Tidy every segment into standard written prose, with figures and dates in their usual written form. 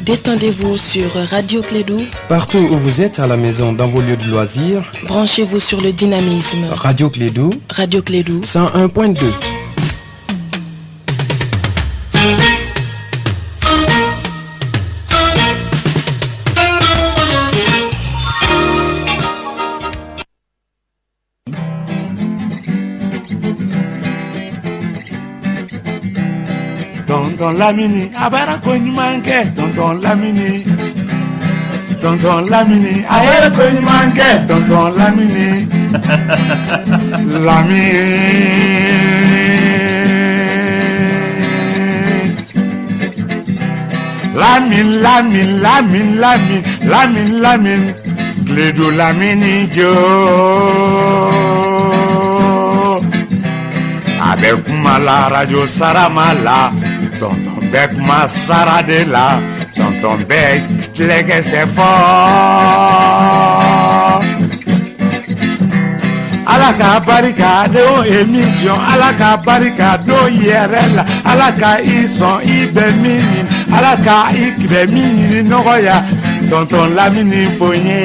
Détendez-vous sur Radio Klédu. Partout où vous êtes, à la maison, dans vos lieux de loisirs. Branchez-vous sur le dynamisme. Radio Klédu. Radio Klédu. 101.2. Tonton Lamini a bɛra ko ɲuman kɛ. Tonton Lamini, Tonton Lamini a ye ko ɲuman kɛ. Tonton Lamini, Lamini, Lamini, Lamini, Lamini, Lamini, Lamini, Lamini, Kledu Lamini jo a bɛ kuma la arajo sarama la. Tonton bɛ kuma sara de la. Tonton bɛ tilɛkɛsɛ fɔ. Ala ka barika don émission, Ala ka barika don yɛrɛ la. Ala ka i sɔn i bɛ min ɲini, Ala ka i bɛ min ɲini nɔgɔya. Tonton Lamini fo n ye.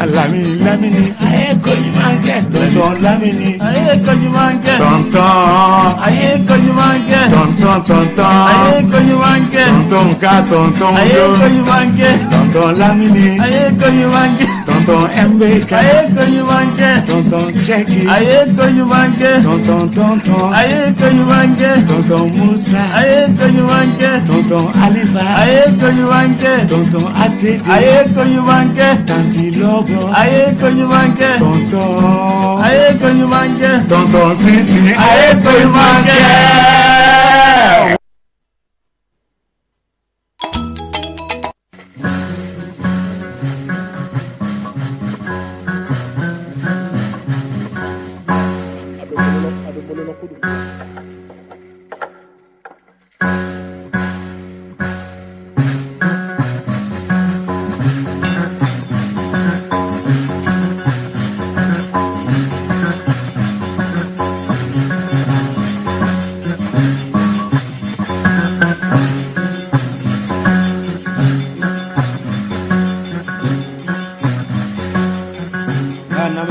Lamini, Lamini a ye ko ɲuman kɛ. Tonton Lamini a ye ko ɲuman kɛ. Tonton a ye ko ɲuman kɛ. Tonton, tonton a ye ko ɲuman kɛ. Tonton ka tonton a ye do ko ɲuman kɛ. Tonton Lamini a ye ko ɲuman kɛ. Tonton MBK a ye ko ɲuman kɛ. Tonton Cheki a ye ko ɲuman kɛ. Tonton, tonton a ye ko ɲuman kɛ. Tonton Musa a ye ko ɲuman kɛ. Tonton Alifa a ye ko ɲuman kɛ. Tonton ATT a ye ko ɲuman kɛ. Tanti Lobo a ye ko ɲuman kɛ. Tonton a ye ko ɲuman kɛ. Tonton Sisi a ye ko ɲuman kɛ. A bɛ bolola, a bɛ bolola ko don.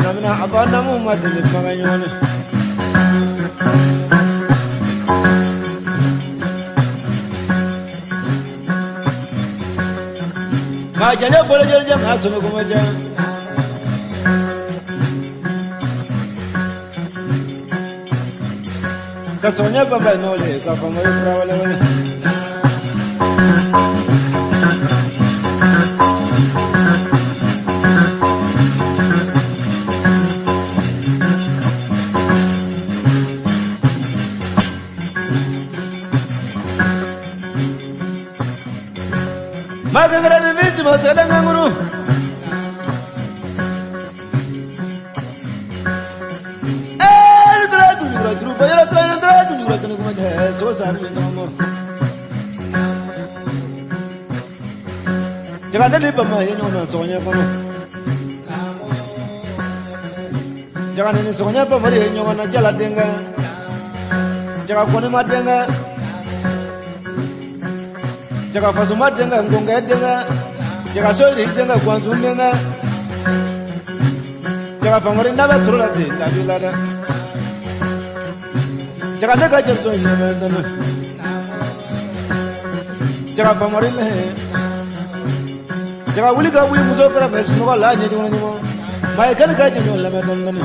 Namina a ba namu ma deli kumakan ɲɔgɔn na. Maa jɛnɛ bolo jɛnɛ maa sɔnni kuma jɛ. Ka sɔnɲɛ banba n'o le ka fama ye kura wale wale. Maa kankara ni bisi ma sɛgɛ ŋankuru. Ee ni tora tulu tulu fɔ yɔrɔ tora ni tora tulu tulu kuma jɛ sogo san ni nɔnɔ. Jaga ne ni bama ye ɲɔgɔn na sɔgɔɲɛ kɔnɔ. Jaga ne ni sɔgɔɲɛ bama ye ɲɔgɔn na jala denkɛ. Jaga kɔni ma denkɛ. Jaga fasuma denkɛ nkɔnkɛ denkɛ. Jaga soyiri denkɛ gwanzun denkɛ. Jaga fangori n'a bɛ turu la ten dabi la dɛ. Jaga ne ka jeli in lamɛn dɔɔni. Jaga fangori lɛ. Jaga wuli ka wuli muso kɛrɛfɛ sunɔgɔ la ɲɛ ɲɔgɔn ɲɔgɔn. Maa ye kɛli ka jeli lamɛn dɔɔni dɔɔni.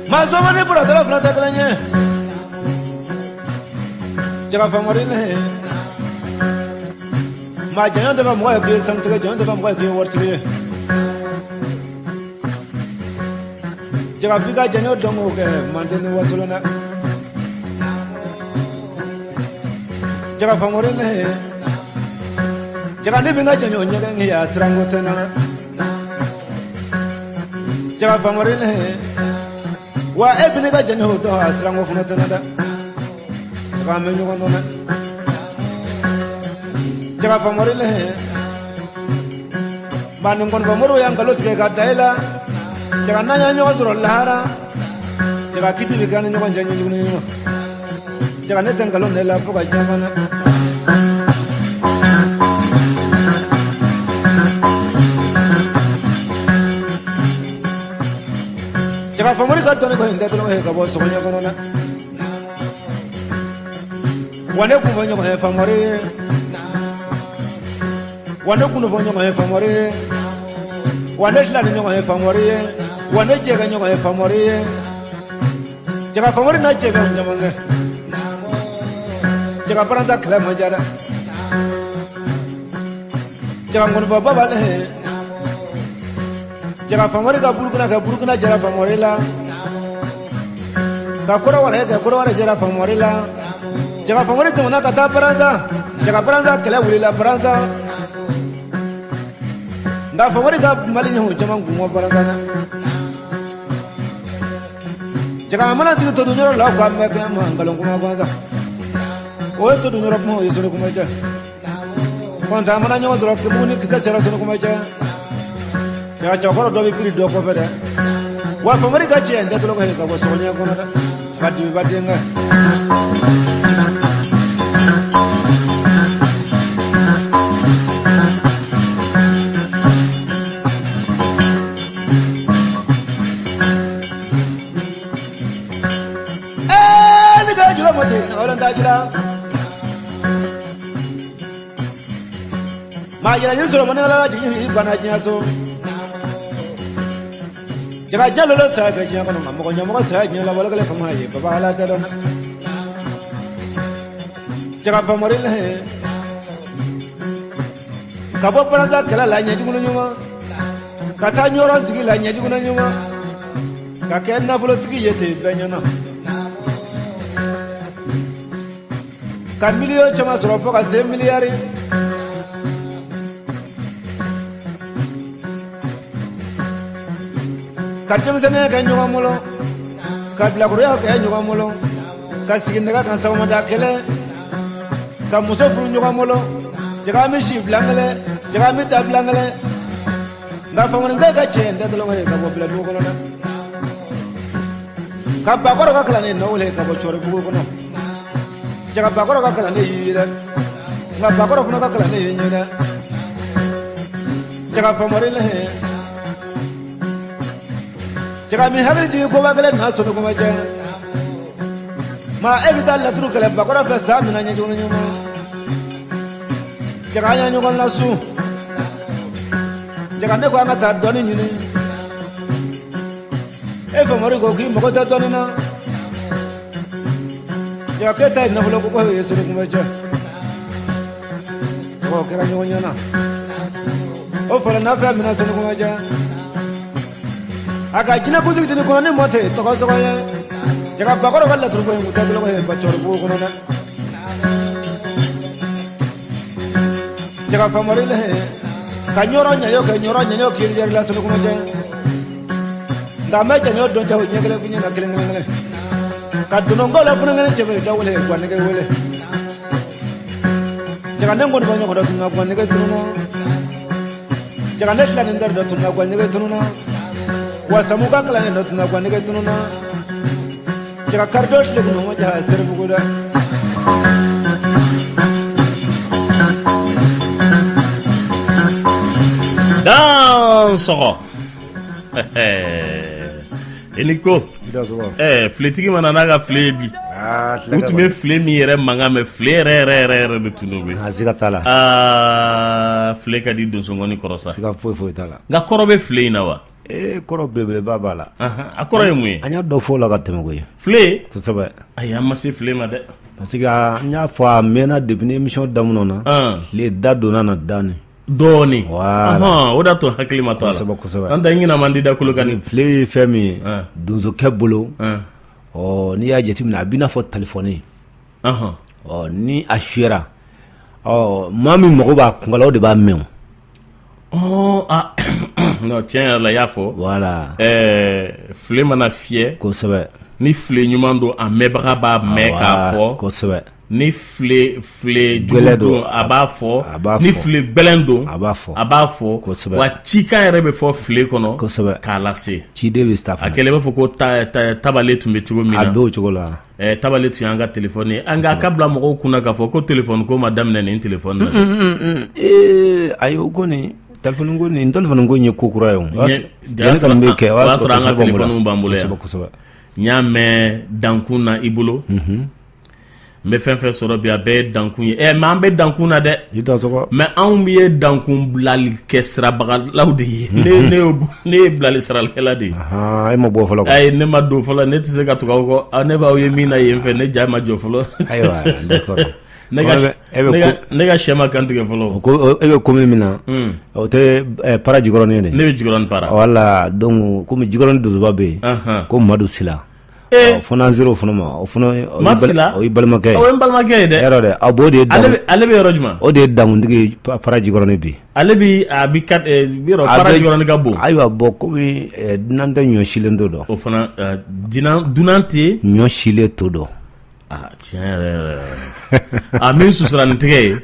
Maa sɔmɔ ni buratala fana tɛ kelen ye. Jaga famori lɛ. Maa janya tɛ fɔ mɔgɔ ye k'i ye sanutigi, janya tɛ fɔ mɔgɔ ye k'i ye waritigi ye. Jaga f'i ka janya dɔn k'o kɛ manden ni wasolon dɛ. Jaga famori lɛ. Jaga ne bɛ n ka janya ɲɛgɛn kɛ a siranko tɛ n na dɛ. Jaga Famori le wa e bɛ ne ka jɛɲɔgɔn dɔn a siranko fana tɛ dɛ jaga an bɛ ɲɔgɔn dɔn dɛ Jaga Famori le maa ni nkɔnifɔ moriw y'an nkalon tigɛ ka da i la jaga n'an ye ɲɔgɔn sɔrɔ lahara jaga kiti bɛ k'an ni ɲɔgɔn cɛ ɲɛjugu ni ɲuman jaga ne tɛ nkalon da i la fo ka diɲɛ ban dɛ. Jaga Famori ka dɔnni kɔni tɛ tulonkɛ ye ka bɔ Sogoɲɛ kɔnɔ dɛ. Wa ne kun fɔ ɲɔgɔn ye Famori ye. Wa ne kun fɔ ɲɔgɔn ye Famori ye. Wa ne tila ni ɲɔgɔn ye Famori ye. Wa ne jɛ kɛ ɲɔgɔn ye Famori ye. Jaga Famori n'a cɛ bɛ caman kɛ. Jaga Baransa kɛlɛ ma diya dɛ. Jaga nkɔnifɔ baba le. Jaga Famori ka Burukina kɛ Burukina jara Famori la. Ka Kɔrɔwari kɛ Kɔrɔwari jara Famori la. Jaga Famori tɛmɛna ka taa Baransa. Jaga Baransa kɛlɛ wulila Baransa. Nka Famori ka Mali ɲɔgɔn caman kun bɔ Baransa dɛ. Jaga mana sigi to yɔrɔ la ko an bɛ kɛ ma nkalon kuma gansan. O ye to yɔrɔ kuma o ye sori kuma cɛ. Kɔntan mana ɲɔgɔn sɔrɔ kemu ni kisɛ cɛla sori kuma cɛ. Jaga cɛkɔrɔ dɔ bɛ biri dɔ kɔfɛ dɛ. Wa Famori ka cɛ n tɛ tulonkɛ ye ka bɔ Sogoɲɛ kɔnɔ dɛ. Jaga dibiba denkɛ. Maa yɛrɛ yiri sɔrɔ mɔnɛ la jigin i bana diɲɛ so jaga jalo saya kɛ diɲɛ kɔnɔ nka mɔgɔ ɲɛmɔgɔ saya diɲɛ la wale kelen fanga ye baba ala tɛ dɔn jaga Famori le ka bɔ Baransa kɛlɛ la ɲɛjugu ɲuman ka taa Ɲɔrɔ sigi la ɲɛjugu ɲuman ka kɛ nafolotigi ye ten bɛɛ ɲɛna ka miliyɔn caman sɔrɔ fo ka se miliyari ka denmisɛnninya kɛ ɲɔgɔn bolo ka bilakoroya kɛ ɲɔgɔn bolo ka sigi nɛgɛ kan sɔgɔmada kelen ka muso furu ɲɔgɔn bolo jaga an bɛ si bilan kelen jaga an bɛ da bilan kelen nka Famori ka cɛ n tɛ tulonkɛ ye ka bɔ Bɛlɛdugu kɔnɔ dɛ ka Bakɔrɔ ka kalanden nɔ wele ka bɔ Cɔribugu kɔnɔ jaga Bakɔrɔ ka kalanden y'i ye dɛ nka Bakɔrɔ fana ka kalanden ye n ye dɛ jaga Famori le jaga min hakili jigin koba kelen na sɔnni kuma cɛ maa e bɛ taa laturu kɛlɛ Bakɔrɔ fɛ san min na ɲɛjugu ɲuman jaga an ye ɲɔgɔn lasun jaga ne ko an ka taa dɔnni ɲini e Famori ko k'i mago tɛ dɔnni na jaga k'e ta ye nafolo ko ko ye sɔnni kuma cɛ jaga o kɛra ɲɔgɔn ɲɛna o fana n'a fɛn minɛ sɔnni kuma cɛ a ka jinɛ kunsigi tɛ kɔnɔ ni mɔ tɛ tɔgɔ sɔgɔ ye jaga Bakɔrɔ ka laturu ko in kun tɛ tulonkɛ ye ba Cɔribugu kɔnɔ dɛ jaga Famori le ka Ɲɔrɔ ɲaɲɔ kɛ Ɲɔrɔ ɲaɲɔ kiri yɛrɛ la sɔnni kuma cɛ nka n bɛ jaɲɔ dɔn cɛ o ɲɛ kelen f'i ɲɛna kelen kelen kelen ka dɔnɔnkɔ la funankɛnin cɛ bɛ da wele gwanɛgɛ wele jaga ne kɔni bɛ ɲɔgɔn dɔ tununa gwanɛgɛ tununa jaga ne tila nin teri dɔ tununa gwanɛgɛ tununa wa samu ka kalanden dɔ tununa gwanɛgɛ tununa jaga karidon tile kun ma jaga seribugu dɛ Dansɔgɔ i ni ko filetigi ma na n'a ka file ye bi u tun bɛ file min yɛrɛ mankan mɛn file yɛrɛ yɛrɛ yɛrɛ yɛrɛ de tun don bi siga t'a la aa file ka di donsongɔni kɔrɔ sa siga foyi foyi t'a la nka kɔrɔ bɛ file in na wa ee kɔrɔ belebeleba b'a la a kɔrɔ ye mun ye an y'a dɔ fɔ o la ka tɛmɛ koyi file kosɛbɛ ayi an ma se file ma dɛ parce que an y'a fɔ a mɛnna depuis ni émission daminɛ na file da donna na dɔɔnin dɔɔnin o da to hakili ma to a la kosɛbɛ kosɛbɛ an tɛ ɲinɛ man di da Kolokani file ye fɛn min ye donsokɛ bolo ɔ n'i y'a jateminɛ a b'i n'a fɔ talifɔni ɔ ni a fiyɛra ɔ maa min mago b'a kunkala o de b'a mɛn Non, tiɲɛ yɛrɛ la, i y'a fɔ. Voilà. File mana fiyɛ, Ni file ɲuman don, a mɛnbaga b'a mɛn k'a fɔ. Ni file file jugu don, a b'a fɔ. A b'a Ni file gbɛlɛn don, a b'a fɔ. A b'a fɔ. Wa cikan yɛrɛ bɛ fɔ file kɔnɔ k'a lase. Ciden bɛ taa. A kɛlen b'a fɔ ko tabale tun bɛ cogo min na. A bɛ o cogo la. Tabale tun y'an ka telefɔni ye. An ka bila mɔgɔw kunna k'a fɔ ko telefɔni ko ma daminɛ nin telefɔni na. Ee ayi, o ko nin telefɔni ko nin telefɔni ko in ye ko kura ye o. O y'a sɔrɔ an ka telefɔniw b'an bolo yan. N y'a mɛn dankun na i bolo. N bɛ fɛn fɛn sɔrɔ bi, a bɛɛ ye dankun ye. Mais an bɛ dankun na dɛ, mais anw ye dankun bilali kɛ sirabagalaw de ye. Ne ye bilali siralikɛla de ye. E ma bɔ fɔlɔ. Ayi, ne ma don fɔlɔ, ne tɛ se ka tugu aw kɔ. Ne b'aw ye min na yen fɛ, ne ja ma jɔ fɔlɔ. Ayiwa, Ne ka sɛ ma kantigɛ fɔlɔ. E bɛ commune min na, o tɛ Para Jikɔrɔni ye dɛ. Ne bɛ Jikɔrɔni Para. Voilà, donc komi Jikɔrɔni donsoba bɛ yen ko Madu Sila, fo n'an sera o fana ma, o fana o ye balimakɛ ye. O ye n balimakɛ ye dɛ. Yɔrɔ dɛ, a b'o de ye. Ale bɛ yɔrɔ jumɛn? O de ye dankuntigi ye Para Jikɔrɔni bi. Ale bi a bi yɔrɔ Para Jikɔrɔni ka bon. Ayiwa, bon, komi dunan tɛ ɲɔ silen to dɔn. O fana dunan tɛ ɲɔ silen to dɔn. Aa, tiɲɛ yɛrɛ yɛrɛ, a min susura ni tɛgɛ ye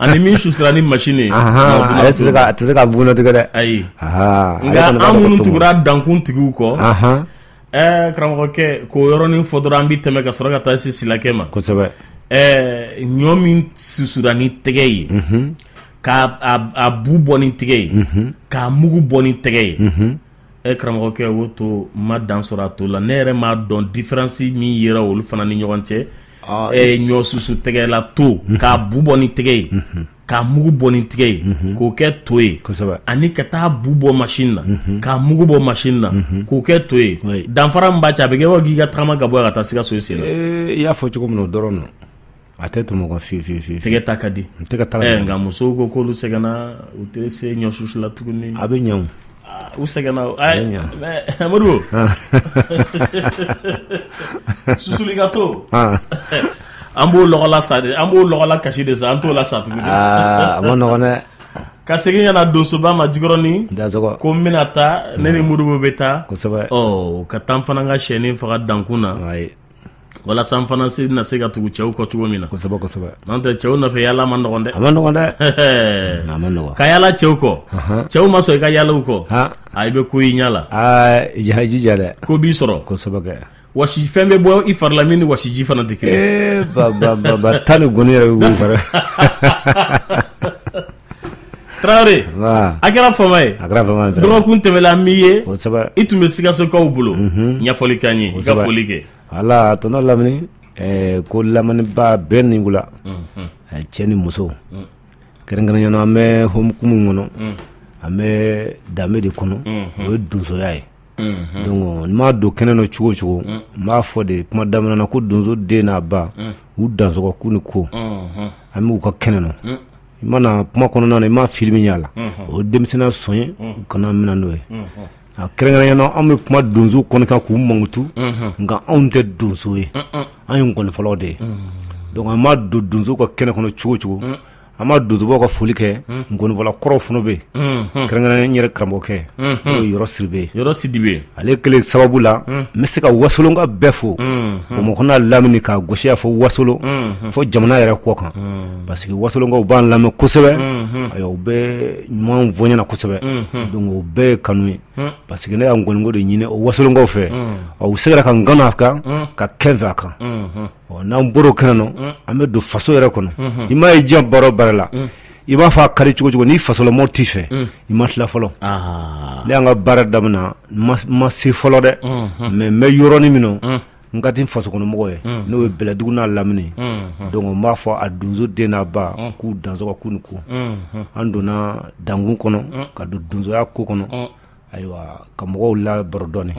ani min susura ni machine ye. Ale tɛ se ka, a tɛ se ka bugun tigɛ dɛ. Ayi, nka an minnu tugura dankun tigiw kɔ, karamɔgɔkɛ, k'o yɔrɔnin fɔ dɔrɔn, an bɛ tɛmɛ ka sɔrɔ ka taa se Silakɛ ma. Ɲɔ min susura ni tɛgɛ ye, k'a a bu bɔ ni tɛgɛ ye, k'a mugu bɔ ni tɛgɛ ye, karamɔgɔkɛ, o to ma dan sɔrɔ a to la. Ne yɛrɛ m'a dɔn différence min yera olu fana ni ɲɔgɔn cɛ. Ɲɔ susu tɛgɛla to, k'a bu bɔ ni tɛgɛ ye, k'a mugu bɔ ni tigɛ ye, k'o kɛ to ye, ani ka taa bu bɔ machine na, k'a mugu bɔ machine na, k'o kɛ to ye, danfara min b'a cɛ, a bɛ kɛ k'i ka tagama ka bɔ ka taa Sikaso i sen na. I y'a fɔ cogo min na, o dɔrɔn don. A tɛ tɛmɛ o kan fiyewu fiyewu fiyewu. Tɛgɛ ta ka di. Tɛgɛ ta. Nka musow ko k'olu sɛgɛnna, u tɛ se ɲɔ susu la tuguni. A bɛ ɲɛ o. U sɛgɛnna. Modibo, susuli ka to, an b'o lɔgɔla sa de, an b'o lɔgɔla kasi de sa, an t'o la sa tuguni. A ma nɔgɔn dɛ. Ka segin ka na donsoba ma Jikɔrɔni, ko n bɛna taa, ne ni Modibo bɛ taa. Ɔ, ka taa n fana ka sɛnin faga dankun na, walasa n fana se na se ka tugu cɛw kɔ cogo min na. Kosɛbɛ kosɛbɛ. N'o tɛ, cɛw nɔfɛ yaala ma nɔgɔn dɛ. A ma nɔgɔn dɛ, a ma nɔgɔn. Ka yaala cɛw kɔ, cɛw ma sɔn i ka yaala u kɔ, a i bɛ ko i ɲɛ la. Aa, i jija dɛ. Ko b'i sɔrɔ. Kosɛbɛ kɛ. Wasi fɛn bɛ bɔ i fari la min ni wasiji fana tɛ kelen. Ee, ba ba ba ba, tan ni gɔni yɛrɛ bɛ bɔ i fari. Tarawele, a kɛra fama ye. A kɛra fama ye. Dɔgɔkun tɛmɛla an m'i ye. I tun bɛ Sikasokaw bolo. Ɲɛfɔli k'an ye, i ka foli kɛ. Wala, tonton Lamini, ko lamɛnniba bɛɛ ni wula, cɛ ni muso, kɛrɛnkɛrɛnnenya an bɛ hukumu min kɔnɔ, an bɛ danbe de kɔnɔ, o ye donsoya ye. Donc n m'a don kɛnɛ nɔ cogo o cogo, n b'a fɔ de kuma daminɛ na ko donso den n'a ba u dansɔgɔ k'u ni ko, an b'u ka kɛnɛ nɔ. I mana kuma kɔnɔna na, i ma fili min y'a la, o ye denmisɛnninya sɔn ye, u kana minɛ n'o ye. A kɛrɛnkɛrɛnnenya na, anw bɛ kuma donso kɔni kan k'u mankutu, nka anw tɛ donso ye, an ye nkɔnifɔlaw de ye. Donc an b'a don donso ka kɛnɛ kɔnɔ cogo o cogo, an b'a donsobaw ka foli kɛ. Nkɔnifɔla kɔrɔw fana bɛ yen, kɛrɛnkɛrɛnnenya n yɛrɛ karamɔgɔkɛ, n'o ye Yɔrɔ Sidibe. Yɔrɔ Sidibe. Ale kelen sababu la, n bɛ se ka Wasolonka bɛɛ fo, Bamakɔ n'a lamini, k'a gosi fo Wasolon, fo jamana yɛrɛ kɔ kan, parce que Wasolonkaw b'an lamɛn kosɛbɛ. Ayiwa, u bɛ ɲuman fɔ ɲɛna kosɛbɛ. Donc o bɛɛ ye kanu ye, parce que ne y'a nkɔniko de ɲini o Wasolonkaw fɛ, u sera ka n kanu a kan, ka kɛ fɛ a kan. Ɔ, n'an bɔra o kɛnɛ nɔ, an bɛ don faso yɛrɛ kɔnɔ. I m'a ye, diɲɛ baara o baara la, i b'a fɔ a ka di cogo cogo, n'i fasolamɔgɔw t'i fɛ, i ma tila fɔlɔ. Ne y'an ka baara daminɛ, n ma se fɔlɔ dɛ, mais n bɛ yɔrɔnin min na, n ka di faso kɔnɔmɔgɔ ye, n'o ye Bɛlɛdugu n'a lamini. Donc n b'a fɔ a donso den n'a ba k'u dansɔgɔ, k'u ni ko. An donna dankun kɔnɔ ka don donsoya ko kɔnɔ, ayiwa, ka mɔgɔw la baro dɔɔni.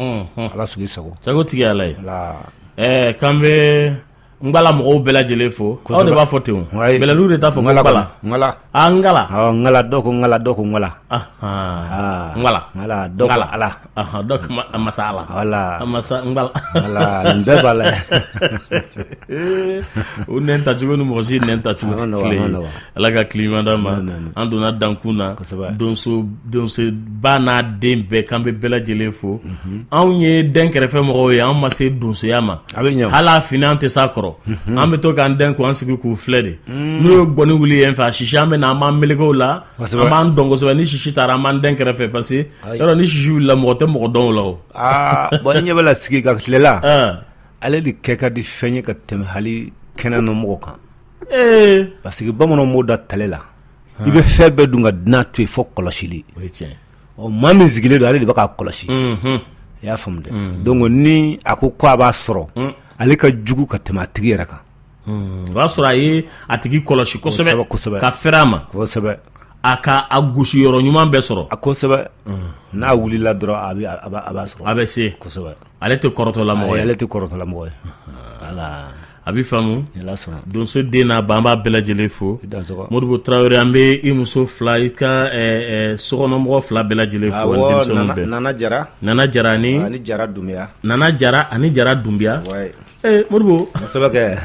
Ala sigi sago sago tigi Ala ye. K'an bɛ Ngbala mɔgɔw bɛɛ lajɛlen fo. Aw de b'a fɔ ten o. Wayi. Bɛlɛdugu de t'a fɔ ko Ngala Ngbala. kɔni, Ngala. Ah, Ngala. Awɔ, Ngala, dɔw ko Ngala, dɔw ko Ngala. Ahan. Ngala. Ngala, dɔw ko Ngala. Ala. Ahan, dɔw ko masa Ala. Wala. Masa Ngbala. Wala, nin bɛɛ b'a la. U nɛn tacogo ni mɔgɔ si nɛn tacogo A tɛ ma nɔgɔn, kelen a ma ye. nɔgɔn. Ala ka tile ɲuman d'an ma. Amin, amin. An donna dankun na. Kosɛbɛ. Donso donsoba n'a den bɛɛ k'an bɛ bɛɛ lajɛlen fo. Anw ye den kɛrɛfɛ mɔgɔw ye, an ma se donsoya ma. A bɛ ɲɛ o. Hali a fini an tɛ s'a kɔrɔ. An bɛ to k'an dɛn k'an sigi k'u filɛ de. N'u ye gɔni wuli yen fɛ a sisi an bɛ na an b'an meleke o la. Kosɛbɛ. An b'an dɔn kosɛbɛ ni sisi taara an b'an dɛn kɛrɛfɛ parce que yɔrɔ ni sisi wulila mɔgɔ tɛ mɔgɔ dɔn o la o. Aa, bon i ɲɛ bɛ la sigi ka tile la. Ah. Ale de kɛ ka di fɛn ye ka tɛmɛ hali kɛnɛ nɔ mɔgɔ kan. Ee. Parce que bamananw b'o da tale la. I bɛ fɛn bɛɛ dun ka dunan to yen fo kɔlɔsili. O ye tiɲɛ ye. Ɔ, maa min sigilen don ale de bɛ k'a kɔlɔsi. I y'a faamu dɛ. Donc ni a ko a b'a sɔrɔ, ale ka jugu ka tɛmɛ a tigi yɛrɛ kan. O y'a sɔrɔ a ye a tigi kɔlɔsi kosɛbɛ, Kosɛbɛ, kosɛbɛ. ka fɛrɛ a ma. Kosɛbɛ. A ka a gosi yɔrɔ ɲuman bɛɛ sɔrɔ. A kosɛbɛ. N'a wulila dɔrɔn a bɛ a b'a a b'a sɔrɔ. A bɛ se. Kosɛbɛ. Ale tɛ kɔrɔtɔla mɔgɔ ye. Ale tɛ kɔrɔtɔla mɔgɔ ye. Voilà. A bɛ faamu. Ni Ala sɔnna. Donso den n'a ba an b'a bɛɛ lajɛlen fo. I dansɔgɔ. Modibo Tarawele an bɛ i muso fila i ka sokɔnɔmɔgɔ fila bɛɛ lajɛlen fo ani Awɔ, denmisɛnninw Nana bɛɛ. Nana Jara. Nana Jara ani Ani Jara Dunbiya. Nana Jara ani Jara Dunbiya. Ouais. Ee Modibo. Kosɛbɛ kɛ.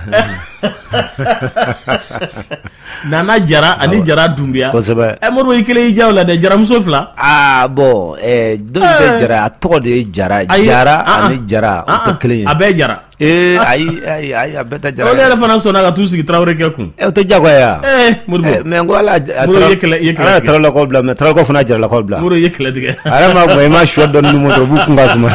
Nana Jara ani Jara Dunbiya. Kosɛbɛ. Ɛ Modibo i kelen y'i diya o la dɛ jaramuso fila. Aa bon dɔw bɛ Jara a tɔgɔ de ye Jara. Ayi, Jara ah, ah. ani Jara o Ah, tɛ ah, kelen ye. A bɛɛ Jara. Ee ayi ayi ayi a bɛɛ tɛ Jara Olu yɛrɛ fana sɔnna ka t'u sigi Tarawele kɛ kun. O tɛ diyagoya ye wa? Ee Modibo. Mais n ko ala Modibo, i ye kɛlɛ i ye kɛlɛ ala ye tigɛ. Tarawelelakaw bila mais Tarawelekaw fana ye Jaralakaw bila. Modibo i ye kɛlɛ tigɛ. A yɛrɛ maa i ma shɔ dɔɔni d'u ma dɔrɔn u b'u kun ka suma.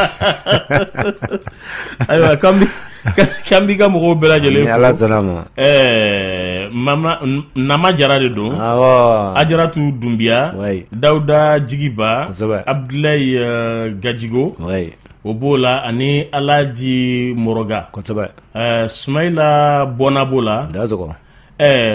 Ayiwa k'an b'i ka mɔgɔw bɛɛ lajɛlen Ni fo. Ala sɔnna a ma. Ɛɛ mama Nama Jara de don. Awɔ. Ajaratu Dunbiya. Oui. Dawuda Jigiba. Kosɛbɛ. Abudulayi Gajigo. Oui. O b'o la ani Alaji Moroga. Kosɛbɛ. Sumayila Bɔnna b'o la. Dansɔgɔ.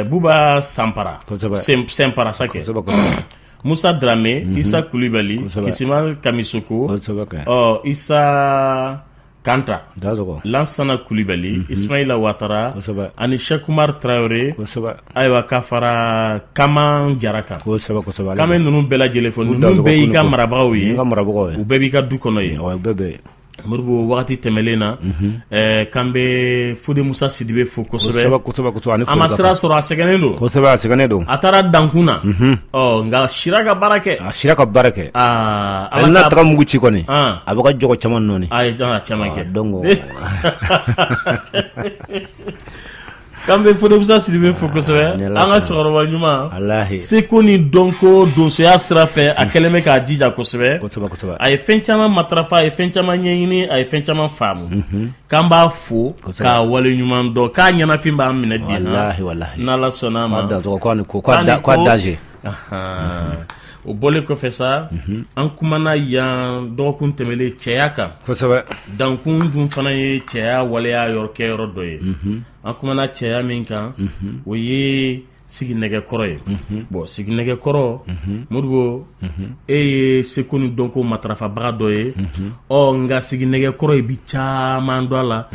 Buba Sanpara. Kosɛbɛ. Sɛnpara sa kɛ. Kosɛbɛ kosɛbɛ. Musa Darame, Isa Kulibali, Kosɛbɛ. Kisima Kamisoko. Kosɛbɛ kɛ. Ɔ Isa Kanta. Dansɔgɔ. Lansana Kulibali, Ismaila Watara, Kosɛbɛ. ani Cheikh Umar Traoré, Kosɛbɛ. ayiwa ka fara Kaman Jara kan. Kosɛbɛ kosɛbɛ. K'an bɛ ninnu bɛɛ lajɛlen fo, ninnu dansɔgɔ bɛɛ y'i ka ko ni ko. marabagaw ye, N ka marabagaw ye. u bɛɛ b'i ka du kɔnɔ yen. Awɔ, u bɛɛ bɛ yen. Modibo wagati tɛmɛlen na, k'an bɛ Fode Musa Sidibe fo kosɛbɛ. Kosɛbɛ kosɛbɛ kosɛbɛ ani A ma foli ka sira kan. sɔrɔ, a sɛgɛnnen don. Kosɛbɛ a sɛgɛnnen don. A taara dankun na, ɔ nka a sira ka baara kɛ. A sira ka baara kɛ. Aa Ale n'a taga mugu ci kɔni. Ah. A bɛ ka jɔgɔ caman nɔɔni. A ye caman kɛ. Donc K'an bɛ Fode Musa Sidibe fo kosɛbɛ. Ni Ala An ka sɔnna. cɛkɔrɔba ɲuman. Walahi. Seko ni dɔnko donsoya sira fɛ, a kɛlen bɛ k'a jija kosɛbɛ. Kosɛbɛ kosɛbɛ. A ye fɛn caman matarafa, a ye fɛn caman ɲɛɲini, a ye fɛn caman faamu. K'an b'a fo k'a wale ɲuman dɔn, k'a ɲɛnafin b'a minɛ bi. Walahi walahi. N'Ala sɔnna a ma. K'a dansɔgɔ k'a ni ko k'a danger. Ahan. O bɔlen kɔfɛ sa, an kumana yan dɔgɔkun tɛmɛnen cɛya kan. Kosɛbɛ. Dankun dun fana ye cɛya waleya yɔrɔ kɛyɔrɔ dɔ ye. An kumana cɛya min kan, o ye siginɛgɛkɔrɔ ye. Bon, siginɛgɛkɔrɔ, Modibo, e ye seko ni dɔnko matarafabaga dɔ ye. Ɔ nka siginɛgɛkɔrɔ i bi caman dɔn a la.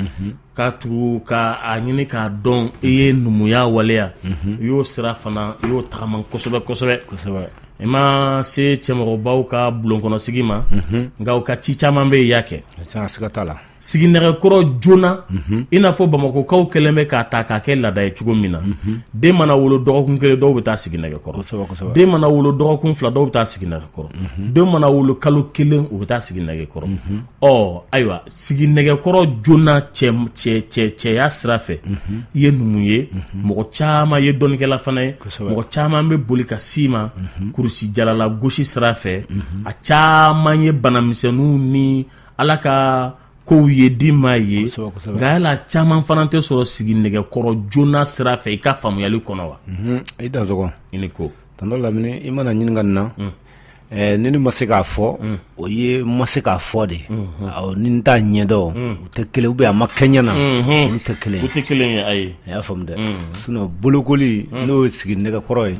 Ka tugu ka a ɲini k'a dɔn i ye numuya waleya. I y'o sira fana, i y'o tagama kosɛbɛ kosɛbɛ. Kosɛbɛ. I ma se cɛmɔgɔbaw ka bulonkɔnɔsigi ma, nka u ka ci caman bɛ yen i y'a kɛ. Siga t'a la. Siginɛgɛkɔrɔ joona, i n'a fɔ Bamakɔkaw kɛlen bɛ k'a ta k'a kɛ laada ye cogo min na. Den mana wolo dɔgɔkun kelen, dɔw bɛ taa siginɛgɛkɔrɔ. Kosɛbɛ kosɛbɛ. Den mana wolo dɔgɔkun fila, dɔw bɛ taa siginɛgɛkɔrɔ. Den mana wolo kalo kelen, u bɛ taa siginɛgɛkɔrɔ. Ɔ ayiwa, siginɛgɛkɔrɔ joona cɛya sira fɛ, i ye numu ye, mɔgɔ caman ye dɔnnikɛla fana ye, mɔgɔ caman bɛ boli ka s'i ma kurusi jalala gosi sira fɛ. A caman ye banamisɛnninw ni Ala ka kow ye di maa ye, nka yala caman fana tɛ sɔrɔ siginɛgɛkɔrɔ joona sira fɛ i ka faamuyali kɔnɔ wa? I dansɔgɔ. I ni ko. Tonton Lamini, i mana ɲininka nin na, ni ne ma se k'a fɔ, o ye n ma se k'a fɔ de. Awɔ, ni n t'a ɲɛdɔn, u tɛ kelen ou bien a ma kɛ ɲɛ na, olu tɛ kelen ye. U tɛ kelen ye, ayi. I y'a faamu dɛ. Sinon bolokoli n'o ye siginɛgɛkɔrɔ ye,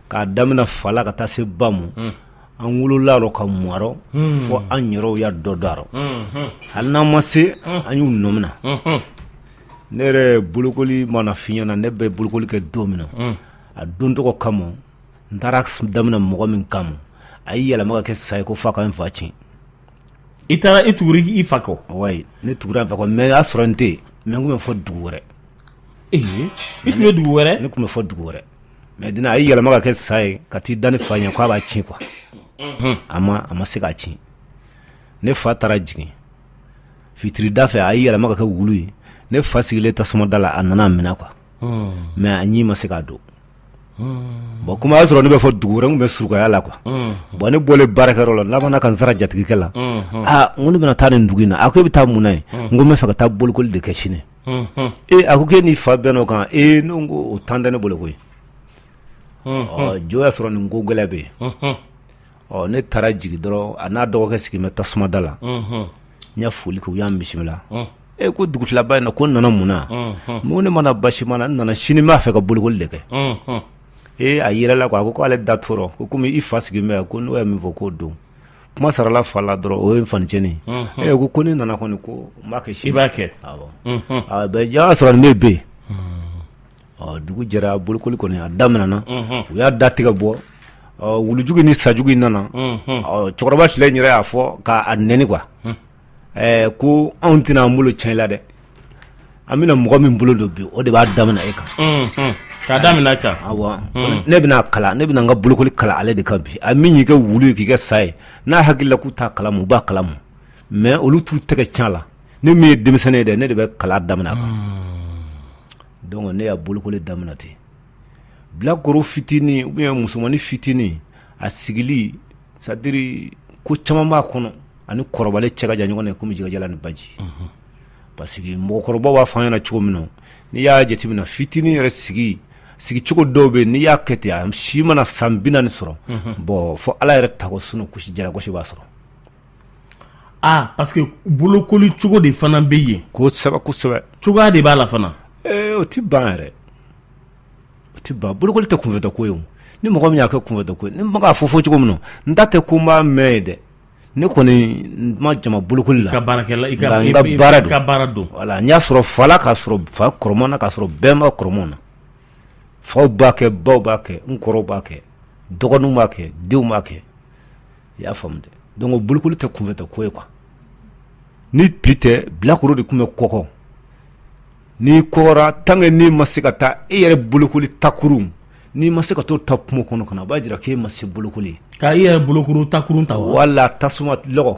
k'a daminɛ fa la ka taa se ba ma, an wolola rɔ ka mɔ a rɔ, fo an yɛrɛw y'a dɔ dɔn a rɔ. Hali n'an ma se, an y'u nɔ minɛ. Ne yɛrɛ bolokoli mana f'i ɲɛna, ne bɛ bolokoli kɛ don min na, a don tɔgɔ kama, n taara daminɛ mɔgɔ min kama, a y'i yɛlɛma ka kɛ sa ye ko f'a ka n fa tiɲɛ. I taara, i tugura i fa kɔ? Wayi, ne tugura n fa kɔ, mais y'a sɔrɔ n tɛ yen, mais n tun bɛ fɔ dugu wɛrɛ. I tun bɛ dugu wɛrɛ? Ne tun bɛ fɔ dugu wɛrɛ. Maintenant a y'i yɛlɛma ka kɛ sa ye ka t'i da ne fa ɲɛ k'a b'a tiɲɛ quoi. A ma se k'a tiɲɛ. Ne fa taara jigin fitirida fɛ, a y'i yɛlɛma ka kɛ wulu ye. Ne fa sigilen tasuma da la, a nana a minɛ quoi, mais a ɲin ma se k'a don. Bon, komi a y'a sɔrɔ ne bɛ fɔ dugu wɛrɛ, n tun bɛ surukaya la quoi. Bon, ne bɔlen baarakɛyɔrɔ la, n labanna ka n sara jatigikɛ la. Aa, n ko ne bɛna taa nin dugu in na. A ko e bɛ taa mun na yen? N ko n bɛ fɛ ka taa bolokoli de kɛ sini. Ee, a ko k'e n'i fa bɛnna o kan? Ee, ne ko o temps tɛ ne bolo koyi. Ɔ, jo y'a sɔrɔ nin ko gɛlɛn bɛ yen. Ɔ, ne taara jigin dɔrɔn, a n'a dɔgɔkɛ sigilen bɛ tasuma da la. N ye foli kɛ, u y'an bisimila. E ko dugutilaba in na, ko n nana mun na? N ko ne ma na basi ma na, n nana sini, n b'a fɛ ka bolokoli de kɛ. Ee, a yɛlɛla quoi. A ko k'ale da tora ko komi i fa sigilen bɛ yan, ko n'o ye min fɔ k'o don. Kuma sarala fa la dɔrɔn, o ye n fanicɛnin ye. Ee, ko ne nana kɔni, ko n b'a kɛ sini. I b'a kɛ. Awɔ, bɛɛ y'a sɔrɔ nin bɛ yen. Ɔ, dugu jɛra, bolokoli kɔni a daminɛna. U y'a da tigɛ bɔ. Ɔ, wulujugu ni sajugu in nana. Ɔ, cɛkɔrɔba tile yɛrɛ y'a fɔ k'a nɛni quoi, ɛɛ, ko anw tɛna an bolo tiɲɛ i la dɛ, an bɛna mɔgɔ min bolo don bi, o de b'a daminɛ e kan. K'a daminɛ kan. Awɔ, ne bɛna kalan, ne bɛna n ka bolokoli kalan ale de kan bi. A min y'i kɛ wulu ye k'i kɛ sa ye, n'a hakili la k'u t'a kalama, u b'a kalama, mais olu t'u tɛgɛ tiɲɛ la. Ne min ye denmisɛnnin ye dɛ, ne de bɛ kalan daminɛ a kan. Donc ne y'a bolokoli daminɛ ten. Bilakoro fitinin ou bien musomannin fitinin, a sigili, c'est à dire ko caman b'a kɔnɔ, ani kɔrɔbalen cɛ ka jan ɲɔgɔn na komi jɛgɛjalan ni baji. Parce que mɔgɔkɔrɔbaw b'a fɔ an ɲɛna cogo min na, n'i y'a jateminɛ, fitinin yɛrɛ sigi sigicogo dɔw bɛ yen, n'i y'a kɛ ten, a si mana san 40 sɔrɔ, bon, fo Ala yɛrɛ ta ko sinon kusi jalagosi b'a sɔrɔ. Ah, parce que bolokoli cogo de fana bɛ yen. Kosɛbɛ, kosɛbɛ. Cogoya de b'a la fana. Ee, o ti ban yɛrɛ, o ti ban. Bolokoli tɛ kunfɛtɔ ko ye o. Ni mɔgɔ min y'a kɛ kunfɛtɔ ko ye, ni ma k'a fɔ fɔ cogo min na, n ta tɛ ko n b'a mɛn ye dɛ. Ne kɔni n ma jama bolokoli la. I ka baarakɛla, i ka n ka baara don. I ka baara don. Voilà, n y'a sɔrɔ fa la, k'a sɔrɔ fa kɔrɔman na, k'a sɔrɔ bɛnba kɔrɔman na. Faw b'a kɛ, baw b'a kɛ, n kɔrɔw b'a kɛ, dɔgɔninw b'a kɛ, denw b'a kɛ. I y'a faamu dɛ. Donc bolokoli tɛ kunfɛtɔ ko ye quoi. Ni bi tɛ, bilakoro de tun bɛ kɔkɔ. N'i kɔgɔra, tant que n'i ma se ka taa e yɛrɛ bolokoli takurun, n'i ma se ka t'o ta kungo kɔnɔ ka na, o b'a jira k'e ma se bolokoli ye. Ka i yɛrɛ bolokuru takurun ta wa? Wala tasuma lɔgɔ.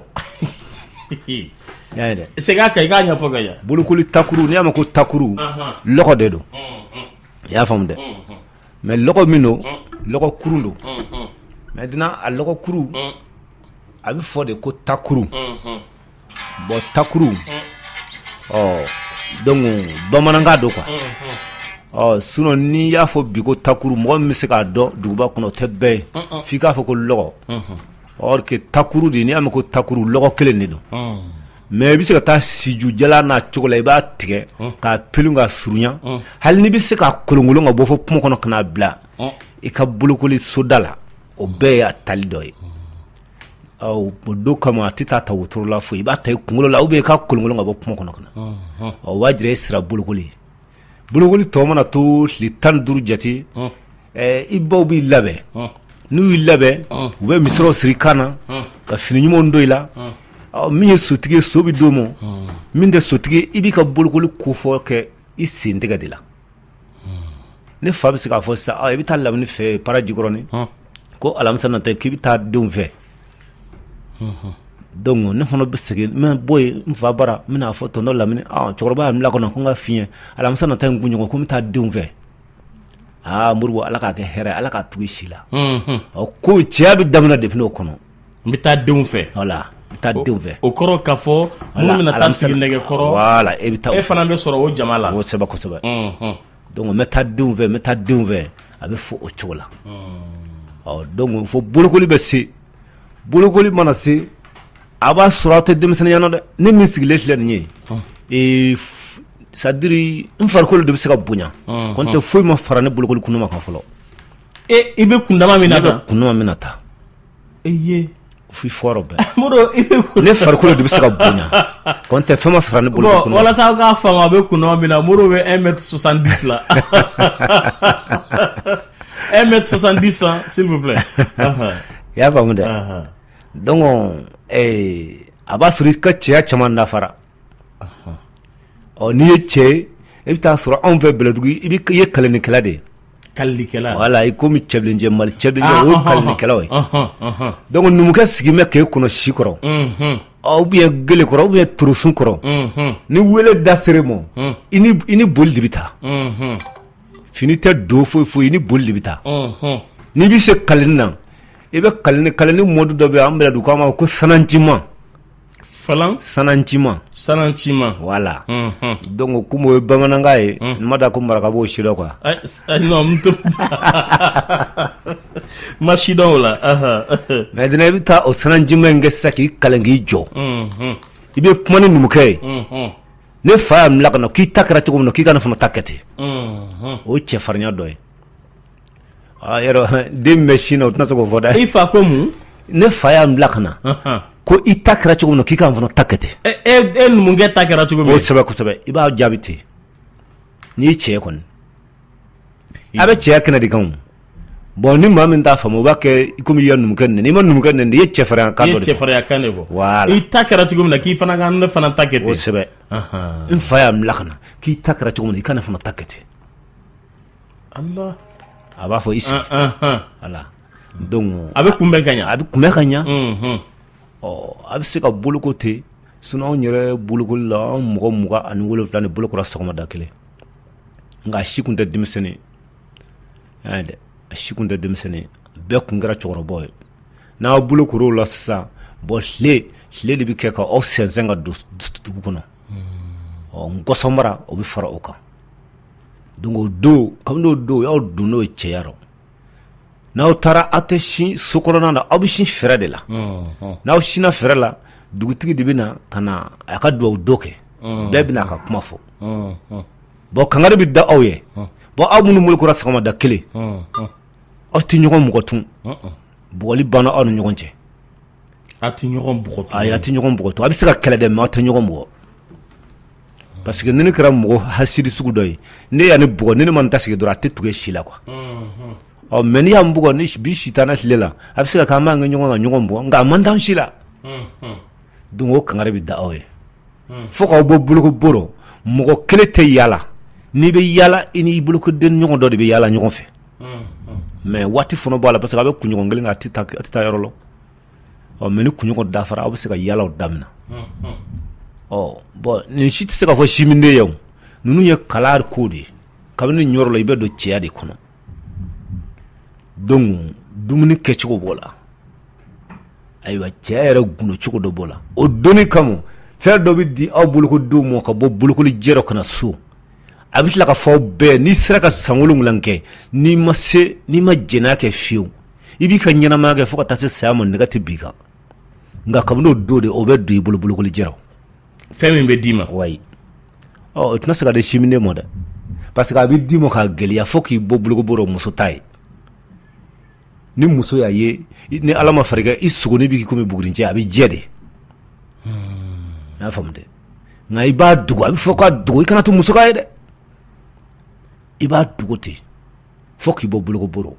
I y'a ye dɛ. Segin a kan, i k'a ɲɛfɔ ka ɲɛ. Bolokoli takuru, n'i y'a mɛn ko takuru, lɔgɔ de don. I y'a faamu dɛ. Mais lɔgɔ min don, lɔgɔ kurun don. Maintenant a lɔgɔ kuru, a bɛ fɔ de ko takuru. Bon, takuru, ɔ, donc bamanankan don quoi. Ɔ, sinon n'i y'a fɔ bi ko takuru, mɔgɔ min bɛ se k'a dɔn duguba kɔnɔ, o tɛ bɛɛ ye. F'i k'a fɔ ko lɔgɔ. Or que takuru de, n'i y'a mɛn ko takuru, lɔgɔ kelen de don. Mais i bɛ se ka taa siju jalan n'a cogo la, i b'a tigɛ k'a pelun k'a surunya, hali n'i bɛ se k'a kolonkolon ka bɔ fɔ kungo kɔnɔ ka n'a bila i ka bolokoli soda la, o bɛɛ ye a tali dɔ ye. O don kama, a tɛ taa ta wotoro la foyi, i b'a ta i kunkolo la ou bien i ka kolonkolon ka bɔ kungo kɔnɔ ka na. O b'a jira e sera bolokoli. Bolokoli tɔ mana to tile 15 jate, i baw b'i labɛn. N'u y'i labɛn, u bɛ misɔrɔ siri kan na ka fini ɲumanw don i la. Min ye sotigi ye, so bɛ d'o ma. Min tɛ sotigi, i b'i ka bolokoli kofɔ kɛ i sen tɛgɛ de la. Ne fa bɛ se k'a fɔ sisan, i bɛ taa Lamini fɛ para Jikɔrɔni, ko alamisa nata k'i bɛ taa denw fɛ. Donc ne fana bɛ segin, n bɛ bɔ yen n fa bara, n bɛna fɔ tonton Lamini, cɛkɔrɔba y'a bila kɔnɔ ko n ka f'i ye alamisa nata in kunɲɔgɔn ko n bɛ taa denw fɛ. Aa, Moribo, Ala k'a kɛ hɛrɛ, Ala k'a tugu i si la. Ɔ, ko cɛya bɛ daminɛ depuis o kɔnɔ. N bɛ taa denw fɛ. Voilà, n bɛ taa denw fɛ. O kɔrɔ k'a fɔ minnu bɛna taa sigi nɛgɛkɔrɔ. Voilà, e bɛ taa. E fana bɛ sɔrɔ o jama la. Kosɛbɛ, kosɛbɛ. Donc n bɛ taa denw fɛ, n bɛ taa denw fɛ, a bɛ fɔ o cogo la. Ɔ, donc fo bolokoli bɛ se, bolokoli mana se, a b'a sɔrɔ aw tɛ denmisɛnninya na dɛ. Ne min sigilen filɛ nin ye, ee, c'est à dire n farikolo de bɛ se ka bonya, ko n tɛ foyi ma fara ne bolokoli kundama kan fɔlɔ. E, i bɛ kundama min na tan? Ne bɛ kundama min na tan. E ye. F'i fɔrɔ bɛɛ Modibo i bɛ ne farikolo de bɛ se ka bonya kɔn tɛ fɛn ma fara ne bolo bon walasa aw k'a faamu a bɛ kunɲɔgɔn min na Modibo bɛ 1 mètre 70 la 1 mètre 70 hein, s'il vous plaît. I y'a faamu dɛ. Donc a b'a sɔrɔ i ka cɛya caman dafara. Ɔ n'i ye cɛ ye, i bɛ taa sɔrɔ anw fɛ Bɛlɛdugu, i ye kalenikɛla de ye. Kalenikɛla. Voilà, i komi cɛbilencɛ, Mali cɛbilencɛ, o ye kalenikɛlaw ye. Donc numukɛ sigilen bɛ k'e kɔnɔ si kɔrɔ, ou bien gele kɔrɔ, ou bien torosun kɔrɔ. Ni wele da sera ma, i ni boli de bɛ taa. Fini tɛ don foyi foyi, i ni boli de bɛ taa. N'i bɛ se kaleni na, i bɛ kaleni kaleni mɔdu dɔ bɛ yen, an Bɛlɛdugu k'a ma ko sanancima. Falan sanancima. Sanancima. Voilà. Donc komi o ye bamanankan ye, n ma da ko maraka b'o si dɔn quoi. Non, n ma si dɔn o la. Maintenant i bɛ taa o sanancima in kɛ sisan k'i kalen k'i jɔ. I bɛ kuma ni numukɛ ye. Ne fa y'a bila ka na k'i ta kɛra cogo min na, k'i ka ne fana ta kɛ ten. O ye cɛfarinya dɔ ye. Aa yɔrɔ den bɛ sin na, o tɛna se k'o fɔ dɛ. I fa ko mun? Ne fa y'a bila ka na ko i ta kɛra cogo min na, k'i ka n fana ta kɛ ten. E numukɛ ta kɛra cogo min? Kosɛbɛ kosɛbɛ, i b'a jaabi ten. N'i ye cɛ kɔni, a bɛ cɛya kɛnɛ de kan o. Bon ni maa min t'a faamu, o b'a kɛ i komi i ya numukɛ nɛni. I ma numukɛ nɛni, i ye cɛfarinya kan dɔ de fɔ. I ye cɛfarinya kan de fɔ. Voilà. I ta kɛra cogo min na, k'i fana ka ne fana ta kɛ ten. Kosɛbɛ. N fa y'a bila ka na k'i ta kɛra cogo min na, i ka ne fana ta kɛ ten. Allah. A b'a fɔ i sigi. Voilà. Donc a bɛ kunbɛn ka ɲa. A bɛ kunbɛn ka ɲa. Ɔ a bɛ se ka boloko ten. Sinon anw yɛrɛ bolokoli la, anw mɔgɔ 27 de bolokora sɔgɔmada kelen. Nka a si tun tɛ denmisɛnnin ye dɛ, a si tun tɛ denmisɛnnin ye, bɛɛ tun kɛra cɛkɔrɔbaw ye. N'aw bolokora la sisan, bon tile de bɛ kɛ ka aw sɛnsɛn ka don dugu kɔnɔ. Ɔ nkɔsɔnmara, o bɛ fara o kan. Donc o don, kabini o don, y'aw don n'o ye cɛya rɔ. N'aw taara, aw tɛ sin so kɔnɔna na, aw bɛ sin fɛrɛ de la. N'aw sinna fɛrɛ la, dugutigi de bɛ na ka na a ka dugawu dɔ kɛ. Bɛɛ bɛna a ka kuma fɔ. Bon kangari bɛ da aw ye. Bon aw minnu bolokora sɔgɔmada kelen, aw tɛ ɲɔgɔn mɔgɔ tun. Bugɔli banna aw ni ɲɔgɔn cɛ. Aw tɛ ɲɔgɔn bugɔ tun. Ayi, aw tɛ ɲɔgɔn bugɔ tun. A bɛ se ka kɛlɛ dɛ, mais aw tɛ ɲɔgɔn bugɔ. Parce que ni ne kɛra mɔgɔ hasidi sugu dɔ ye, ne y'a ne bugɔ, ni ne ma n ta sigi dɔrɔn, a tɛ tugu si la quoi. Ɔ mais n'i y'an bugɔ ni bi si t'an na tile la, a bɛ se ka kɛ an b'an kɛ ɲɔgɔn kan ɲɔgɔn bugɔ, nka a man d'an si la. Donc o kangari bɛ da aw ye. Fo k'aw bɔ boloko rɔ, mɔgɔ kelen tɛ yaala. N'i bɛ yaala, i n'i bolokoden ɲɔgɔn dɔ de bɛ yaala ɲɔgɔn fɛ. Mais waati fana b'a la, parce que a bɛ kunɲɔgɔn kelen kɛ, a tɛ taa yɔrɔ la. Ɔ mais ni kunɲɔgɔn dafara, aw bɛ se ka yaalaw daminɛ. Ɔ bon nin si tɛ se ka fɔ siminden ye o. Ninnu ye kala ko de ye. Kabini yɔrɔ la, i bɛ don cɛya de kɔnɔ. Donc dumuni kɛcogo b'o la. Ayiwa, cɛya yɛrɛ gundo cogo dɔ b'o la. O donni kama, fɛn dɔ bɛ di aw bolokodenw ma ka bɔ bolokoli jɛ rɔ ka na so. A bɛ tila ka fɔ aw bɛɛ, n'i sera ka san 7 kɛ, n'i ma se, n'i ma jɛnɛya kɛ fiyewu, i b'i ka ɲɛnamaya kɛ fo ka taa se saya ma, nɛgɛ tɛ bin i kan. Nka kabini o don de, o bɛ don i bolo bolokoli jɛ rɔ. Fɛn min bɛ d'i ma. Wayi. Ɔ o tɛna se ka di siminden ma dɛ, parce que a bɛ d'i ma k'a gɛlɛya fo k'i bɔ boloko rɔ, muso t'a ye. Ni muso y'a ye, ni Ala ma fara i kan, i sogonin bɛ k'i komi bugurijɛ, a bɛ jɛ de. I y'a faamu dɛ. Nka i b'a dogo, a bɛ fɔ k'a dogo, i kana to muso k'a ye dɛ. I b'a dogo ten fo k'i bɔ boloko rɔ.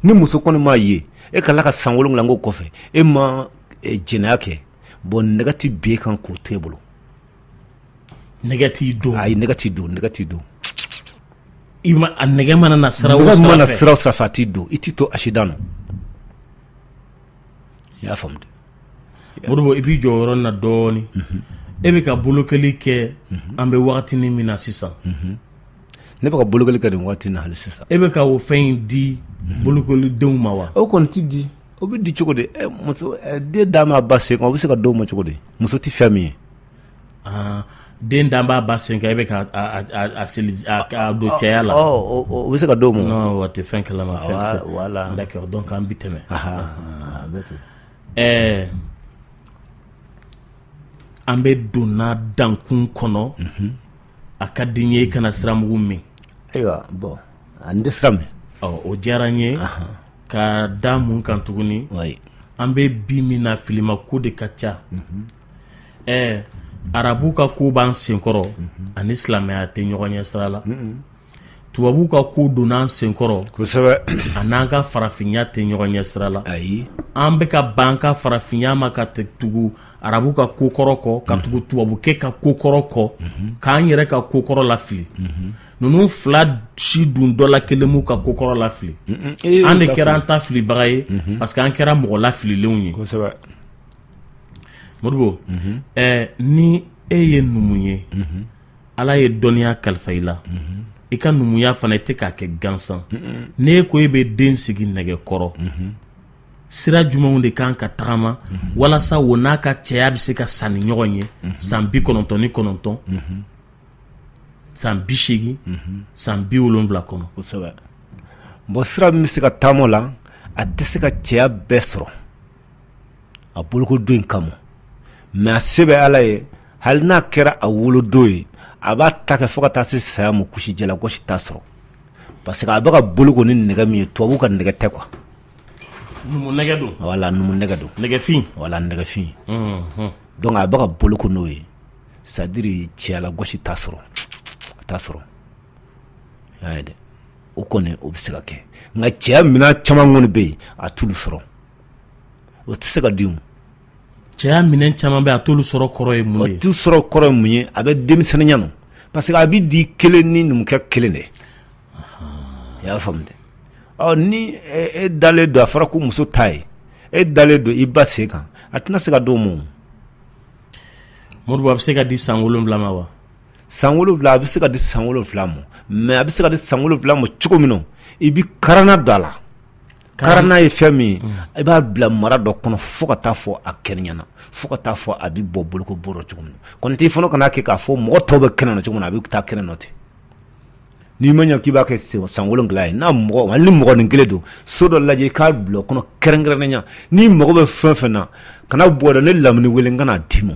Ni muso kɔni m'a ye, e ka la ka san 7 k'o kɔfɛ, e ma jɛnɛya kɛ, bon nɛgɛ tɛ bin e kan k'o to e bolo. Nɛgɛ t'i don. Ayi, nɛgɛ t'i don, nɛgɛ t'i don. I ma a nɛgɛ mana na sira o sira fɛ. Mana sira o sira fɛ, a t'i don, i t'i to accident na. I y'a faamu dɛ. Modibo, i b'i jɔ o yɔrɔ na dɔɔnin. E bɛ ka bolokoli kɛ an bɛ wagatinin min na sisan. Ne bɛ ka bolokoli kɛ nin waati na hali sisan. E bɛ ka o fɛn in di bolokolidenw ma wa? O kɔni tɛ di. O bɛ di cogo di? Muso den da b'a ba sen kan, o bɛ se ka d'o ma cogo di? Muso tɛ fɛn min ye. Den da b'a ba sen kan, e bɛ ka a seli a don cɛya la. O bɛ se ka d'o ma. Non, o tɛ fɛn kalama, fɛn tɛ se. Voilà. D'accord, donc an bɛ tɛmɛ. A bɛ ten. An bɛ donna dankun kɔnɔ. A ka di n ye i kana siramugu min. Ayiwa, bon, an tɛ sira min. Ɔ o diyara n ye. Ka da mun kan tuguni? Oui. An bɛ bi min na, filimako de ka ca. Arabu ka ko b'an senkɔrɔ, ani silamɛya tɛ ɲɔgɔn ɲɛ sira la. Tubabu ka ko donna an senkɔrɔ, a n'an ka farafinya tɛ ɲɔgɔn ɲɛ sira la. Ayi. An bɛ ka ban an ka farafinya ma ka tugu arabu ka ko kɔrɔ kɔ, ka tugu tubabukɛ ka ko kɔrɔ kɔ, k'an yɛrɛ ka ko kɔrɔ lafili. Ninnu fila si dun dɔ la kelen m'u ka ko kɔrɔ lafili. An de kɛra an ta filibaga ye, parce que an kɛra mɔgɔ lafililenw ye. Modibo, ni e ye numu ye, Ala ye dɔnniya kalifa i la, i ka numuya fana i tɛ k'a kɛ gansan. N'e ko e bɛ den sigi nɛgɛ kɔrɔ, sira jumɛnw de kan ka tagama walasa o n'a ka cɛya bɛ se ka san ni ɲɔgɔn ye san 99, san 80, san 70 kɔnɔ? Kosɛbɛ. Bon, sira min bɛ se ka taama la, a tɛ se ka cɛya bɛɛ sɔrɔ a bolokodon in kama, mais a se bɛ Ala ye, hali n'a kɛra a wolodon ye, a b'a ta kɛ fo ka taa se saya ma, kusijala gosi t'a sɔrɔ, parce que a bɛ ka boloko ni nɛgɛ min ye, tubabu ka nɛgɛ tɛ quoi. Numu nɛgɛ don. Voilà, numu nɛgɛ don. Nɛgɛfin. Voilà, nɛgɛfin. Donc a bɛ ka boloko n'o ye, c'est à dire cɛyala gosi t'a sɔrɔ, a t'a sɔrɔ. I y'a ye dɛ, o kɔni o bɛ se ka kɛ, nka cɛya minɛn caman kɔni bɛ yen, a t'olu sɔrɔ, o tɛ se ka di. Cɛya minɛn caman bɛ, a t'olu sɔrɔ kɔrɔ ye mun ye? O t'u sɔrɔ kɔrɔ ye mun ye? A bɛ denmisɛnninya nɔ, parce que a bɛ di kelen ni numukɛ kelen de, i y'a faamu dɛ. Ɔ ni e dalen don, a fɔra ko muso ta ye, e dalen don i ba sen kan, a tɛna se ka d'o ma. Modibo, a bɛ se ka di san 7 ma wa? San 7, a bɛ se ka di san 7 ma, mais a bɛ se ka di san 7 ma cogo min na, i bɛ karana don a la. Karana ye fɛn min ye, i b'a bila mara dɔ kɔnɔ fo ka taa fɔ a kɛnɛyana, fo ka taa fɔ a bɛ bɔ boloko bɔ cogo min na. Kɔni t'i fana kana kɛ k'a fɔ mɔgɔ tɔw bɛ kɛnɛ na cogo min na, a bɛ taa kɛnɛ nɔ ten. N'i ma ɲɛ k'i b'a kɛ san 7 ye, n'a mɔgɔ hali ni mɔgɔnin kelen don, so dɔ lajɛ i k'a bila o kɔnɔ kɛrɛnkɛrɛnnenya. N'i mago bɛ fɛn fɛn na, kana bɔ dɛ, ne Lamini wele n ka n'a d'i ma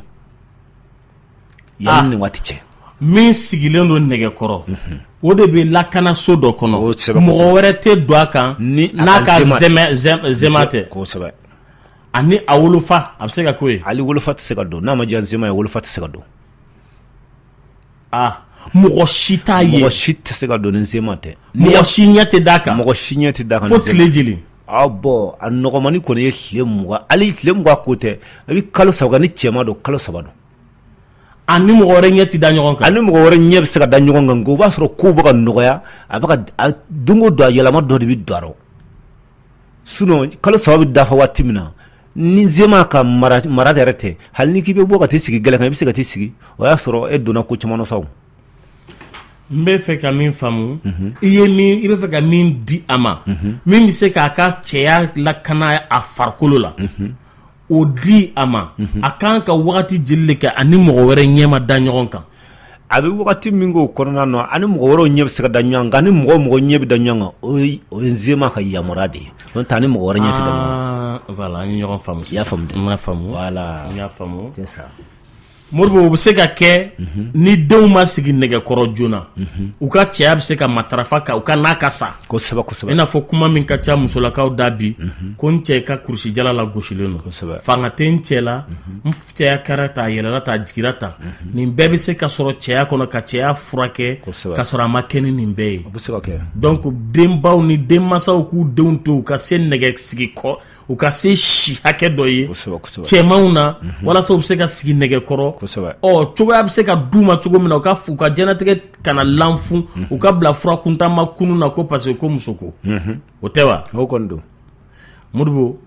yanni nin waati cɛ. Min sigilen don nɛgɛkɔrɔ, o de bɛ lakana so dɔ kɔnɔ, mɔgɔ wɛrɛ tɛ don a kan n'a ka zema tɛ. Kosɛbɛ. Ani a wolofa, a bɛ se ka k'o ye. Hali wolofa tɛ se ka don n'a ma diya zema ye, wolofa tɛ se ka don. Aa, mɔgɔ si t'a ye. Mɔgɔ si tɛ se ka don ni zema tɛ. Mɔgɔ si ɲɛ tɛ d'a kan. Mɔgɔ si ɲɛ tɛ d'a kan. Fo tile jeli? Ah bon, a nɔgɔmani kɔni ye tile 20, hali tile 20 ko tɛ, a bɛ kalo 3 ni cɛman don, kalo 3 don. A ni mɔgɔ wɛrɛ ɲɛ tɛ da ɲɔgɔn kan. A ni mɔgɔ wɛrɛ ɲɛ bɛ se ka da ɲɔgɔn kan, nka o b'a sɔrɔ kow bɛ ka nɔgɔya, a bɛ ka don o don a yɛlɛma dɔ de bɛ don a rɔ. Sinon kalo 3 bɛ dafa waati min na, ni zema ka mara yɛrɛ tɛ, hali ni k'i bɛ bɔ ka t'i sigi gɛlɛn kan, i bɛ se ka t'i sigi, o y'a sɔrɔ e donna ko caman sa. N bɛ fɛ ka min faamu, i ye min, i bɛ fɛ ka min di a ma, min bɛ se k'a ka cɛya lakana a farikolo la, o di a ma, a kan ka wagati jeli de kɛ ani mɔgɔ wɛrɛ ɲɛ ma da ɲɔgɔn kan? A bɛ wagati min k'o kɔnɔna na, ani mɔgɔ wɛrɛw ɲɛ bɛ se ka da ɲɔgɔn kan, ni mɔgɔ mɔgɔ ɲɛ bɛ da ɲɔgɔn kan, o ye nzema ka yamaruya de ye, n'o tɛ ani mɔgɔ wɛrɛ ɲɛ tɛ da ɲɔgɔn kan. Voilà, an ye ɲɔgɔn faamu. I y'a faamu dɛ? N y'a faamu. Voilà, n y'a faamu. C'est ça. Modibo, o bɛ se ka kɛ ni denw ma sigi nɛgɛkɔrɔ joona, u ka cɛya bɛ se ka matarafa ka u ka n'a ka sa. Kosɛbɛ, kosɛbɛ. I n'a fɔ kuma min ka ca musolakaw da bi, ko n cɛ ka kurusijala la gosilen don, fanga tɛ n cɛ la, n cɛya kɛra tan, a yɛlɛla tan, a jigira tan. Nin bɛɛ bɛ se ka sɔrɔ cɛya kɔnɔ, ka cɛya furakɛ ka sɔrɔ a ma kɛ ni nin bɛɛ ye. O bɛ se ka kɛ. Donc denbaw ni denmansaw k'u denw to u ka se nɛgɛ sigi kɔ, u ka se si hakɛ dɔ ye cɛmanw na, walasa u bɛ se ka sigi nɛgɛ kɔrɔ. Ɔ cogoya bɛ se ka d'u ma cogo min na, u ka u ka diɲɛlatigɛ kana lanfun, u ka bila fura kuntama kunun na ko parce que ko muso ko o tɛ wa? O kɔni don. Modibo,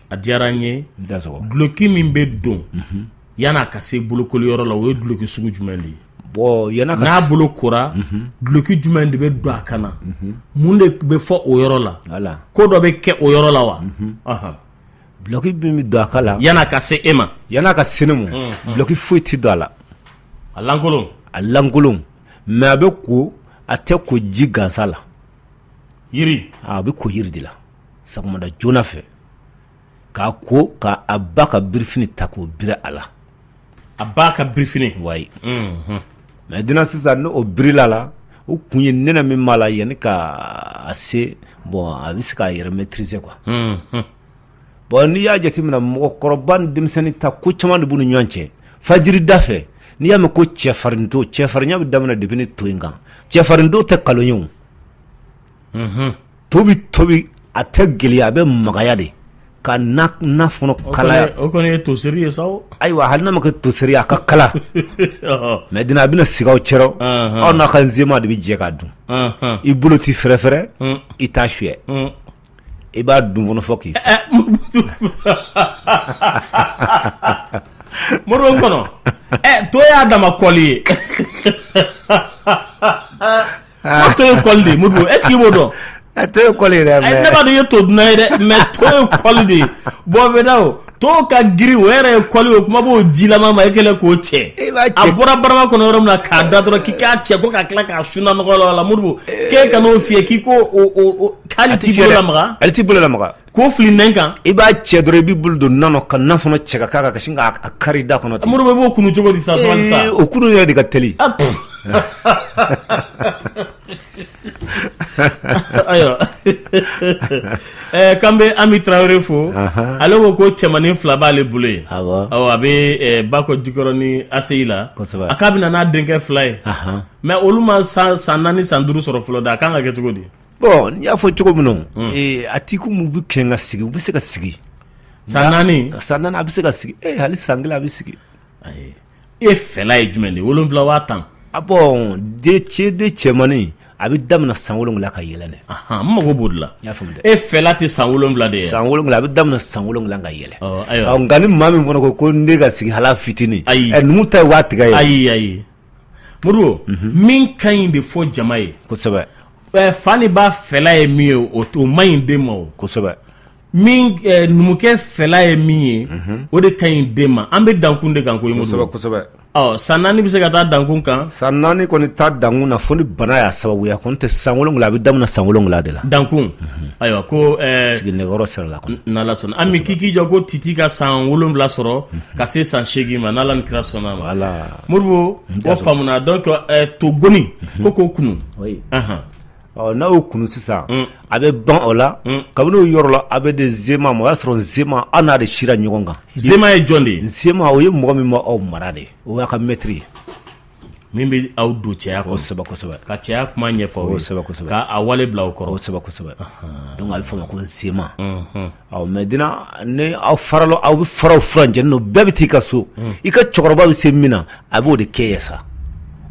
a diyara n ye. Duloki min bɛ don yan'a ka se bolokoli yɔrɔ la, o ye duloki sugu jumɛn de ye? Bon, n'a bolo kora, duloki jumɛn de bɛ don a kan na? Mun de bɛ fɔ o yɔrɔ la? Ko dɔ bɛ kɛ o yɔrɔ la wa? Duloki min bɛ don a kan la yan'a ka se e ma, yan'a ka se ne ma, duloki foyi tɛ don a la. A lankolon. A lankolon, mais a bɛ ko, a tɛ ko ji gansan la. Yiri. A bɛ ko yiri de la sɔgɔmada joona fɛ, k'a ko, k'a a ba ka birifini ta k'o biri a la. A ba ka birifini. Wayi. Maintenant sisan, n'o birila la, o kun ye nɛnɛ min b'a la yanni ka a se, bon, a bɛ se k'a yɛrɛ maîtriser quoi. Bon n'i y'a jateminɛ mɔgɔkɔrɔba ni denmisɛnnin ta ko caman de b'u ni ɲɔgɔn cɛ fajiri da fɛ n'i y'a mɛn ko cɛfarinto cɛfarinya bɛ daminɛ depuis ni to in kan cɛfarinto tɛ kalon ye o to bɛ tobi a tɛ gɛlɛya a bɛ magaya de ka na fana kalaya o kɔni ye toseri ye sa ayiwa hali n'a ma kɛ toseri a ka kala maintenant a bɛna sigi aw cɛrɔ aw n'a ka nzema de bɛ jɛ k'a dun i bolo tɛ fɛrɛfɛrɛ i t'a suyɛ i b'a dun fana fo k'i Modibo kɔnɔ to y'a dama kɔli ye to ye kɔli de ye Modibo est-ce que i b'o dɔn to ye kɔli yɛrɛ ne b'a dɔn i ye to dunna ye dɛ mais to ye kɔli de ye bon maintenant o to ka girin o yɛrɛ ye kɔli o kuma b'o jilama ma e kɛlen k'o cɛ a bɔra barama kɔnɔ yɔrɔ min na k'a da dɔrɔn k'i k'a cɛ ko ka tila k'a suna nɔgɔ la Modibo k'e ka n'o fiyɛ k'i ko o k'ale t'i bolo lamaga ale t'i bolo lamaga k'o fili nɛn kan i b'a cɛ dɔrɔn i b'i bolo don na ka na fana cɛ ka k'a kan ka sin k'a kari da kɔnɔ ten Modibo i b'o kunu cogo di sa sabali sa o kunu yɛrɛ de ka teli ayiwa k'an bɛ Ami Tarawele fo ale ko ko cɛmannin fila b'ale bolo yen a bɛ Bakɔ Jikɔrɔni ACI la a k'a bɛ na n'a denkɛ fila ye mais olu ma san 4 san 5 sɔrɔ fɔlɔ dɛ a kan ka kɛ cogo di bon n y'a fɔ cogo min na a t'i komi u bɛ kɛn ka sigi u bɛ se ka sigi san 4 san 4 a bɛ se ka sigi hali san 1 a bɛ sigi e fɛla ye jumɛn de ye 7 waa 10 a bon den cɛ den cɛmannin a bɛ daminɛ san 7 ka yɛlɛ dɛ n mago b'o de la i y'a faamu dɛ e fɛla tɛ san 7 de ye san 7 a bɛ daminɛ san 7 ka yɛlɛ ayiwa nka ni maa min fana ko ko ne ka sigi hala fitinin ayi numu ta ye waa tigɛ ye ayi ayi Modibo min ka ɲi de fɔ jama ye kosɛbɛ fa ni ba fɛla ye min ye o man ɲi den ma o kosɛbɛ min numukɛ fɛla ye min ye o de ka ɲi den ma an bɛ dankun de kan koyi kosɛbɛ kosɛbɛ ɔ san 4 bɛ se ka taa dankun kan san 4 kɔni taa dankun na fo ni bana y'a sababuya kɔni tɛ san 7 a bɛ daminɛ san 7 de la dankun ayiwa ko sigi nɛgɛkɔrɔ sira la kɔnɔ n'Ala sɔnna Ami k'i k'i jɔ ko Titi ka san 7 sɔrɔ ka se san 8 ma n'Ala ni kira sɔnna a ma voilà Modibo o faamuna donc togoni ko k'o kunu ɔ n'a y'o kunu sisan a bɛ ban o la kabini o yɔrɔ la a bɛ di zema ma o y'a sɔrɔ zema aw n'a de sira ɲɔgɔn kan zema ye jɔn de ye zema o ye mɔgɔ min b'aw mara de o y'a ka mɛtiri ye min bɛ aw don cɛya kɔnɔ kosɛbɛ kosɛbɛ ka cɛya kuma ɲɛfɔ aw ye kosɛbɛ kosɛbɛ ka a wale bila aw kɔrɔ kosɛbɛ kosɛbɛ donc a bɛ fɔ o ma ko zema ɔ maintenant ni aw farala aw bɛ fara furancɛ n'o bɛɛ bɛ t'i ka so i ka cɛkɔrɔba bɛ se min na a b'o de kɛ ye sa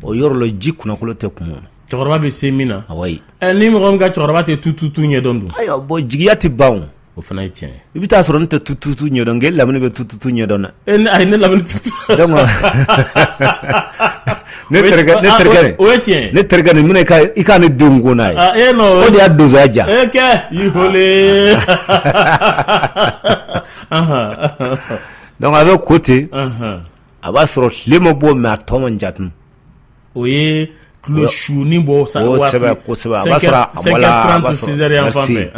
o yɔrɔ la ji kunnakolo tɛ kumu cɛkɔrɔba bɛ se min na ayi ni mɔgɔ min ka cɛkɔrɔba tɛ tututu ɲɛdɔn dun ayiwa bon jigiya tɛ ban o fana ye tiɲɛ ye i bɛ taa sɔrɔ ne tɛ tututu ɲɛdɔn nka e Lamini bɛ tututu ɲɛdɔn na ayi ne Lamini tutu donc ne terikɛ ne terikɛ o ye tiɲɛ ye ne terikɛ nin minɛ i ka ne denw ko n'a ye e non o de y'a donsoya diya e kɛ i hole donc a bɛ ko ten a b'a sɔrɔ tile ma bɔ mais a tɔ man ja tun o ye tulo sunin bɔ sa kosɛbɛ kosɛbɛ a b'a sɔrɔ a bɔla 6 heures yan fan fɛ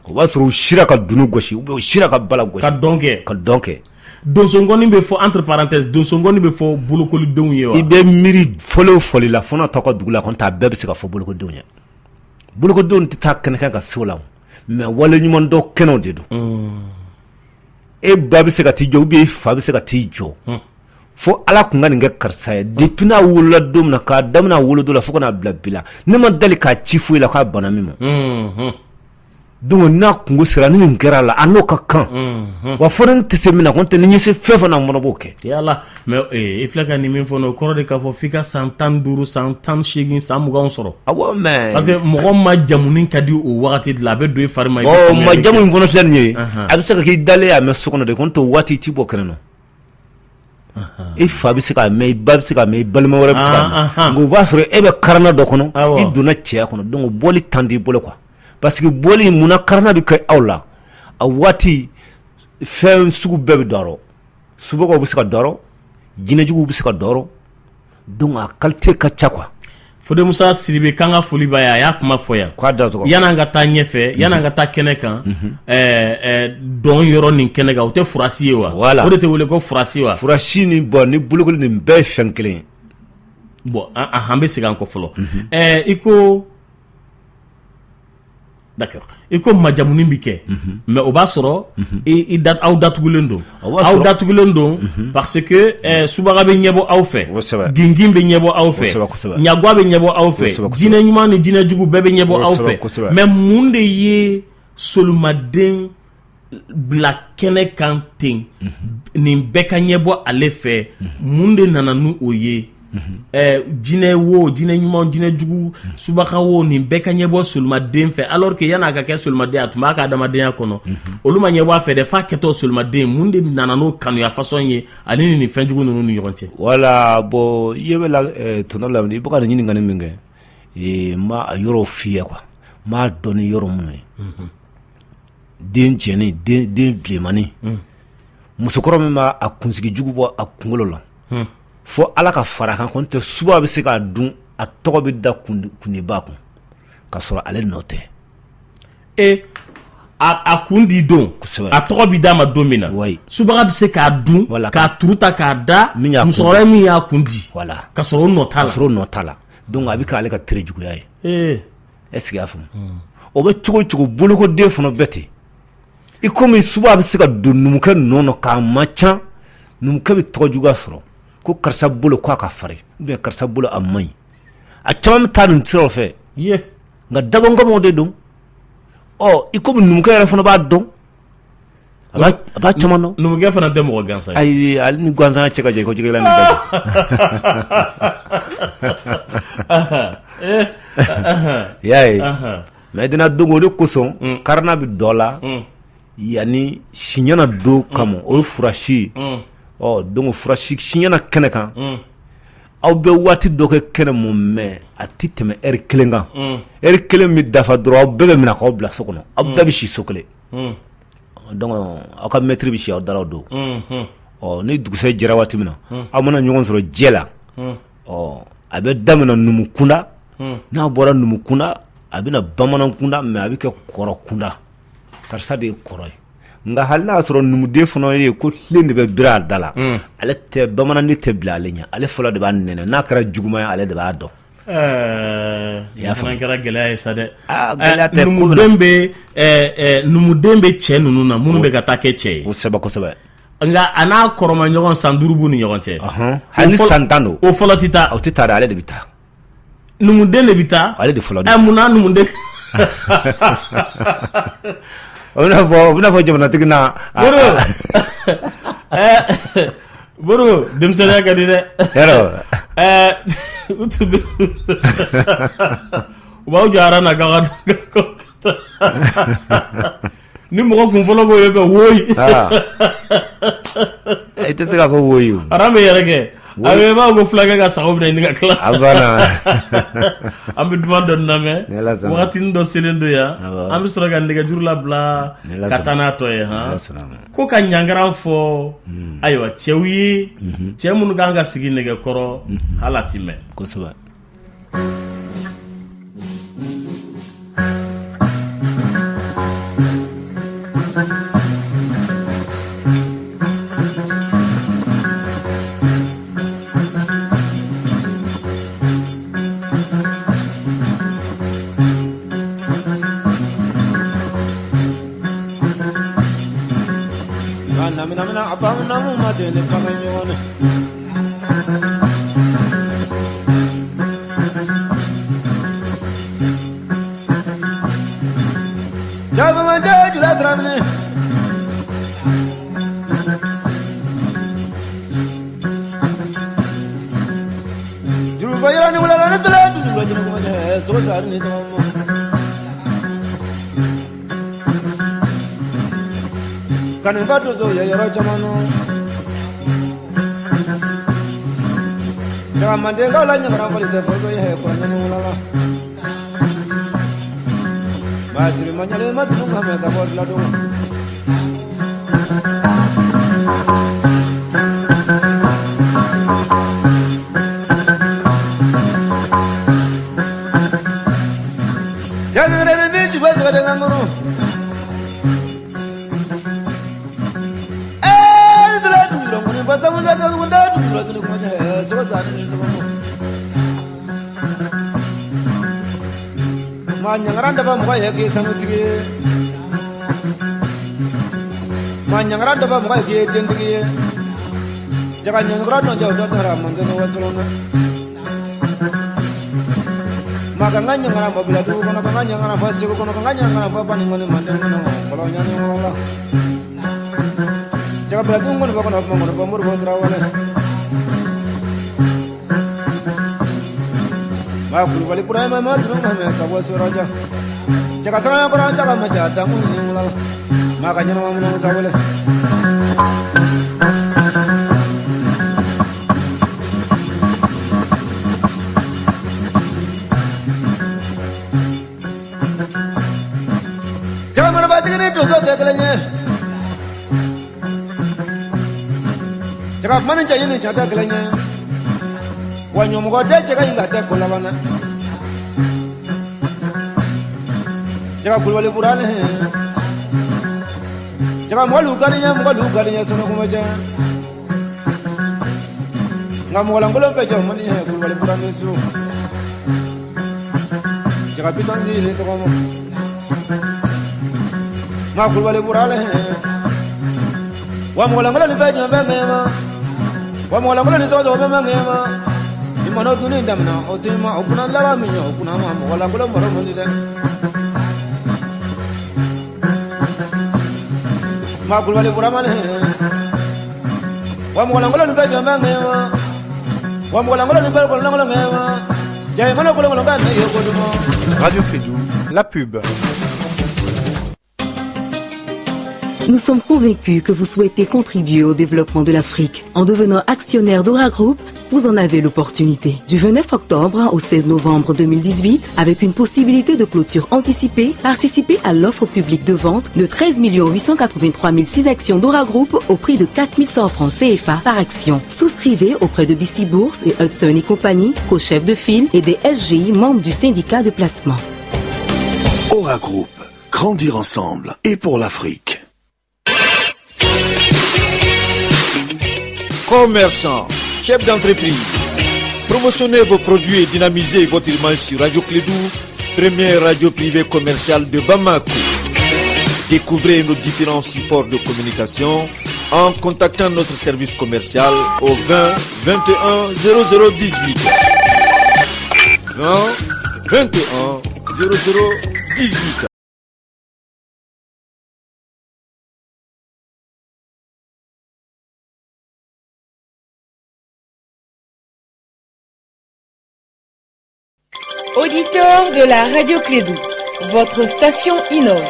o b'a sɔrɔ u sira ka dunun gosi ou bien u sira ka bala gosi ka dɔn kɛ ka dɔn kɛ donsongɔni bɛ fɔ entre parenthèses donsongɔni bɛ fɔ bolokolidenw ye wa i bɛ miiri fɔli o fɔli la fo n'a t'aw ka dugu la kɔni t'a bɛɛ bɛ se ka fɔ bolokodenw ye bolokodenw tɛ taa kɛnɛ kan ka se o la mais wale ɲuman dɔn kɛnɛw de don e ba bɛ se ka t'i jɔ ou bien i fa bɛ se ka t'i jɔ fo ala tun ka nin kɛ karisa ye depuis n'a wolola don min na k'a daminɛ a wolodon la fo ka n'a bila bi la ne ma deli k'a ci foyi la k'a bana min ma donc n'a kunko sera ni nin kɛra a la a n'o ka kan wa fo ne tɛ se min na ko n tɛ ni n ye se fɛn fɛn na n fana b'o kɛ yala mais i filɛ ka nin min fɔ o kɔrɔ de k'a fɔ f'i ka san 15 san 18 san 20 sɔrɔ awɔ mais parce que mɔgɔ majamuni ka di o wagati de la a bɛ don i fari ma ɔ majamu in fana filɛ nin ye a bɛ se ka k'i dalen y'a mɛn so kɔnɔ de ko n t'o waati i ti bɔ kɛnɛ na i fa bɛ se k'a mɛn i ba bɛ se k'a mɛn i balima wɛrɛ bɛ se k'a mɛn nka o b'a sɔrɔ e bɛ karana dɔ kɔnɔ i donna cɛya kɔnɔ donc bɔli temps t'i bolo quoi parce que bɔli munna karana bɛ kɛ aw la a waati fɛn sugu bɛɛ bɛ don a rɔ subagaw bɛ se ka don a rɔ jinɛjuguw bɛ se ka don a rɔ donc a qualité ka ca quoi Fode Musa Sidibe k'an ka foli b'a ye a y'a kuma fɔ yan k'a da tɔgɔ yan'an ka taa ɲɛfɛ yan'an ka taa kɛnɛ kan dɔn yɔrɔ nin kɛnɛ kan o tɛ furasi ye wa voilà o de tɛ wele ko furasi wa furasi ni bon ni bolokoli nin bɛɛ ye fɛn kelen ye bon an bɛ segin an kɔ fɔlɔ i ko D'accord, i ko majamuni bɛ kɛ, mais o b'a sɔrɔ i aw datugulen don, aw datugulen don, parce que subaga bɛ ɲɛbɔ aw fɛ, gingin bɛ ɲɛbɔ aw fɛ, ɲagwa bɛ ɲɛbɔ aw fɛ, jinɛ ɲuman ni jinɛ jugu bɛɛ bɛ ɲɛbɔ aw fɛ. Mais mun de ye solumaden bila kɛnɛ kan ten, nin bɛɛ ka ɲɛbɔ ale fɛ? Mun de nana n'o o ye? Jinɛ wo, jinɛ ɲuman, jinɛ jugu, subaga wo, nin bɛɛ ka ɲɛbɔ solumaden fɛ, alors que yan'a ka kɛ solumaden, a tun b'a ka adamadenya kɔnɔ, olu ma ɲɛbɔ a fɛ dɛ, f'a kɛtɔ solumaden. Mun de nana n'o kanuya façon ye ani nin fɛnjugu ninnu ni ɲɔgɔn cɛ? Voilà, bon, i ɲɛ bɛ la tonton Lamini, i bɛ ka nin ɲininkali min kɛ, n b'a a yɔrɔ f'i ye quoi. N b'a dɔn ni yɔrɔ minnu ye: den cɛnin, den bilenmanin, musokɔrɔ min b'a a kunsigi jugu bɔ a kunkolo la, fo Ala ka fara kan ko tɛ, suba bɛ se k'a dun, a tɔgɔ bɛ da kundiba kun ka sɔrɔ ale nɔ tɛ. E, a kun di don, a tɔgɔ bɛ d'a ma don min na, subaga bɛ se k'a dun, k'a turu ta k'a da musokɔrɔba min y'a kun di, ka sɔrɔ o nɔ t'a la. Ka sɔrɔ o nɔ t'a la. Donc a bɛ k'ale ka tere juguya ye. Est-ce que i y'a faamu? O bɛ cogo cogo, bolokoden fana bɛɛ ten. I komi suba bɛ se ka don numukɛ nɔ nɔ k'a ma ca, numukɛ bɛ tɔgɔ juguya sɔrɔ ko karisa bolo k'a ka farin, ou bien karisa bolo a man ɲi. A caman bɛ taa nin siraw fɛ, nka dabɔnkamaw de don. Ɔ, i komi numukɛ yɛrɛ fana b'a dɔn, a b'a caman dɔn. Numukɛ fana tɛ mɔgɔ gansan ye. Ayi, ale ni gansan cɛ ka jan i ko jɛgɛla ni da. I y'a ye, maintenant donc o de kosɔn karana bɛ dɔ la yanni siɲɛna don kama, o ye furasi. Ɔ, donc furasi siɲɛna kɛnɛ kan, aw bɛ waati dɔ kɛ kɛnɛ mun, mais a tɛ tɛmɛ heure kelen kan. Heure kelen bɛ dafa dɔrɔn, aw bɛɛ bɛ minɛ k'aw bila so kɔnɔ, aw bɛɛ bɛ si so kelen. Donc aw ka maître bɛ si aw da la o don. Ɔ, ni dugusɛ jɛra waati min na, aw mana ɲɔgɔn sɔrɔ jɛ la, ɔ, a bɛ daminɛ numu kunda. N'a bɔra numu kunda, a bɛna bamanan kunda, mais a bɛ kɛ kɔrɔ kunda, karisa de ye kɔrɔ ye. Nka hali n'a y'a sɔrɔ numuden fana ye ko tilen de bɛ biri a da la, ale tɛ bamananden tɛ bila ale ɲɛ, ale fɔlɔ de b'a nɛnɛ. N'a kɛra juguman ye, ale de b'a dɔn. I fana kɛra gɛlɛya ye sa dɛ. Numuden bɛ numuden bɛ cɛ ninnu na minnu bɛ ka taa kɛ cɛ ye. Kosɛbɛ, kosɛbɛ. Nka a n'a kɔrɔma ɲɔgɔn san 5 b'u ni ɲɔgɔn cɛ. Hali san 10 don. O fɔlɔ tɛ taa. O tɛ taa dɛ, ale de bɛ taa. Numuden de bɛ taa. Ale de fɔlɔ. Munna numuden? O bɛna fɔ jamanatigi na. Boro, denmisɛnninya ka di dɛ. Yɔrɔ. U tun bɛ u b'aw jɔ aran na k'aw ka ni mɔgɔ kun fɔlɔ b'o ye fɛ woyi. I tɛ se k'a fɔ woyi o. Aran bɛ yɛrɛ kɛ. A bɛ b'a ko fulakɛ ka sago bɛna ɲini ka tila. A banna. An bɛ duman dɔ lamɛn. Wagatinin dɔ selen don yan. An bɛ sɔrɔ ka nɛgɛjuru labila ka taa n'a tɔ ye han. Ko ka ɲangara fɔ, ayiwa, cɛw ye, cɛ minnu kan ka sigi nɛgɛkɔrɔ, hali a ti mɛn. Kosɛbɛ. A ma deli ka ɲɔgɔn. Jabamakɛ jula tarawele. Jurufa yɛrɛ ni wula ni tile dugu sogo sari ni tɔgɔ. Kanuba donso ye yɔrɔ caman nɔ. Nka mandenkaw la ɲagara fɔli tɛ fɔ ye kɔrɔ wula la. Maa siri ma ɲalen ma tunu ka mɛn ka bɔ diladon. Jagere ni bi juba jagere nganguru. Eh, dula dula nguni basamu la dula dula dula kuma je sogo sani ni dula. Ma ɲangara daba mɔgɔ ye k'i sanu tigɛ. dentigi ye. Maa ɲangara dɔ bɛ mɔgɔ ye k'i ye dentigi ye. Jaga ɲangara dɔ jɛ o dɔ taara manden wasolon na. Maa ka n ka ɲangara bɔ bila dugu kɔnɔ, ka n ka ɲangara bɔ Segu kɔnɔ, ka n ka ɲangara bɔ Banikɔni manden kɔnɔ, kɔlɔn ɲani wɔɔrɔ la. Jaga bila dugu kɔnɔ fɔ kɔnɔ kuma kɔnɔ fɔ Moribo Tarawele. Maa Kulubali Burahima ma tunu ma mɛn ka bɔ Sɔrɔja. Jaga saranya kɔrɔ jaga ma ja damu ni wula la. Maa ka ɲɛnama minnu sawele. Jaga marabatigi ni donso tɛ kelen ye. Jaga kuma ni cɛ ɲini cɛ tɛ kelen ye. Wa ɲɔmɔgɔ den cɛ ka ɲi ka tɛ ko laban dɛ. Jaga Kulubali Burani. Jaga mɔgɔlu ka di n ye, mɔgɔlu ka di n ye sɔnni cɛ. Nka mɔgɔlankolon bɛɛ jɔ man di n ye Kulubali Burani su. Jaga bitɔn sigi tɔgɔ ma. Nka Kulubali Burani. Wa mɔgɔlankolon ni bɛɛ jɔ bɛ ŋɛɲɛ. Wa mɔgɔlankolon ni sɔgɔsɔgɔ bɛ ŋɛɲɛ. Ni mana dunni daminɛ o tɛ ma o kunna laban min ye o kunna ma mɔgɔlankolon baro man di dɛ. Maa Kulubali Buramani. Wa mɔgɔlankolon ni bɛɛ jɔ bɛ ŋɛɲɛ. Wa mɔgɔlankolon ni bɛɛ kɔlɔnlankolon ŋɛɲɛ. Ja i mana kolonkolon k'a mɛn ye ko duman. Radio Klédu, la pub. Nous sommes convaincus que vous souhaitez contribuer au développement de l'Afrique. En devenant actionnaire d'Ora Group, vous en avez l'opportunité. Du 29 octobre au 16 novembre 2018, avec une possibilité de clôture anticipée, participez à l'offre publique de vente de 13 883 006 actions d'Ora Group au prix de 4 100 francs CFA par action. Souscrivez auprès de BC Bourse et Hudson et compagnie, co-chef de file et des SGI membres du syndicat de placement. Aura Group, grandir ensemble et pour l'Afrique. Commerçants, chefs d'entreprise, promotionnez vos produits et dynamisez votre image sur Radio Klédu, première radio privée commerciale de Bamako. Découvrez nos différents supports de communication en contactant notre service commercial au 20 21 00 18. 20 21 00 18. Auditeurs de la radio Klédu, votre station innove.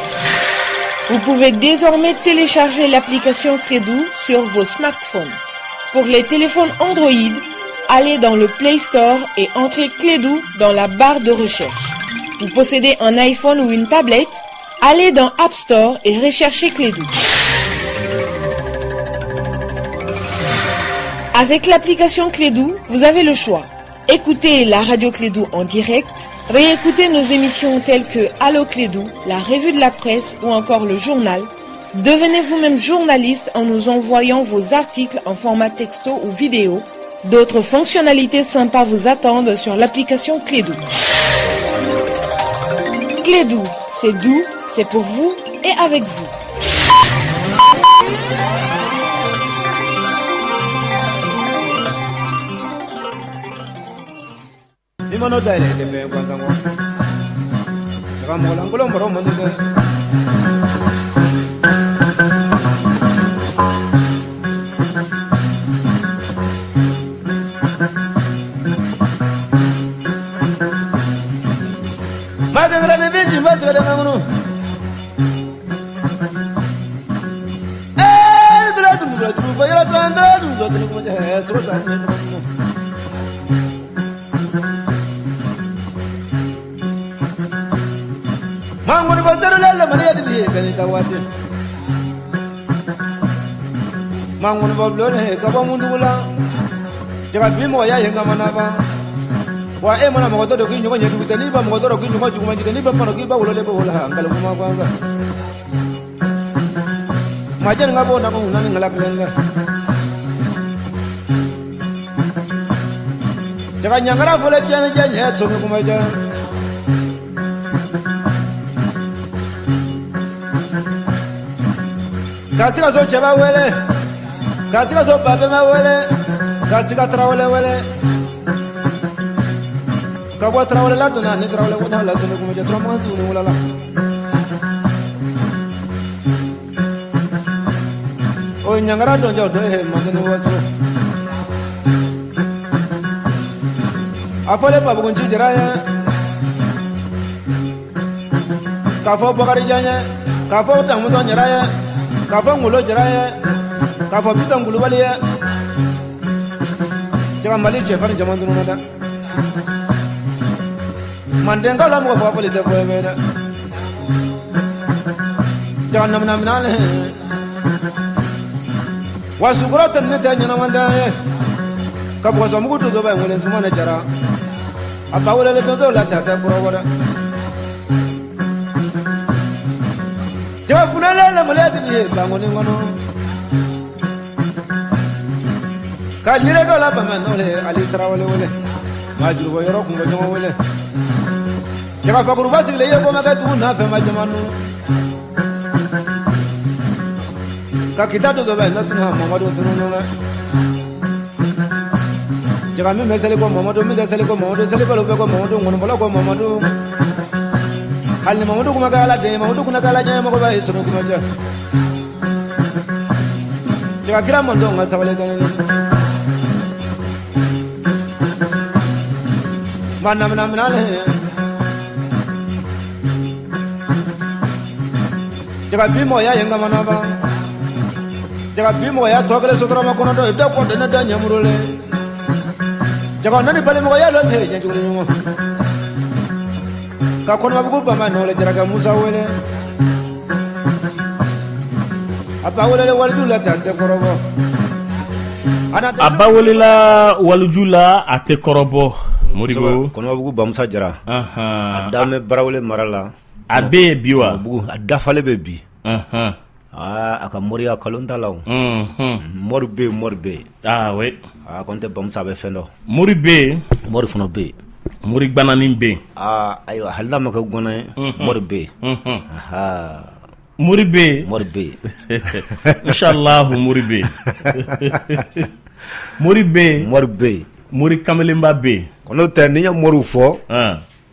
Vous pouvez désormais télécharger l'application Klédu sur vos smartphones. Pour les téléphones Android, allez dans le Play Store et entrez Klédu dans la barre de recherche. Vous possédez un iPhone ou une tablette, allez dans App Store et recherchez Klédu. Avec l'application Klédu, vous avez le choix. Écoutez la radio Klédu en direct, réécoutez nos émissions telles que Allo Klédu, la revue de la presse ou encore le journal. Devenez vous-même journaliste en nous envoyant vos articles en format texto ou vidéo. D'autres fonctionnalités sympas vous attendent sur l'application Klédu. Klédu, c'est doux, c'est pour vous et avec vous. I mana o dayɛlɛ i tɛ fɛn ye gansan kɔ. Jaga mɔgɔlankolon baro man di dɛ. Maa kɛnkɛrɛ ni bin jin ba tigɛ de kan kɔnɔ. Ee ni tula tulu tula tulu ba yɔrɔ tula tula tulu tula tulu kuma cɛ sogo sa ne tɔgɔ duman. Maa ŋɔnifɔ zero la lamaniya de ye bɛɛ n'i ta waati. Maa ŋɔnifɔ bulon ne ka bɔ mundugu la. Jaga bi mɔgɔ y'a ye n ka mana ban. Wa e mana mɔgɔ dɔ don k'i ɲɔgɔn ɲɛjugu tɛ, n'i ba mɔgɔ dɔ don k'i ɲɔgɔn juguman tɛ, n'i ba mɔgɔ k'i ba wololen bɛ wolo la nkalon kuma gansan. Maa jɛni ka bɔ na ko naani ŋala kelen dɛ. Jaga ɲangara fɔlɔ tiɲɛni jɛ ɲɛ sɔmi kuma jɛ. Ka Sikaso cɛba wele, ka Sikaso babɛnba wele, ka Sika tarawele wele. Ka bɔ tarawele la donna ni tarawele ko la sɔnni kun bɛ turamagan sigi wula la. O ɲangara dɔnjɔ dɔ ye manden waso. A fɔlen Babugunci Jara ye, k'a fɔ Bakarijan ye, k'a fɔ Damɔzɔn Jara ye, k'a fɔ Ngolo Jara ye, k'a fɔ Bitɔn Kulubali ye. Jaga Mali cɛfarin caman tununna dɛ. Mandenkaw la mɔgɔ faga fɔli tɛ fɔ ye dɛ. Jaga namina minɛ wa sukɔrɔ tɛ ne tɛ ɲɛnamada ye. Ka bɔgɔsɔmugu donsoba in wele Sumana Jara. A ba welelen donso la tɛ kɔrɔbɔ dɛ. Jaga kunɛlen lamɔlen tigi ye bankoni kɔnɔ. Ka lire dɔ la bama n'o ye Ali Tarawele wele. Maa jurufɔ yɔrɔ kun bɛ ɲɔgɔn wele. Jaga fakuruba sigilen ye ko ma kɛ dugu n'a fɛn ma jama nu. Ka kita donsoba in n'o tun Mamadu tunun dɛ. Jaga min bɛ seli ko Mamadu, min tɛ seli ko Mamadu, selibaliw bɛ ko Mamadu, ŋɔnibɔlaw ko Mamadu. Hali ni Mamadu kun ma kɛ Ala den ye, Mamadu kun na kɛ Ala ɲɛ mɔgɔ b'a ye sɔrɔ kuma jɛ. Jaga kira mantɔn ka sabali dɔɔni. Ma namina minɛ Jaga bi mɔgɔya ye ngamana ban. Jaga bi mɔgɔya tɔ kelen sotarama kɔnɔ dɔ ye dɔ kɔ ne da ɲɛmurulen. Jaga nani balimɔgɔya dɔ tɛ ɲɛ jugu ɲɔgɔn. Ka kɔnɔbabugu bama nɔgɔlen Jarakɛ Musa wele. A ba welelen waliju la tɛ a tɛ kɔrɔbɔ. A ba welela waliju la a tɛ kɔrɔbɔ. Modibo. Kɔnɔbabugu Bamusa Jara. A dan bɛ Barawele mara la. A bɛ yen bi wa? A dafalen bɛ bi. Aa a ka moriya kalon t'a la o. Mori bɛ yen, mori bɛ yen. Ah oui. Aa ko n tɛ Bamusa bɛ fɛn dɔn. Mori bɛ yen. Mori fana bɛ yen. Mori gbananin bɛ yen. Aa ayiwa hali n'a ma kɛ gwana ye, mori bɛ yen. Aha. Mori bɛ yen. Mori bɛ yen. Inshallah mori bɛ yen. Mori bɛ yen. Mori bɛ yen. Mori kamalenba bɛ yen. Ko n'o tɛ ni n ye moriw fɔ.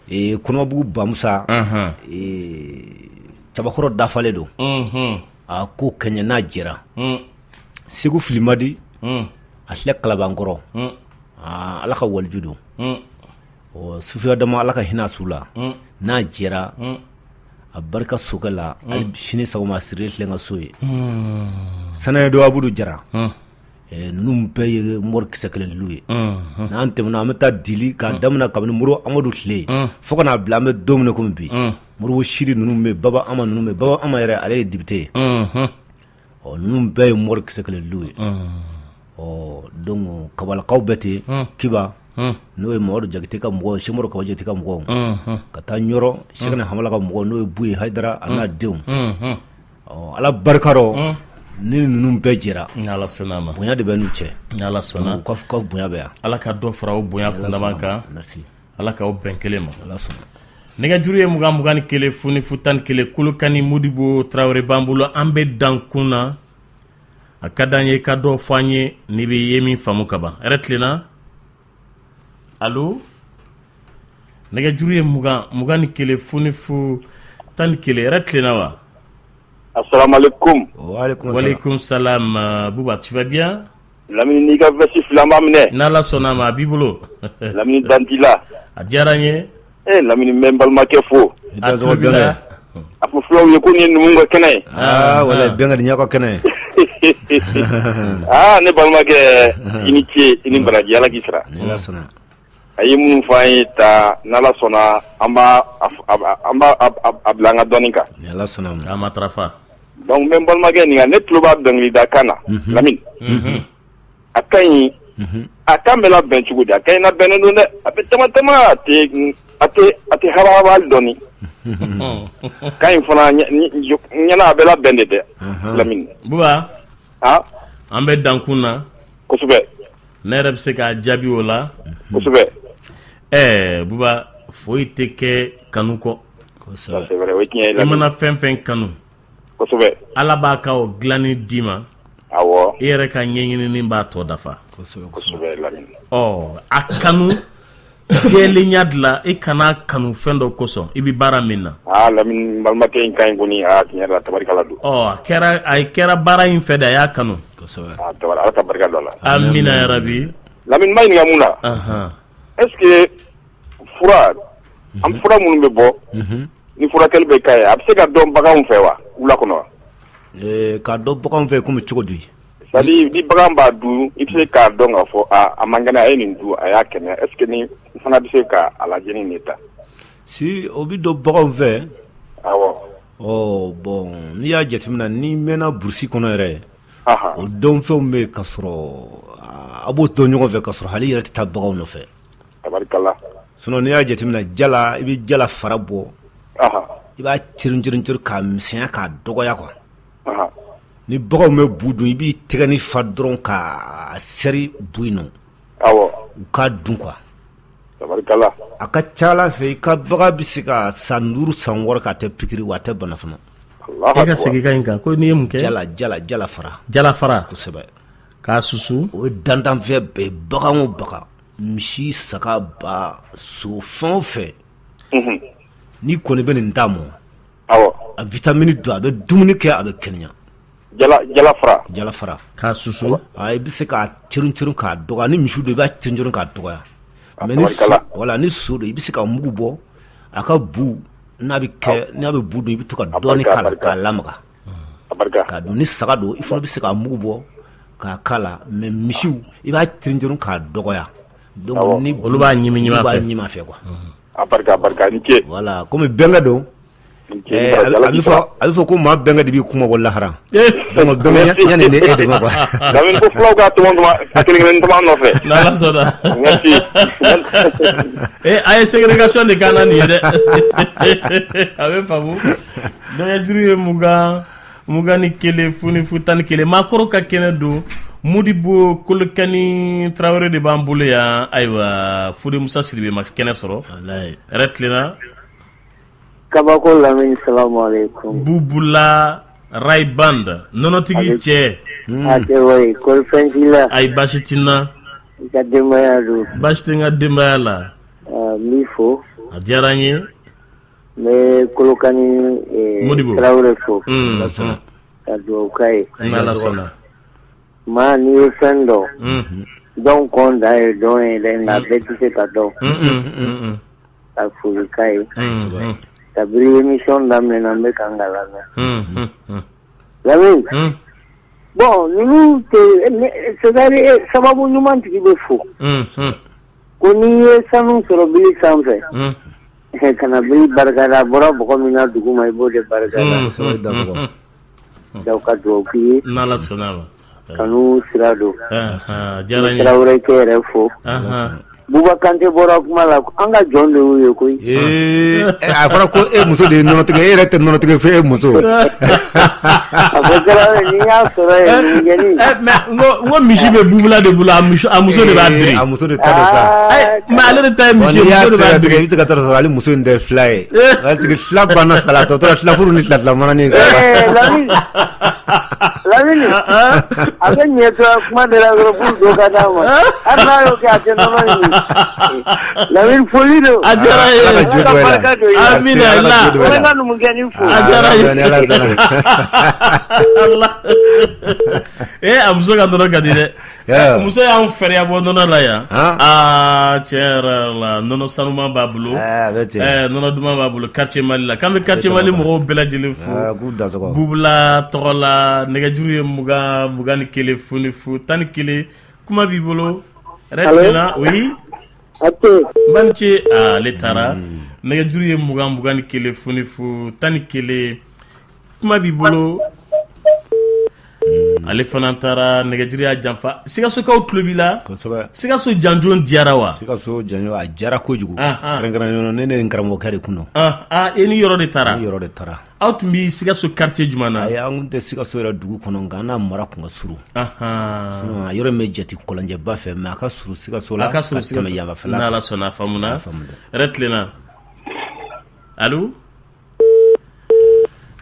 Kɔnɔbugu Bamusa Cɛbakɔrɔ dafalen don a ko kɛɲɛ n'a jɛra Segu filimadi a filɛ Kalabankɔrɔ aa Ala ka waliju don ɔ sufiya dama Ala ka hinɛ a su la n'a jɛra a barika sokɛ la hali sini sɔgɔma a sirilen filɛ n ka so ye Sanayedo Abudu Jara Ninnu bɛɛ ye mori kisɛ kelen diliw ye n'an tɛmɛna an bɛ taa dili k'a daminɛ kabini Moribo Amadu tile fo ka n'a bila an bɛ don min komi bi Moribo Siri ninnu bɛ Baba Ama ninnu bɛ Baba Ama yɛrɛ ale ye député ye ɔ ninnu bɛɛ ye mori kisɛ kelen diliw ye ɔ donc kabalakaw bɛ ten Kiba n'o ye Mamadu Jakite ka mɔgɔw Sɛki Kaba Jakite ka mɔgɔw ka taa Ɲɔrɔ Sɛkina Hamala ka mɔgɔw n'o ye Buye Hayidara a n'a denw ɔ Ala barika rɔ ni ninnu bɛɛ jɛra ni Ala sɔnna a ma bonya de bɛ n'u cɛ ni Ala sɔnna u ka bonya bɛ yan Ala ka dɔ fara o bonya kundama kan merci Ala k'aw bɛn kelen ma Ala sɔnna nɛgɛjuru ye 20 21 0 0 11 Kolokani Modibo Tarawele b'an bolo an bɛ dankun na a ka d'an ye ka dɔ fɔ an ye n'i bɛ ye min faamu ka ban hɛrɛ tilenna allo nɛgɛjuru ye 20 21 0 0 11 hɛrɛ tilenna wa Asalaamaaleykum walekum salam Buba tu vas bien Lamini n'i ka veste filɛ an b'a minɛ n'Ala sɔnna a ma a b'i bolo Lamini dan t'i la a diyara n ye ee Lamini n bɛ n balimakɛ fo a tulo b'i la a fɔ fulaw ye ko nin ye numuw ka kɛnɛ ye aa walayi bɛnkɛ nin y'a ka kɛnɛ ye aa ne balimakɛ i ni ce i ni baraji Ala k'i sara ni Ala sɔnna a ye minnu fɔ an ye ta n'Ala sɔnna an b'a a bila an ka dɔnni kan ni Ala sɔnna a matarafa donc n bɛ n balimakɛ ɲininka ne tulo b'a dɔnkilida kan na Lamini a ka ɲi a kan bɛ labɛn cogo di a ka ɲi labɛnnen don dɛ a bɛ tama tama a tɛ a tɛ a tɛ haba hali dɔɔni kan in fana n ɲɛna a bɛ labɛn de dɛ Lamini Buba an bɛ dankun na kosɛbɛ ne yɛrɛ bɛ se k'a jaabi o la kosɛbɛ ɛɛ Buba foyi tɛ kɛ kanu kɔ i mana fɛn fɛn kanu Kosɛbɛ. Ala b'a ka o dilanni d'i ma. Awɔ. I yɛrɛ ka ɲɛɲinini b'a tɔ dafa. Kosɛbɛ Lamini. Ɔ a kanu jɛlenya dilan i kana kanu fɛn dɔ kosɔn i bɛ baara min na. Aa Lamini n balimakɛ in ka ɲi kɔni aa tiɲɛ yɛrɛ la tabarikala don. Ɔ a kɛra a kɛra baara in fɛ de a y'a kanu. Kosɛbɛ. Aa tabari Ala ka barika don a la. Amina yarabi. Lamini n b'a ɲininka mun na. Anhan. Est ce que fura an fura minnu bɛ bɔ. Ni furakɛli bɛ k'a ye a bɛ se ka dɔn baganw fɛ wa wula kɔnɔ wa? K'a dɔn baganw fɛ komi cogo di? C'est à dire ni bagan b'a dun i bɛ se k'a dɔn k'a fɔ aa a man kɛnɛ a ye nin dun a y'a kɛnɛya est ce que ni n fana bɛ se ka a lajɛ ni nin ta? Si o bɛ dɔn baganw fɛ. Awɔ. Ɔ bon n'i y'a jateminɛ n'i mɛnna burusi kɔnɔ yɛrɛ. O dɔnfɛnw bɛ yen ka sɔrɔ a b'o dɔn ɲɔgɔn fɛ ka sɔrɔ hali i yɛrɛ tɛ taa baganw nɔfɛ. Tabarikala. Sinon n'i y'a jateminɛ jala i bɛ jala fara bɔ. I b'a ceri ceri ceri k'a misɛnya k'a dɔgɔya quoi. Ni baganw bɛ bu dun i b'i tɛgɛnin fa dɔrɔn k'a seri bu in nɔ. Awɔ. U k'a dun quoi. Tabarikala. A ka ca Ala fɛ i ka bagan bɛ se ka san 5 san 6 kɛ a tɛ pikiri wa a tɛ bana fana. E ka segin ka in kan ko n'i ye mun kɛ? Jala jala jala fara. Jala fara. Kosɛbɛ. K'a susu. O ye dantanfɛn bɛɛ ye bagan o bagan misi saga ba so fɛn o fɛn. N'i kɔni bɛ nin d'a ma. Awɔ. A vitamine don a bɛ dumuni kɛ a bɛ kɛnɛya. Jala jala fara. Jala fara. K'a susu. I bɛ se k'a ceri ceri k'a dɔgɔya ni misi don i b'a ceri ceri k'a dɔgɔya. Mais ni so voilà ni so don i bɛ se ka mugu bɔ a ka bu n'a bɛ kɛ n'a bɛ bu dun i bɛ to ka dɔɔnin k'a la k'a lamaga. K'a dun ni saga don i fana bɛ se ka mugu bɔ k'a k'a la mais misiw i b'a ceri ceri k'a dɔgɔya. Donc ni olu b'a ɲimi ɲimi b'a ɲimi a fɛ quoi. A barika a barika i ni ce. Voilà komi bɛnkɛ don. A bɛ fɔ ko maa bɛnkɛ de b'i kuma bɔ lahara. Donc bɛnkɛ yanni ni e de ma quoi. Lamini ko fulaw k'a tɔmɔ tɔmɔ a kelen kelen tɔmɔ an nɔfɛ. N'Ala sɔnna. Merci. A ye ségrégation de k'an na nin ye dɛ. A bɛ faamu. Nɛgɛjuru ye 20 21 0 0 11 maakɔrɔ ka kɛnɛ don Modibo Kolokani Tarawele de b'an bolo yan ayiwa Fode Musa Sidibe ma kɛnɛ sɔrɔ. Hɛrɛ tilenna. Kabako Lamini salamu aleykum. Bubula Ray Band nɔnɔtigi cɛ. A tɛ wayi kɔri fɛn t'i la. Ayi baasi tɛ n na. I ka denbaya dun. Baasi tɛ n ka denbaya la. N b'i fo. A diyara n ye. N bɛ Kolokani Modibo Tarawele fo. Ka dugawu k'a ye. N'Ala sɔnna. Maa n'i ye fɛn dɔn. Dɔn kɔn dan ye dɔn ye dɛ nka bɛɛ tɛ se ka dɔn. Ka foli k'a ye. Kabini émission daminɛna n bɛ ka n lamɛn. Lamini. Bon ninnu tɛ c'est à dire sababu ɲuman tigi bɛ fo. Ko n'i ye sanu sɔrɔ bili sanfɛ. Kana bili barikada a bɔra bɔgɔ min na dugu ma i b'o de barikada. Donc ka dugawu k'i ye. N'Ala sɔnna a ma. Kanu sira don. A diyara n ye. Tarawele kɛ yɛrɛ fo. Buba Kante bɔra kuma la an ka jɔn de y'u ye koyi. Ee a fɔra ko e muso de ye nɔnɔtigi ye e yɛrɛ tɛ nɔnɔtigi fo e muso. A fɔ Tarawele n'i y'a sɔrɔ yen numukɛnin. Mais n ko misi bɛ Bubula de bolo a muso de b'a biri. A muso de ta don sa. Mais ale de ta ye misi ye muso de b'a biri. I bɛ se ka taa sɔrɔ ale muso in tɛ fila ye. Parce que fila banna sa la a tɔ tora filafuru ni fila fila mananin sa. Lamini Lamini a bɛ ɲɛ to kuma de la dɔrɔn pour dɔ ka d'a ma hali n'a y'o kɛ a tɛ nɔnɔ ɲini Lamini foli don. A diyara n ye. Ala ka barika don i la. Amina Allah. N bɛ n ka numukɛnin fo. A diyara n ye. A muso ka nɔnɔ ka di dɛ. Muso y'an fɛrɛya bɔ nɔnɔ la yan aa tiɲɛ yɛrɛ la nɔnɔ sanuman b'a bolo nɔnɔ duman b'a bolo quartier Mali la k'an bɛ quartier Mali mɔgɔw bɛɛ lajɛlen fo Bubula tɔgɔ la nɛgɛjuru ye 20 21 0 0 11 kuma b'i bolo yɛrɛ oui n ce ale taara nɛgɛjuru ye 20 21 0 0 11 kuma b'i bolo ale fana taara nɛgɛjuru y'a janfa sikasokaw tulo b'i la sikaso janjo diyara wa sikaso janjo a diyara kojugu kɛrɛnkɛrɛnnenya ne ne karamɔgɔkɛ de kun don e ni yɔrɔ de taara yɔrɔ de taara aw tun bɛ sikaso quartier jumɛn na ayi an tun tɛ sikaso yɛrɛ dugu kɔnɔ nka an n'a mara tun ka surun sinon a yɔrɔ in bɛ jate kɔlɔnjɛba fɛ mais a ka surun sikaso la a ka surun sikaso n'ala sɔnna a faamuna hɛrɛ tilenna allo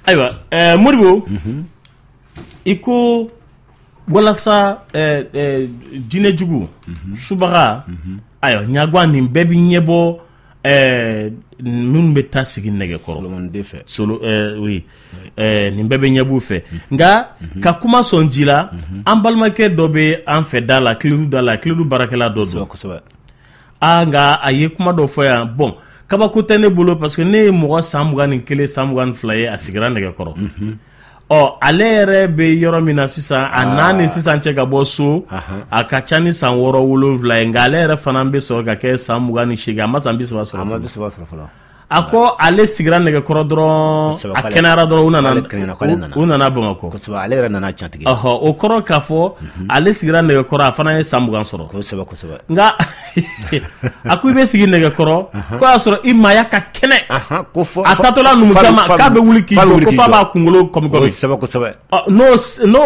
Ayiwa, Modibo, i ko walasa jinɛjugu, subaga, ayiwa, ɲagwan, nin bɛɛ bɛ ɲɛbɔ minnu bɛ taa sigi nɛgɛkɔrɔ fɛ. Solo, oui, nin bɛɛ bɛ ɲɛbɔ fɛ. Nka ka kuma sɔn ji la, an balimakɛ dɔ bɛ an fɛ da la, Kledu da la, Kledu baarakɛla dɔ don. Aa, nka a ye kuma dɔ fɔ yan. Bon, kabako tɛ ne bolo, parce que ne ye mɔgɔ san 21, san 22 ye, a sigira nɛgɛkɔrɔ. Ɔ, ale yɛrɛ bɛ yɔrɔ min na sisan, a n'a ni sisan cɛ ka bɔ so, a ka ca ni san 6, 7 ye. Nka ale yɛrɛ fana bɛ sɔrɔ ka kɛ san 28, a ma san 30 sɔrɔ. A ma 30 sɔrɔ fɔlɔ. A ko ale sigira nɛgɛkɔrɔ dɔrɔn, a kɛnɛyara dɔrɔn, u nana Bamakɔ. Kosɛbɛ, ale yɛrɛ nana catigi. Ɔhɔ, o kɔrɔ k'a fɔ ale sigira nɛgɛkɔrɔ, a fana ye san 20 sɔrɔ. Kosɛbɛ, kosɛbɛ. Nka a ko i bɛ sigi nɛgɛkɔrɔ, ko y'a sɔrɔ i maaya ka kɛnɛ. A taatɔla numukɛ ma k'a bɛ wuli k'i jɔ, ko f'a b'a kunkolo kɔmi kɔmi. Kosɛbɛ, kosɛbɛ. N'o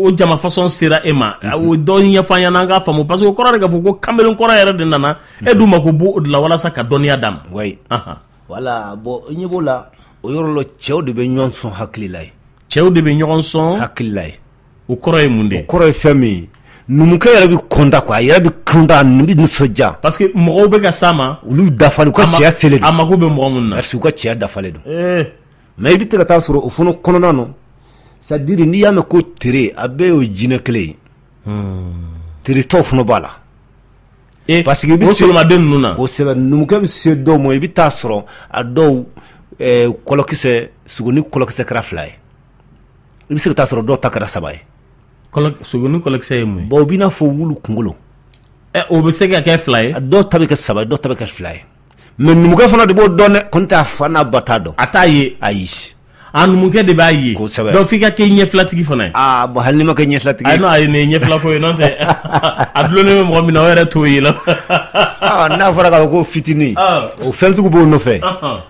o jama fasɔn sera e ma, o dɔ ɲɛfɔ an ɲɛna, an k'a faamu, parce que o kɔrɔ de k'a fɔ ko kamalen kɔrɔ yɛrɛ de nana e dun mako b'o de la walasa ka dɔnniya d'a ma. Oui, voilà. Bon, i ɲɛ b'o la, o yɔrɔ la, cɛw de bɛ ɲɔgɔn sɔn hakili la ye. Cɛw de bɛ ɲɔgɔn sɔn hakili la ye. O kɔrɔ ye mun de ye? O kɔrɔ ye fɛn min ye, numukɛ yɛrɛ bɛ content quoi, a yɛrɛ bɛ content, a bɛ nisɔndiya. Parce que mɔgɔw bɛ ka s'a ma. Olu dafalen, u ka cɛya selen don. A mako bɛ mɔgɔ minnu na. Merci, u ka cɛya dafalen don. Mais i bɛ ka taa sɔrɔ o fana kɔnɔna na, c'est à dire n'i y'a mɛn ko tere, a bɛɛ y'o jinɛ kelen ye. Teretɔw fana b'a la. Parce que o solomaden ninnu na. Kosɛbɛ, numukɛ bɛ se dɔw ma, i bɛ taa sɔrɔ a dɔw kɔlɔkisɛ, sogonin kɔlɔkisɛ kɛra fila ye. I bɛ se ka taa sɔrɔ dɔw ta kɛra saba ye. Sogonin kɔlɔkisɛ ye mun ye? Bon, o b'i n'a fɔ wulu kunkolo. O bɛ se ka kɛ fila ye. Dɔw ta bɛ kɛ saba ye, dɔw ta bɛ kɛ fila ye. Mais numukɛ fana de b'o dɔn dɛ, ko n tɛ a fa n'a ba t'a dɔn. A t'a ye. Ayi. A numukɛ de b'a ye. Kosɛbɛ. Donc f'i ka kɛ ɲɛfilatigi fana ye. Aa, bon, hali n'i ma kɛ ɲɛfilatigi ye. Ayi, non, ayi, nin ye ɲɛfilako ye, n'o tɛ a dulonnen bɛ mɔgɔ min na, o yɛrɛ t'o ye la. N'a fɔra k'a fɔ ko fitinin, o fɛn sugu b'o nɔfɛ.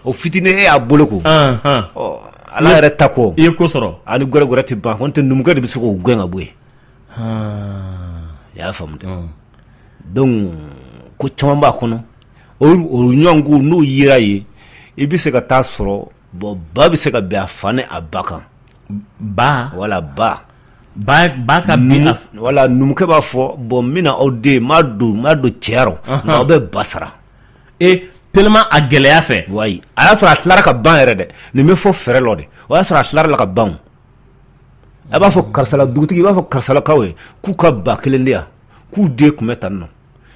O fitinin, e y'a boloko. Ɔ, Ala yɛrɛ ta kɔ. I ye ko sɔrɔ. Ani gɛrɛ gɛrɛ tɛ ban, ko n tɛ numukɛ de bɛ se k'o gɛn ka bɔ yen. I y'a faamu dɛ. Donc ko caman b'a kɔnɔ. O ɲɔgɔn ko n'o yera ye, i bɛ se ka taa sɔrɔ, bon, ba bɛ se ka bɛn a fa ni a ba kan. Ba? Voilà, ba. Ba ka bin. Voilà, numukɛ b'a fɔ, bon, n bɛna aw den, n m'a don cɛya rɔ, nka aw bɛ ba sara. E, tellement a gɛlɛya fɛ. Wayi, a y'a sɔrɔ a tilara ka ban yɛrɛ dɛ. Nin bɛ fɔ fɛrɛ lɔ de. O y'a sɔrɔ a tilara la ka ban. A b'a fɔ karisala dugutigi, i b'a fɔ karisalakaw ye k'u ka ba kelen di yan, k'u den tun bɛ tan nɔ,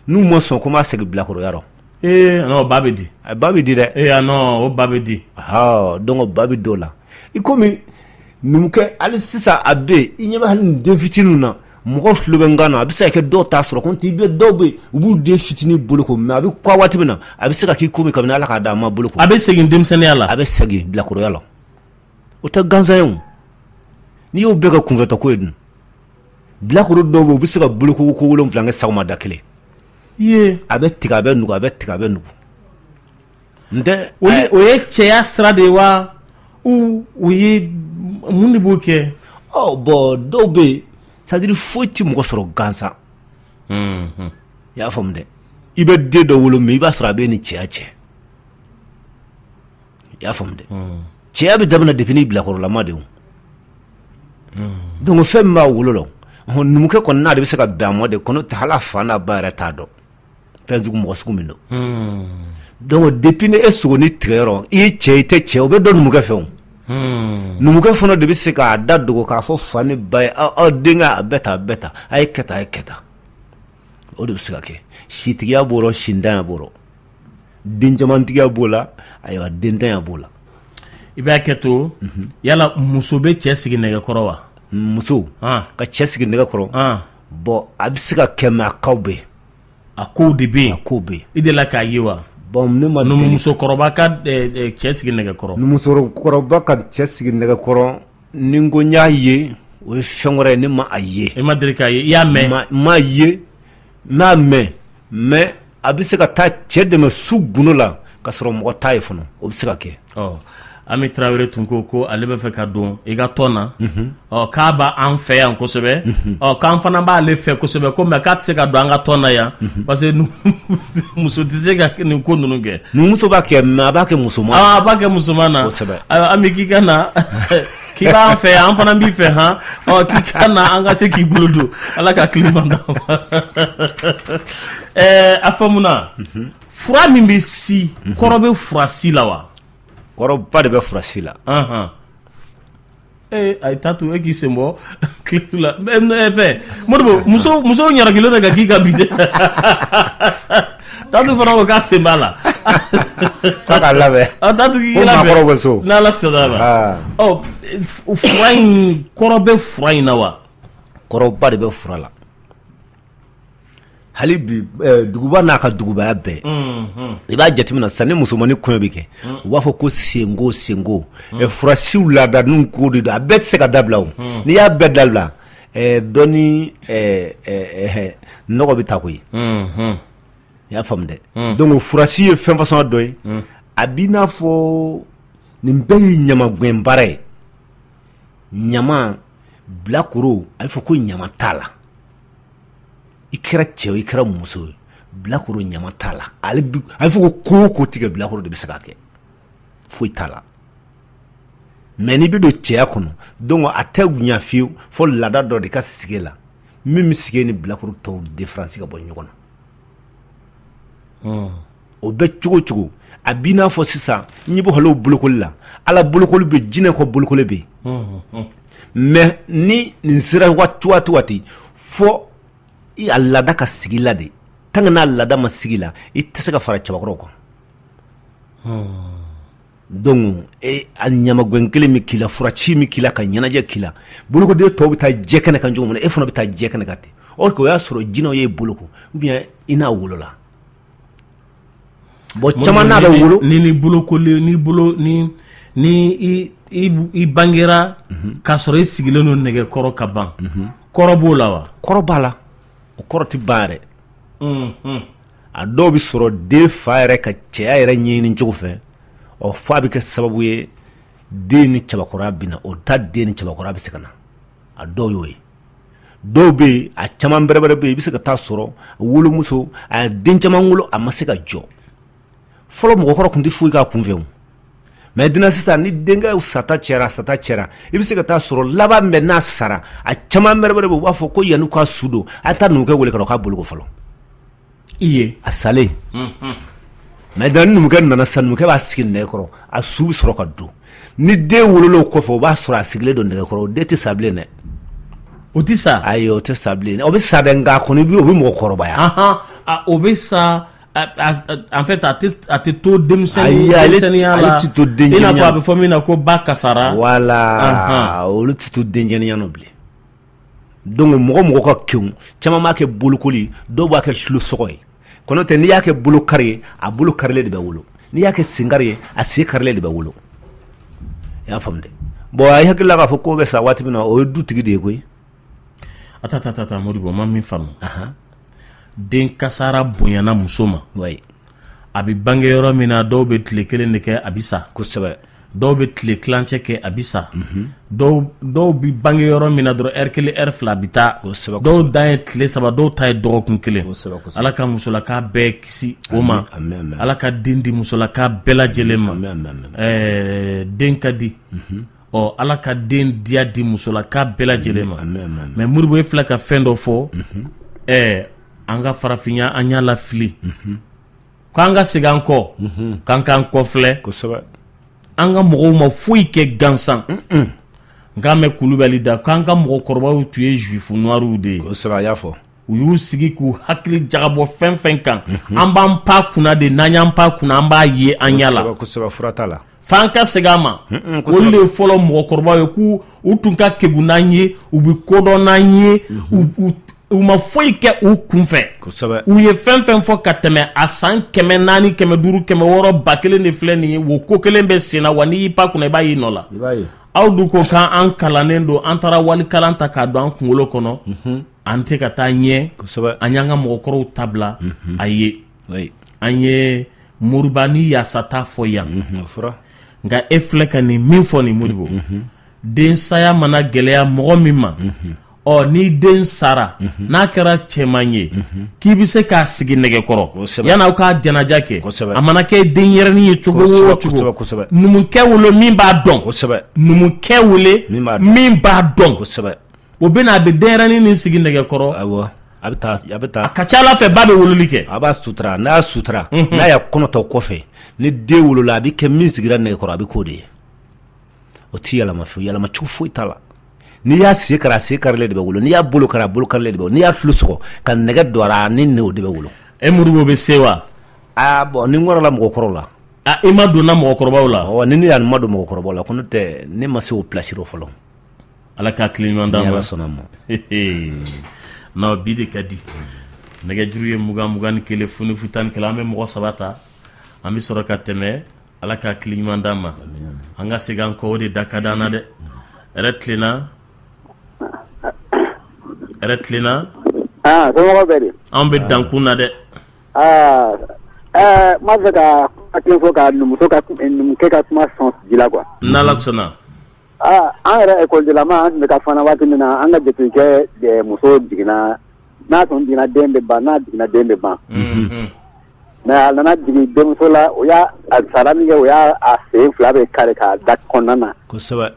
n'u ma sɔn ko n b'a segin bilakoroya rɔ. Ee, non, ba bɛ di. Ba bɛ di dɛ. Ee, non, o ba bɛ di. Donc ba bɛ d'o la. I komi numukɛ hali sisan a bɛ yen, i ɲɛ bɛ hali nin den fitininw na, mɔgɔw tulo bɛ n kan na, a bɛ se ka kɛ dɔw t'a sɔrɔ ko i bɛ dɔw bɛ yen, u b'u den fitinin boloko, mais a bɛ kɔ waati min na, a bɛ se ka k'i komi kabini Ala k'a da a ma boloko. A bɛ segin denmisɛnninya la. A bɛ segin bilakoroya la. O tɛ gansan ye o. N'i y'o bɛɛ kɛ kunfɛtɔ ko ye dun, bilakoro dɔw bɛ yen, u bɛ se ka boloko ko 7 kɛ sagoma da kelen. A bɛ tigɛ, a bɛ nugu, a bɛ tigɛ, a bɛ nugu. N tɛ. O ye cɛya sira de ye wa, ou o ye mun de b'o kɛ? Ɔ, bon, dɔw bɛ yen, c'est à dire foyi tɛ mɔgɔ sɔrɔ gansan. I y'a faamu dɛ. I bɛ den dɔ wolo, mais i b'a sɔrɔ a bɛ ni cɛya cɛ. I y'a faamu dɛ. Cɛya bɛ daminɛ depuis n'i bilakɔrɔlama de ye. Donc fɛn min b'a wolo la, numukɛ kɔni n'a de bɛ se ka bɛn a ma de kɔnɔ tɛ, hali a fa n'a ba yɛrɛ t'a dɔn fɛn sugu mɔgɔ sugu min don. Donc depuis ni e sogonin tigɛyɔrɔ, i ye cɛ, i tɛ cɛ, o bɛ dɔn numukɛ fɛ o. Numukɛ fana de bɛ se k'a da dogo k'a fɔ fa ni ba ye, aw denkɛ a bɛ tan, a bɛ tan, a ye kɛ tan, a ye kɛ tan. O de bɛ se ka kɛ. Sitigiya b'o rɔ, sintanya b'o rɔ, den camantigiya b'o la, ayiwa, dentanya b'o la. I b'a kɛ to. Yala muso bɛ cɛ sigi nɛgɛkɔrɔ wa? Muso ka cɛ sigi nɛgɛkɔrɔ, bon, a bɛ se ka kɛ, mais a cas bɛ yen. A kow de bɛ yen. A kow bɛ yen. I delila k'a ye wa? Bon, ne ma. Numumusokɔrɔba ka cɛ sigi nɛgɛkɔrɔ. Numumusokɔrɔba ka cɛ sigi nɛgɛkɔrɔ, ni n ko n y'a ye, o ye fɛn wɛrɛ ye. Ne ma a ye. I ma deli k'a ye, i y'a mɛn? N m'a ye, n m'a mɛn, mais a bɛ se ka taa cɛ dɛmɛ su gundo la ka sɔrɔ mɔgɔ t'a ye fana, o bɛ se ka kɛ. Ɔ, Ami Tarawele tun ko ko ale bɛ fɛ ka don i ka tɔn na, ɔ k'a b'an fɛ yan kosɛbɛ, ɔ k'an fana b'ale fɛ kosɛbɛ ko mais k'a tɛ se ka don an ka tɔn na yan parce que muso tɛ se ka nin ko ninnu kɛ. Muso b'a kɛ mais a b'a kɛ musoman na. A b'a kɛ musoman na. Kosɛbɛ. Ayiwa Ami k'i ka na k'i b'an fɛ yan an fana b'i fɛ han, ɔ k'i ka na an ka se k'i bolo don Ala ka tile ɲuman d'an ma. Ɛɛ a faamuna, fura min bɛ si kɔrɔ bɛ fura si la wa? Kɔrɔba de bɛ furasi la. Ee a ye taa to e k'i sen bɔ tile la fɛ Modibo muso musow ɲarakilen don ka k'i kan bi dɛ Tatu fana ko k'a sen b'a la. K'a ka labɛn. Tatu k'i Ko labɛn maakɔrɔw bɛ so. N'Ala sɔnna a ma. Ɔ fura in kɔrɔ bɛ fura in na wa? Kɔrɔba de bɛ fura la. Hali bi duguba n'a ka dugubaya bɛɛ i b'a jateminɛ sisan ni musomannin kɔɲɔ bɛ kɛ u b'a fɔ ko senko senko furasiw laadaninw ko de don a bɛɛ tɛ se ka dabila o n'i y'a bɛɛ dabila dɔ ni nɔgɔ bɛ taa koyi i y'a faamu dɛ donc furasi ye fɛn fasɔn dɔ ye a b'i n'a fɔ nin bɛɛ ye ɲamagɛn baara ye ɲama bilakoro a bɛ fɔ ko ɲama t'a la i kɛra cɛ i kɛra muso ye bilakoro ɲama t'a la a bɛ fɔ ko ko o ko tigɛ bilakoro de bɛ se k'a kɛ foyi t'a la mais n'i bɛ don cɛya kɔnɔ donc a tɛ ɲa fiyewu fo laada dɔ de ka sigi la min bɛ sigi ni bilakoro tɔw différence ka bɔ ɲɔgɔn na o bɛ cogo cogo a b'i n'a fɔ sisan n ɲɛ bɛ hali bolokoli la ala bolokoli bɛ jinɛ kɔ bolokoli bɛ yen mais ni nin sera waati waati waati fo a laada ka sigi la de tant que n'a laada ma sigi la i tɛ se ka fara cɛbakɔrɔw kan donc e a ɲamagɛn kelen min k'i la furaci min k'i la ka ɲɛnajɛ k'i la bolokoden tɔw bɛ taa jɛ kɛnɛ kan cogo min na e fana bɛ taa jɛ kɛnɛ kan ten or que o y'a sɔrɔ jinɛw y'e boloko ou bien i n'a wolola bon caman n'a bɛ wolo ni bolokoli ni bolo ni ni i bangera k'a sɔrɔ i sigilen don nɛgɛkɔrɔ ka ban kɔrɔ b'o la wa kɔrɔ b'a la o kɔrɔ tɛ ban yɛrɛ a dɔw bɛ sɔrɔ den fa yɛrɛ ka cɛya yɛrɛ ɲɛɲini cogo fɛ ɔ fa bɛ kɛ sababu ye den ni cɛbakɔrɔya bɛ na o ta den ni cɛbakɔrɔya bɛ se ka na a dɔw y'o ye dɔw bɛ yen a caman bɛrɛbɛrɛ bɛ yen i bɛ se ka taa sɔrɔ wolomuso a ye den caman wolo a ma se ka jɔ fɔlɔ mɔgɔkɔrɔ tun tɛ foyi k'a kunfɛ o mais dina sisan ni denkɛ sata cɛra sata cɛra i bɛ se ka taa sɔrɔ laban bɛ n'a sara a caman bɛrɛbɛrɛ bɛ u b'a fɔ ko yanni k'a su don an taa numukɛ wele ka na o k'a boloko fɔlɔ i ye a salen mais ni numukɛ nana sisan numukɛ b'a sigi nɛgɛ kɔrɔ a su bɛ sɔrɔ ka don ni den wolola o kɔfɛ o b'a sɔrɔ a sigilen don nɛgɛ kɔrɔ o den tɛ sa bilen dɛ o tɛ sa ayi o tɛ sa bilen o bɛ sa dɛ nka a kɔni o bɛ mɔgɔkɔrɔbaya o bɛ sa en fait a tɛ to denmisɛnninya la ale tɛ to i n'a fɔ a bɛ fɔ min na ko ba kasara voilà olu tɛ to denjɛninya nɔ bilen donc mɔgɔ mɔgɔ ka kegun caman b'a kɛ bolokoli dɔw b'a kɛ tulosɔgɔ ye kɔnɔ tɛ n'i y'a kɛ bolo kari ye a bolo karilen de bɛ wolo n'i y'a kɛ senkari ye a sen karilen de bɛ wolo i y'a faamu dɛ bon a ye hakili la k'a fɔ ko bɛ sa waati min na o ye dutigi de ye koyi a ta ta ta Modibo ma min faamu den kasara bonyana muso ma a bɛ bange yɔrɔ min na dɔw bɛ tile kelen de kɛ a bɛ sa kosɛbɛ dɔw bɛ tile tilancɛ kɛ a bɛ sa dɔw bɛ bange yɔrɔ min na dɔrɔn ɛri kelen ɛri fila a bɛ taa dɔw dan ye tile saba dɔw ta ye dɔgɔkun kelen ala ka musolaka bɛɛ kisi o ma ala ka den di musolaka bɛɛ lajɛlen ma den ka di ɔ ala ka den diya di musolaka bɛɛ lajɛlen ma mais Modibo e filɛ ka fɛn dɔ fɔ ɛɛ an ka farafinya an y'a lafili k'an ka segin an kɔ k'an k'an kɔfilɛ kosɛbɛ an ka mɔgɔw ma foyi kɛ gansan n k'a mɛn Kulubali da k'an ka mɔgɔkɔrɔbaw tun ye juif noirw de ye kosɛbɛ a y'a fɔ u y'u sigi k'u hakili jagabɔ fɛn fɛn kan an b'an pan kunna de n'an y'an pan kunna an b'a ye an ɲɛ la kosɛbɛ fura t'a la f'an ka segin a ma olu de ye fɔlɔ mɔgɔkɔrɔbaw ye k'u u tun ka kegun n'an ye u bɛ kodɔn n'an ye u ma foyi kɛ u kunfɛ u ye fɛn fɛn fɔ ka tɛmɛ a san 400 500 600 1000 de filɛ nin ye wo ko kelen bɛ sen na wa n'i y'i pan kunna i b'a y'i nɔ la aw dun ko k'an kalannen don an taara walikalan ta k'a don an kunkolo kɔnɔ an tɛ ka taa ɲɛ an y'an ka mɔgɔkɔrɔw ta bila a ye an ye Moriba ni Yasa ta fɔ yan Nka e filɛ ka nin min fɔ nin Modibo, den saya mana gɛlɛya mɔgɔ min ma, ɔ ni den sara, n'a kɛra cɛman ye k'i bɛ se k'a sigi nɛgɛkɔrɔ yan'aw k'a janaja kɛ, a mana kɛ denyɛrɛnin ye cogo o cogo, numukɛ wele min b'a dɔn, numukɛ wele min b'a dɔn, o bɛ na a bɛ denyɛrɛnin nin sigi nɛgɛkɔrɔ. Awɔ, a bɛ taa, a bɛ taa. A ka ca Ala fɛ ba bɛ wololi kɛ. A b'a sutura, n'a y'a sutura, n'a y'a kɔnɔ ta o kɔfɛ, ni den wolola, a bɛ kɛ min sigira nɛgɛkɔrɔ, a bɛ k'o de ye. O tɛ yɛlɛma fiyewu, yɛlɛma cogo foyi t'a la. N'i y'a sen kari, a sen karilen de bɛ wolo. N'i y'a bolo kari, a bolo karilen de bɛ wolo. N'i y'a tulo sɔgɔ ka nɛgɛ don a la, ni o de bɛ wolo. E Modibo bɛ se wa? Aa bon, ni n kɔrɔla mɔgɔkɔrɔw la. Aa, i ma donna mɔgɔkɔrɔbaw la? Ɔ, ni ne y'a ma don mɔgɔkɔrɔbaw la, ko ne tɛ, ne ma se o place rɔ fɔlɔ. Ala ka tile ɲuman d'an ma. Ni Ala sɔnna ma. Non, bi de ka di. Nɛgɛjuru ye 20 21 0 0 11. An bɛ mɔgɔ saba ta, an bɛ sɔrɔ ka tɛmɛ. Ala ka tile ɲuman d'an ma. An ka segin an kɔ, o de da ka d'an na dɛ. Hɛrɛ tilenna, hɛrɛ tilenna. Ah, somɔgɔw bɛ di? Anw bɛ dankun na dɛ. Aa, n b'a fɛ ka kuma kelen fɔ ka numuso ka numukɛ ka kuma sɔn ji la quoi. N'Ala sɔnna. Aa, an yɛrɛ ekɔlidenlama, an tun bɛ taa fana waati min na, an ka jatigikɛ muso jiginna, n'a tun jiginna den bɛ ban, n'a jiginna den bɛ ban. Mais a nana jigin denmuso la, o y'a a sara min kɛ, o y'a a sen fila bɛ kari k'a da kɔnɔna na. Kosɛbɛ.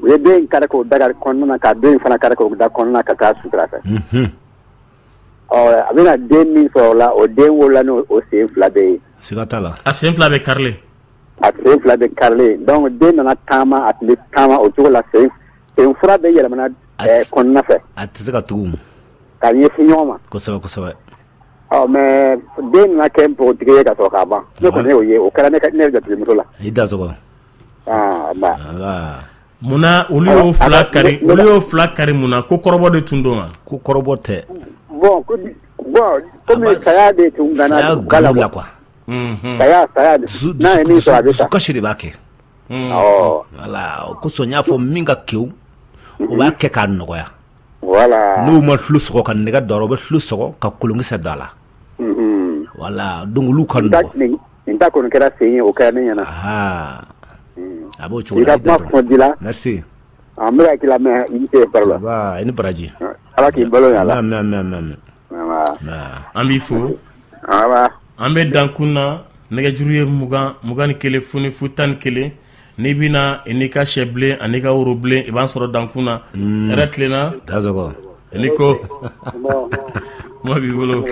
U ye den kari k'o da kɔnɔna na, ka den fana kari k'o da kɔnɔna na ka taa sutura fɛ. Ɔ, a bɛna den min sɔrɔ o la, o den wolola n'o o sen fila bɛɛ ye. Siga t'a la. A sen fila bɛ karilen. A sen fila bɛ karilen, donc den nana taama, a tun bɛ taama o cogo la, sen fura bɛɛ yɛlɛmana kɔnɔna fɛ. A tɛ se ka tugu. Ka ɲɛsin ɲɔgɔn ma. Kosɛbɛ, kosɛbɛ. Ɔ, mais den nana kɛ npogotigi ye ka sɔrɔ k'a ban. Ne kɔni y'o ye, o kɛra ne ka ne jatigimuso la. I dansogo. Aa, nba. Munna olu y'o fila kari? Olu y'o fila kari mun na? Ko kɔrɔbɔ de tun don wa? Ko kɔrɔbɔ tɛ. Bon, bon, komi saya de tun gana la quoi. Saya, saya, n'a ye min sɔrɔ a bɛ sa. Dusukasi de b'a kɛ. Voilà, o kosɔn n y'a fɔ min ka kewu, o b'a kɛ k'a nɔgɔya. Voilà. N'u ma tulo sɔgɔ ka nɛgɛ don a la, u bɛ tulo sɔgɔ ka kolonkisɛ don a la. Voilà, donc olu ka nɔgɔn. Nin ta kɔni kɛra sen ye, o kɛra ne ɲɛna. A b'o cogo la. I ka kuma fɔ di la. Merci. An bɛ ka k'i lamɛn, i ni ce baro la. Nba, i ni baraji. Ala k'i balo ɲa la. Amin, amin, amin. An b'i fo. An bɛ dankun na. Nɛgɛjuru ye 20 21 0 0 11. N'i bɛna i n'i ka sɛbilen ani ka worobilen, i b'an sɔrɔ dankun na. Hɛrɛ tilenna. Dansɔgɔ. I ni ko. Kuma b'i bolo.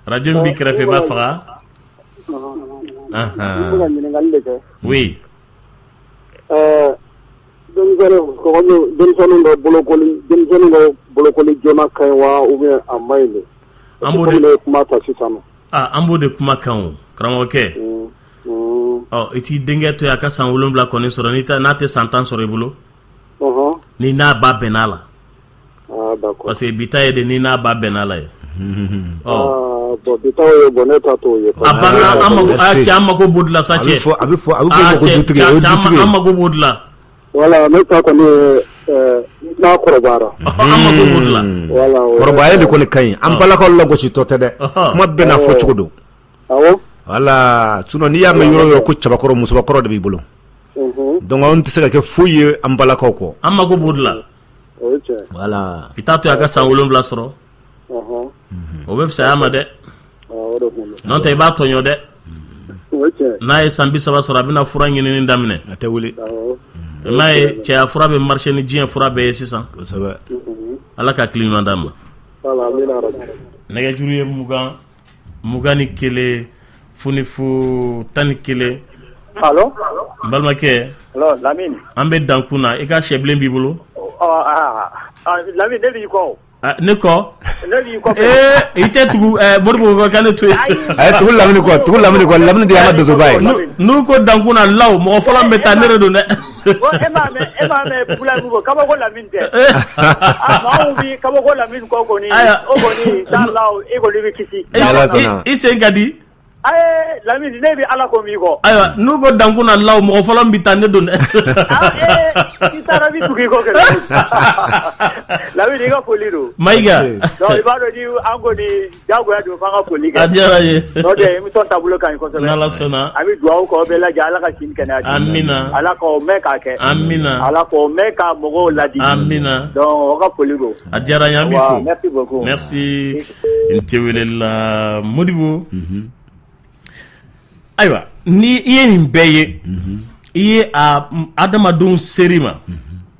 Radio min b'i kɛrɛfɛ, i b'a faga. Oui. Denmisɛnnin ka bolokoli, denmisɛnnin ka bolokoli joona ka ɲi wa ou bien a ma ɲi de? An b'o de kuma ta sisan. An b'o de kuma kan o, karamɔgɔkɛ. Ɔ, i t'i denkɛ to yen a ka san 7 kɔni sɔrɔ, n'i n'a tɛ san 10 sɔrɔ i bolo. Ni n'a ba bɛn'a la. Parce que bi ta ye de ni n'a ba bɛn'a la ye. Ɔ bon, bi ta ye, bon, ne ta t'o ye. A banna, an mako, cɛ, an mako b'o de la sa cɛ. A bɛ fɔ, a bɛ fɔ ko dutigi, o ye dutigi ye. An mako b'o de la. Voilà, ne ta kɔni ye n'a kɔrɔbayara. An mako b'o de la. Voilà. Kɔrɔbaya de kɔni ka ɲi. An balakaw lagositɔ tɛ dɛ. Kuma bɛɛ n'a fɔ cogo don. Awɔ. Voilà, sinon n'i y'a mɛn yɔrɔ o yɔrɔ ko cɛbakɔrɔ, musobakɔrɔ de b'i bolo. Donc anw tɛ se ka kɛ foyi ye an balakaw kɔ. An mako b'o de la. Voilà. I t'a to a ka san 7 sɔrɔ. O bɛ fisaya ma dɛ. N'o tɛ i b'a tɔɲɔ dɛ. N'a ye san 30 sɔrɔ, a bɛna fura ɲinini daminɛ. A tɛ wuli. N'a ye cɛya fura bɛ marché ni diɲɛ fura bɛɛ ye sisan. Kosɛbɛ. Ala ka tile ɲuman d'an ma. Nɛgɛjuru ye 20 21 0 0 11. Allo. N balimakɛ. Allo Lamini. An bɛ dankun na, i ka sɛbilen b'i bolo. Lamini, ne b'i kɔ. Ne kɔ? Ne b'i kɔ. Ee, i tɛ tugu Modibo kɔ, ka ne to yen. A ye tugu Lamini kɔ, tugu Lamini kɔ, Lamini de y'an ka donsoba ye. N'u ko dankun na law, mɔgɔ fɔlɔ min bɛ taa, ne de don dɛ. E m'a mɛn, e m'a mɛn Bugula min ko kabako Lamini tɛ. Maa min kabako Lamini kɔ kɔni, o kɔni inchallah e kɔni bɛ kisi. I sen ka di. Ayi Lamini ne bɛ Ala ko min kɔ. Ayiwa n'u ko dankun na law mɔgɔ fɔlɔ min bɛ taa ne don dɛ. I taara n bɛ tugu i kɔ kɛ. Lamini i ka foli don. Mayiga. Donc i b'a dɔn ni an kɔni diyagoya don f'an ka foli kɛ. A diyara n ye. N'o tɛ émission taabolo ka ɲi kosɛbɛ. N'Ala sɔnna. An bɛ dugawu k'aw bɛɛ lajɛ Ala ka si ni kɛnɛya di. Amina. Ala k'aw mɛn k'a kɛ. Amina. Ala k'aw mɛn ka mɔgɔw ladi. Amina. Donc aw ka foli don. A diyara n ye an b'i fo. Merci beaucoup. Merci. N tɛ weleli la Modibo. Ayiwa ni i ye nin bɛɛ ye i ye a adamadenw ser'i ma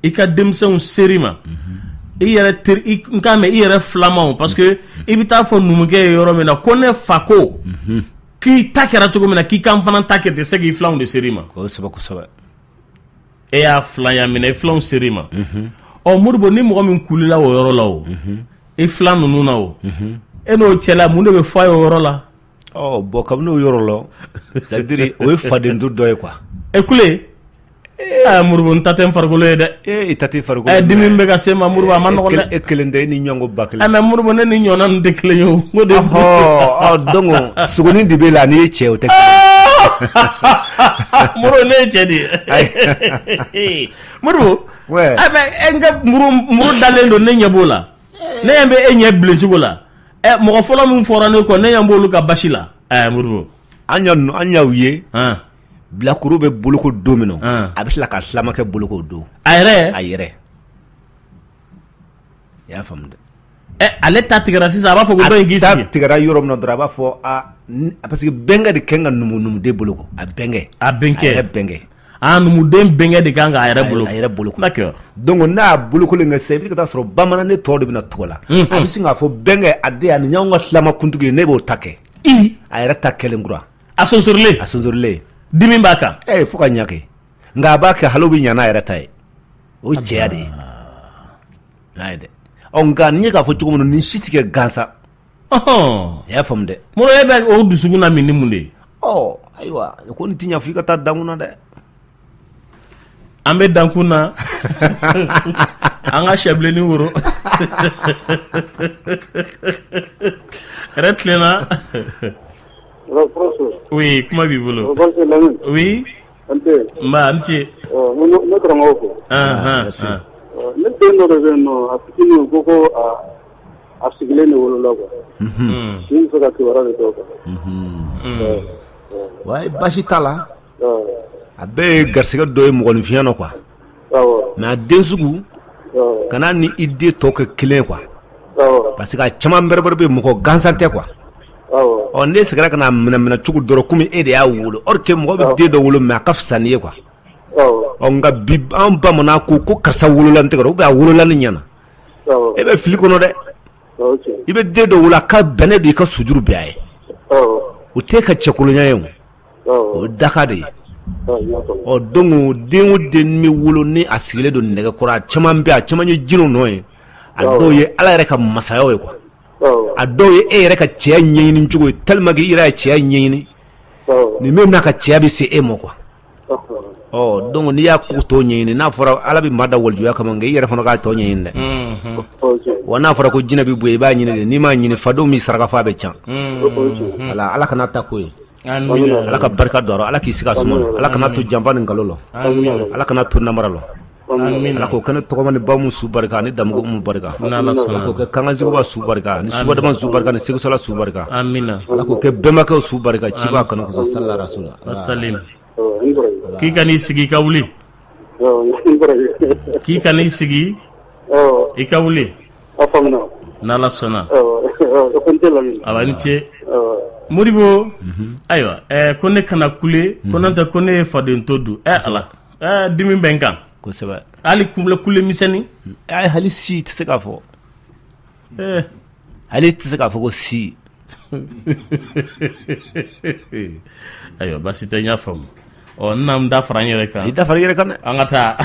i ka denmisɛnw ser'i ma i yɛrɛ teri n k'a mɛn i yɛrɛ filamaw parce que i bɛ taa fɔ numukɛ ye yɔrɔ min na ko ne fa ko k'i ta kɛra cogo min na k'i kan fana ta kɛ ten se k'i filanw de ser'i ma kosɛbɛ kosɛbɛ e y'a filanya minɛ i filanw ser'i ma ɔ Modibo ni mɔgɔ min kulila o yɔrɔ la o i filan ninnu na o e n'o cɛla mun de bɛ fɔ a ye o yɔrɔ la ɔ bon kabini o yɔrɔ la c'est à dire o ye fadento dɔ ye quoi e kule aa Modibo n ta tɛ n farikolo ye dɛ ee i ta tɛ farikolo ye dimi bɛ ka se n ma Modibo a ma nɔgɔn dɛ e kelen tɛ e ni ɲɔgɔn ba kelen mais Modibo ne ni ɲɔgɔnna ninnu tɛ kelen ye o n ko de ɔ donc sogonin de b'e la n'i ye cɛ o tɛ Modibo ne ye cɛ de ye Modibo mais n ka muru dalen don ne ɲɛ b'o la ne ɲɛ bɛ e ɲɛ bilen cogo la ɛ mɔgɔ fɔlɔ min fɔra ne kɔ ne ɲɛ b'olu ka basi la ɛ Modibo an y'aw ye bilakoro bɛ boloko don min na a bɛ tila ka filamakɛ boloko don a yɛrɛ a yɛrɛ i y'a faamu dɛ ɛ ale ta tigɛra sisan a b'a fɔ ko dɔ in k'i sigi a ta tigɛra yɔrɔ min na dɔrɔn a b'a fɔ a parce que bɛnkɛ de kan ka numuden boloko a bɛnkɛ a bɛnkɛ a yɛrɛ bɛnkɛ a numuden bɛnkɛ de kan k'a yɛrɛ bolo a yɛrɛ boloko d'accord donc n'a y'a bolokolen kɛ sisan i bɛ ka taa sɔrɔ bamanan ne tɔ de bɛna tugu a la a bɛ sin k'a fɔ bɛnkɛ a den ani y'anw ka silama kuntigi ye ne b'o ta kɛ a yɛrɛ ta kɛlen kura a sonsorilen a sonsorilen dimi b'a kan ee fo ka ɲa kɛ nka a b'a kɛ hali o bɛ ɲa n'a yɛrɛ ta ye o ye cɛya de ye n'a ye dɛ ɔ nka n'i ye k'a fɔ cogo min na nin si tɛ kɛ gansan i y'a faamu dɛ Modibo e bɛ o dusukun na min ni mun de ye ɔ ayiwa ko nin tɛ ɲa fo i ka taa dankun na dɛ an bɛ dankun na an ka sɛbilennin woro hɛrɛ tilenna oui kuma b'i bolo oui nba a ni ce ne karamɔgɔ fo ne den dɔ de bɛ yen nɔ a fitinin ko ko a sigilen de wolola quoi n bɛ fɛ ka kibaruya de dɔn quoi wa baasi t'a la a bɛɛ ye garisɛgɛ dɔ ye mɔgɔninfinya na quoi mais a den sugu kana ni i den tɔ kɛ kelen quoi parce que a caman bɛrɛbɛrɛ bɛ mɔgɔ gansan tɛ quoi ɔ n'e seginna ka n'a minɛ minɛ cogo dɔrɔn komi e de y'a wolo or que mɔgɔ bɛ den dɔ wolo mais a ka fisa n'i ye quoi ɔ nka bi an bamanan ko ko karisa wolola n tɛgɛ ou bien a wolola ne ɲɛna e bɛ fili kɔnɔ dɛ i bɛ den dɔ wolo a ka bɛnɛ don i ka sujuru bɛɛ a ye o tɛ ka cɛkolonya ye o ye daka de ye ɔ donc den o den bɛ wolo ni a sigilen don nɛgɛ kɔrɔ a caman bɛ a caman ye jinɛw nɔ ye a dɔw ye ala yɛrɛ ka masayaw ye quoi a dɔw ye e yɛrɛ ka cɛya ɲɛɲini cogo ye tellement que i yɛrɛ ye cɛya ɲɛɲini nin min n'a ka cɛya bɛ se e ma quoi ɔ donc n'i y'a ko tɔ ɲɛɲini n'a fɔra ala bɛ maa da walijuya kama nka i yɛrɛ fana k'a tɔ ɲɛɲini dɛ wa n'a fɔra ko jinɛ bɛ bonya i b'a ɲini de n'i m'a ɲini fadenw b'i saraka f'a bɛ can ala ala kana ta ko ye ala ka barika don ala k'i sigi a suma ala kana to janfa ni nkalon la ala kana to namara la ala k'o kɛ ne tɔgɔma ni bamu su barika ani damugu mu barika ala k'o kɛ kankansegoba su barika ni subadama su barika ni segusala su barika ala k'o kɛ bɛnbakɛw su barika ciba kanu kosɔn salala rasula k'i kan'i sigi i ka wuli k'i kan'i sigi i ka wuli n'ala sɔnna awa ni ce modibo ayiwa ko ne kana kule ko n'o tɛ ko ne ye faden to dun ala dimi bɛ n kan kosɛbɛ hali kule misɛnnin hali si tɛ se k'a fɔ hali tɛ se k'a fɔ ko si ayiwa baasi tɛ n y'a faamu ɔ n na n da fara n yɛrɛ kan i da fara i yɛrɛ kan dɛ an ka taa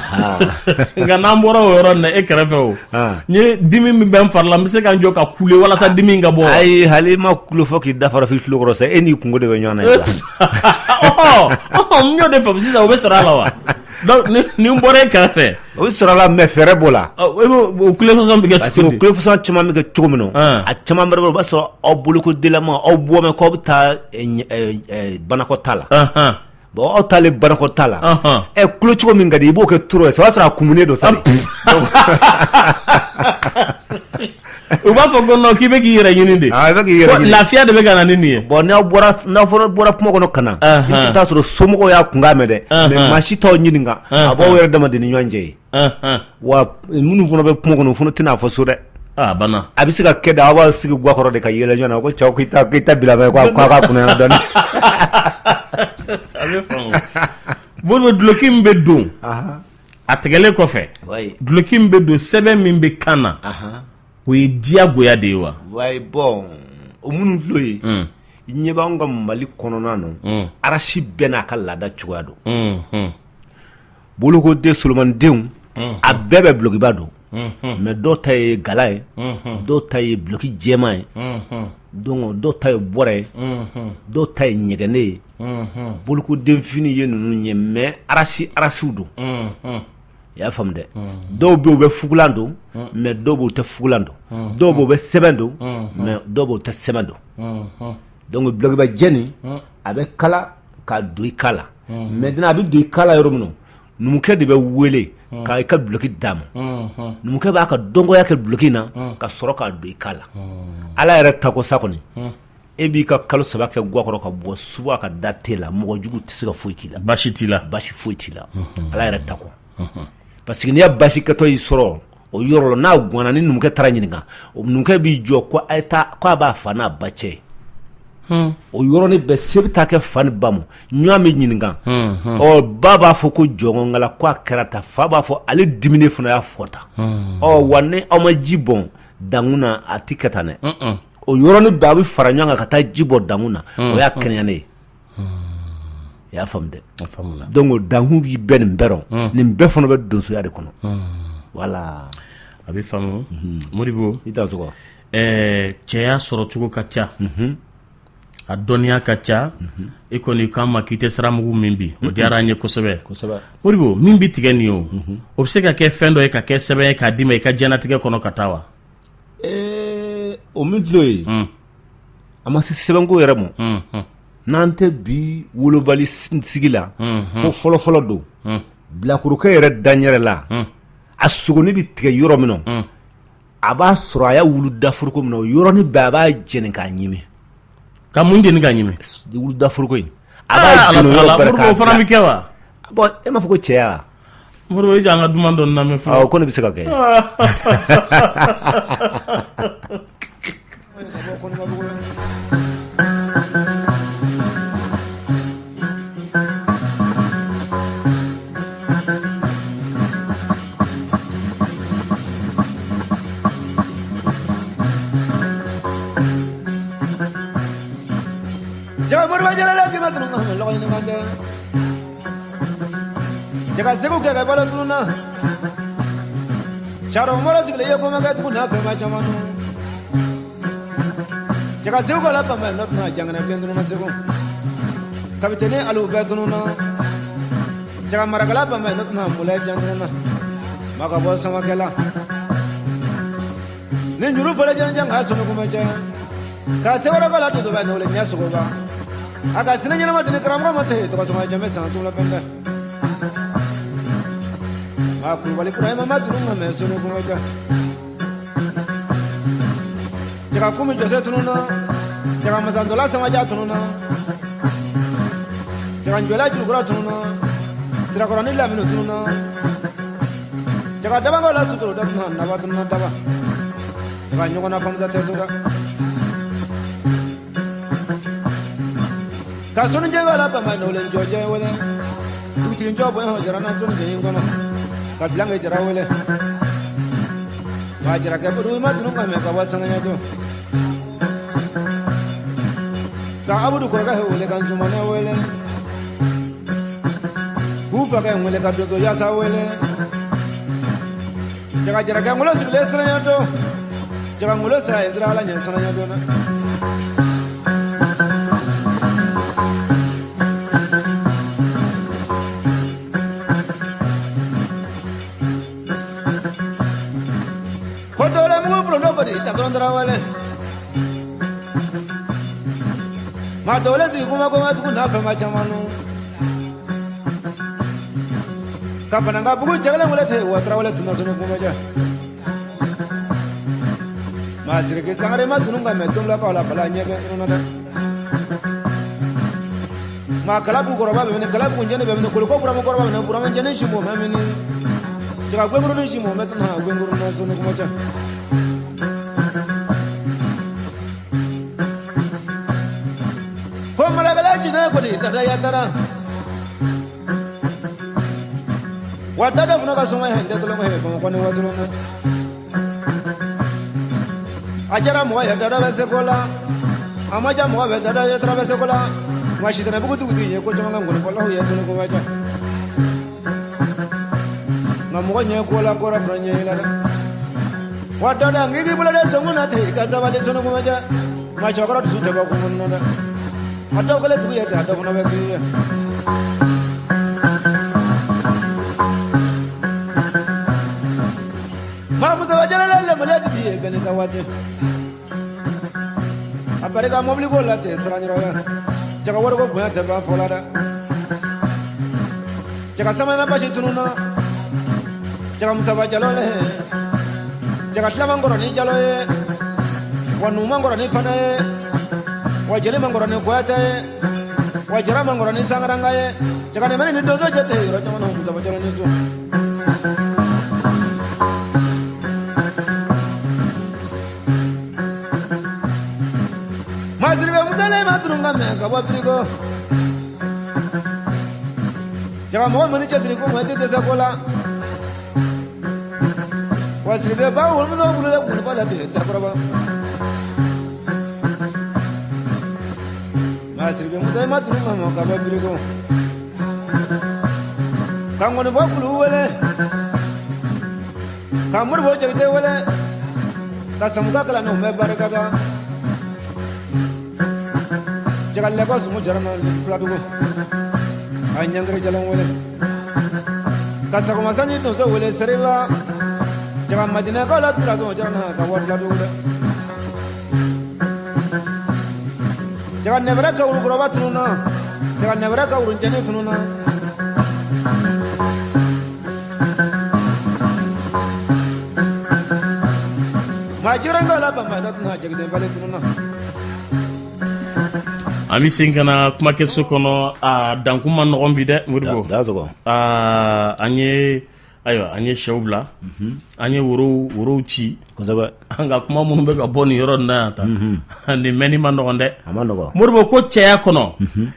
nka n'an bɔra o yɔrɔ in na e kɛrɛfɛ o n ye dimi min bɛ n fari la n bɛ se ka n jɔ ka kule walasa dimi in ka bɔ ayi hali i ma kulo fɔ k'i da fara f'i tulo kɔrɔ sa e n'i kunko de bɛ ɲɔgɔn na n y'o de faamu sisan o bɛ sɔrɔ a la wa Donc ni n bɔra e kɛrɛfɛ, o bɛ sɔrɔ a la, mais fɛɛrɛ b'o la. O kule fɔsɔn bɛ kɛ parce que o kule fɔsɔn caman bɛ kɛ cogo min na, a caman bɛrɛ, o b'a sɔrɔ aw bolokodenlama, aw bɔ mɛn k'aw bɛ taa banakɔtaa la. Bon, aw taalen banakɔtaa la, ɛ kulo cogo min ka di, i b'o kɛ toro ye, o b'a sɔrɔ a kumunen don sa. U b'a fɔ ko non, k'i bɛ k'i yɛrɛ ɲini de. I bɛ k'i yɛrɛ ɲini. Lafiya de bɛ ka na ni nin ye. Bon, n'aw bɔra, n'aw fana bɔra kuma kɔnɔ ka na, i bɛ se ka taa sɔrɔ somɔgɔw y'a kunkan mɛn dɛ, mais maa si t'aw ɲininka, a b'aw yɛrɛ dama de ni ɲɔgɔn cɛ ye. Wa minnu fana bɛ kuma kɔnɔ, o fana tɛna fɔ so dɛ. A banna. A bɛ se ka kɛ da, aw b'aw sigi ga kɔrɔ de ka yɛlɛ ɲɔgɔn na ko cɛw, k'i ta bila ko k'a kunna dɔɔnin. A bɛ faamu. Modibo, duloki min bɛ don a tigɛlen kɔfɛ, duloki min bɛ don, sɛbɛn min bɛ kan na, o ye diyagoya de ye wa? Wayi, bon, o minnu filɛ ye, i ɲɛ b'anw ka Mali kɔnɔna na, race bɛɛ n'a ka laada cogoya don. Bolokoden, solomanidenw, a bɛɛ bɛ dulokiba don, mais dɔw ta ye gala ye, dɔw ta ye duloki jɛman ye, donc dɔw ta ye bɔrɛ ye, dɔw ta ye ɲɛgɛnɛ ye. Bolokoden fini ye ninnu ye, mais race racew don, i y'a faamu dɛ. Dɔw bɛ, u bɛ fugulan don, mais dɔw bɛ, u tɛ fugulan don. Dɔw bɛ, u bɛ sɛbɛn don, mais dɔw bɛ, u tɛ sɛbɛn don. Donc dulokiba jɛ a bɛ kala ka don i kan la. Maintenant, a bɛ don i kan la yɔrɔ min na, numukɛ de bɛ wele ka i ka duloki d'a ma. Numukɛ b'a ka dɔnkɔya kɛ duloki na ka sɔrɔ k'a don i kan la. Ala yɛrɛ tako sa kɔni, e b'i ka kalo 3 kɛ ga kɔrɔ ka bɔ suba ka da te la, mɔgɔ jugu tɛ se ka foyi k'i la. Baasi t'i la. Baasi foyi t'i la, Ala yɛrɛ tako, parce que n'i y'a baasi kɛtɔ y'i sɔrɔ o yɔrɔ la, n'a ganna, ni numukɛ taara ɲininka, o numukɛ b'i jɔ ko a ye taa, ko a b'a fa n'a ba cɛ ye. O yɔrɔnin bɛɛ, se bɛ taa kɛ fa ni ba ma, ɲɔgɔn bɛ ɲininka. Ɔ, ba b'a fɔ ko jɔnkala ko a kɛra tan, fa b'a fɔ ale diminen fana y'a fɔ tan. Ɔ wa, ni aw ma ji bɔn dankun na, a tɛ kɛ tan dɛ. O yɔrɔnin bɛɛ, a bɛ fara ɲɔgɔn kan ka taa ji bɔ dankun na, o y'a kɛnɛyanen ye, i y'a faamu dɛ. Donc dankun b'i bɛɛ nin bɛɛ rɔ, nin bɛɛ fana bɛ donsoya de kɔnɔ, voilà. A bɛ faamu, Modibo. I t'a sɔgɔ. Cɛya sɔrɔ cogo ka ca, a dɔnniya ka ca. E kɔni k'an ma k'i tɛ siramugu min bi, o diyara an ye kosɛbɛ. Modibo, min bɛ tigɛ nin o, o bɛ se ka kɛ fɛn dɔ ye, ka kɛ sɛbɛn ye k'a d'i ma i ka diɲɛlatigɛ kɔnɔ ka taa wa? O min filɛ ye, a ma se sɛbɛnko yɛrɛ ma. N'an tɛ bi wolobali sigi la, fo fɔlɔfɔlɔ don, bilakorokɛ yɛrɛ dan yɛrɛ la, a sogonin bɛ tigɛ yɔrɔ min na, a b'a sɔrɔ a y'a wulu daforoko min na, o yɔrɔnin bɛɛ a b'a jeni k'a ɲimi. Ka mun jeni k'a ɲimi? Wulu daforoko in, a b'a jeni o yɔrɔ bɛɛ k'a O fana bɛ kɛ wa? Bon, e m'a fɔ ko cɛya? Modibo, i jɔ, an ka duman dɔ lamɛn fɔlɔ. Awɔ, ko ne bɛ se ka kɛ. Cɛ segu kɛ balo tununna, cɛkɔrɔba sigilen ye kɔmakɛ tugun n'a fɛn caman. Cɛ segu la ban nɔ tɛna jamana bilen tununna segu kabini ali bɛɛ tununna. Cɛ marakala ban nɔ tɛna mɔ jan tununna ma ka bɔ samakɛla ni juru fɔlɔ jɛnɛjan ka sɔn kuma cɛ ka sɛbɛn la dusu bɛ n'o ɲɛ sogoba a ka sini ɲɛnama deni karamɔgɔ ma tɛ tɔgɔ sɔngɔ jɛmɛ san tun fɛn dɛ maa kulubali kura ma dunun ka mɛ sɔn kuma cɛ. Jaga kumi jɔse tununna, jaga masantɔla samaja tununna, jaga njɔla jurukura tununna, sirakɔrɔni lamini tununna, jaga dabanko la suturu dɔ tununna, naba tununna daba jaga ɲɔgɔnna famisa tɛ so dɛ. Ka sɔnni jɛngɛ la bama nɔlen jɔjɛ wele dugutigi jɔ bonya jara na sɔnni jɛ in kɔnɔ ka bilankɛ jara wele wa jarakɛ bolo ma dunun ka mɛn ka bɔ sanaya don ka abudu kɔrɔkɛ wele ka zumana wele k'u fakɛ wele ka donso yaasa wele jaga jarakɛ ngolo sigilen siranya don jaga ngolo saya ye sira ala ɲɛ siranya don na. sigi kuma ko ma dugu n'a fɛn ma caman nu ka banankabugu cɛ kelen wele ten wa tarawele tun na sɔnni kumajɛ maa siriki sangare ma tunu ka mɛn donbulakaw la bala ɲɛ bɛ n na dɛ maa kalabugu kɔrɔba bɛ minɛ kalabugu jɛnɛ bɛ minɛ koliko buramu kɔrɔba bɛ minɛ buramu jɛnɛ simo mɛ minɛ jaga gwenkuruni simo mɛ tuna gwenkuruni na sɔnni kumajɛ ko marakala jitɛ kɔni dada ya dara wa dada fana ka sɔngɔ ye tɛ tɔlɔngɔ ye bamakɔ ni wasolon a jara mɔgɔ ye dada bɛ se ko la a ma ja mɔgɔ bɛ dada ye tara bɛ se ko la nka sitanɛbugu dugutigi ye ko caman kɛ nkɔnifɔlaw ye tunu ko ma ca nka mɔgɔ ɲɛ ko la kɔrɔ fana ɲɛ la dɛ wa dada nk'i k'i bolo de sɔnkun na ten i ka sabali sɔnni ko ma ca nka cɛkɔrɔ dusu tɛ bɔ ko na dɛ a dɔw kɛlen tugu ye ten a dɔw fana bɛ k'i ye. Maa Mustafa Jalala lamaliya dibi ye bɛɛ n'i ta waati a barika mobili ko la ten sira ɲɔrɔ ye cɛ ka wariko bonya tɛ ban fɔ la dɛ cɛ ka samana basi tununna cɛ ka Mustafa Jalo le cɛ ka tilaman kɔrɔ ni Jalo ye wa numu man kɔrɔ ni Fana ye wa jeli man kɔrɔ ni Kuyate ye wa jara man kɔrɔ ni Sankaranka ye cɛ ka nɛmɛni ni donso jate yɔrɔ caman na Mustafa Jalo ni so Masiribe Musale ma tunu ka mɛn ka bɔ firiko jaga mɔgɔ mana cɛsiri ko ma i tɛ dɛsɛ ko la wa Siribe ba wolomuso furulen kun la ten dakɔrɔba Masiribe Musa ma tunu ka mɛn ka bɔ firiko ka ŋɔnifɔ kulu wele ka Modibo Jakite wele ka Samuka kalandenw bɛɛ barika da jagalɛkɔ sumu jara na filadugu ka ɲangiri jalo wele ka sagomasanji donso wele seriba jaga madinɛkaw la turaso jara na ka bɔ filadugu dɛ jaga nɛbɛrɛ ka wulukɔrɔba tununna jaga nɛbɛrɛ ka wulucɛnin tununna maa jirankaw la banba tuna jagiden falen tununna. An bɛ segin ka na kumakɛso kɔnɔ a dankun man nɔgɔn bi dɛ Modibo an ye ayiwa an ye shɛw bila an ye worow ci an ka kuma minnu bɛ ka bɔ nin yɔrɔ na yan tan nin mɛnni man nɔgɔn dɛ Modibo ko cɛya kɔnɔ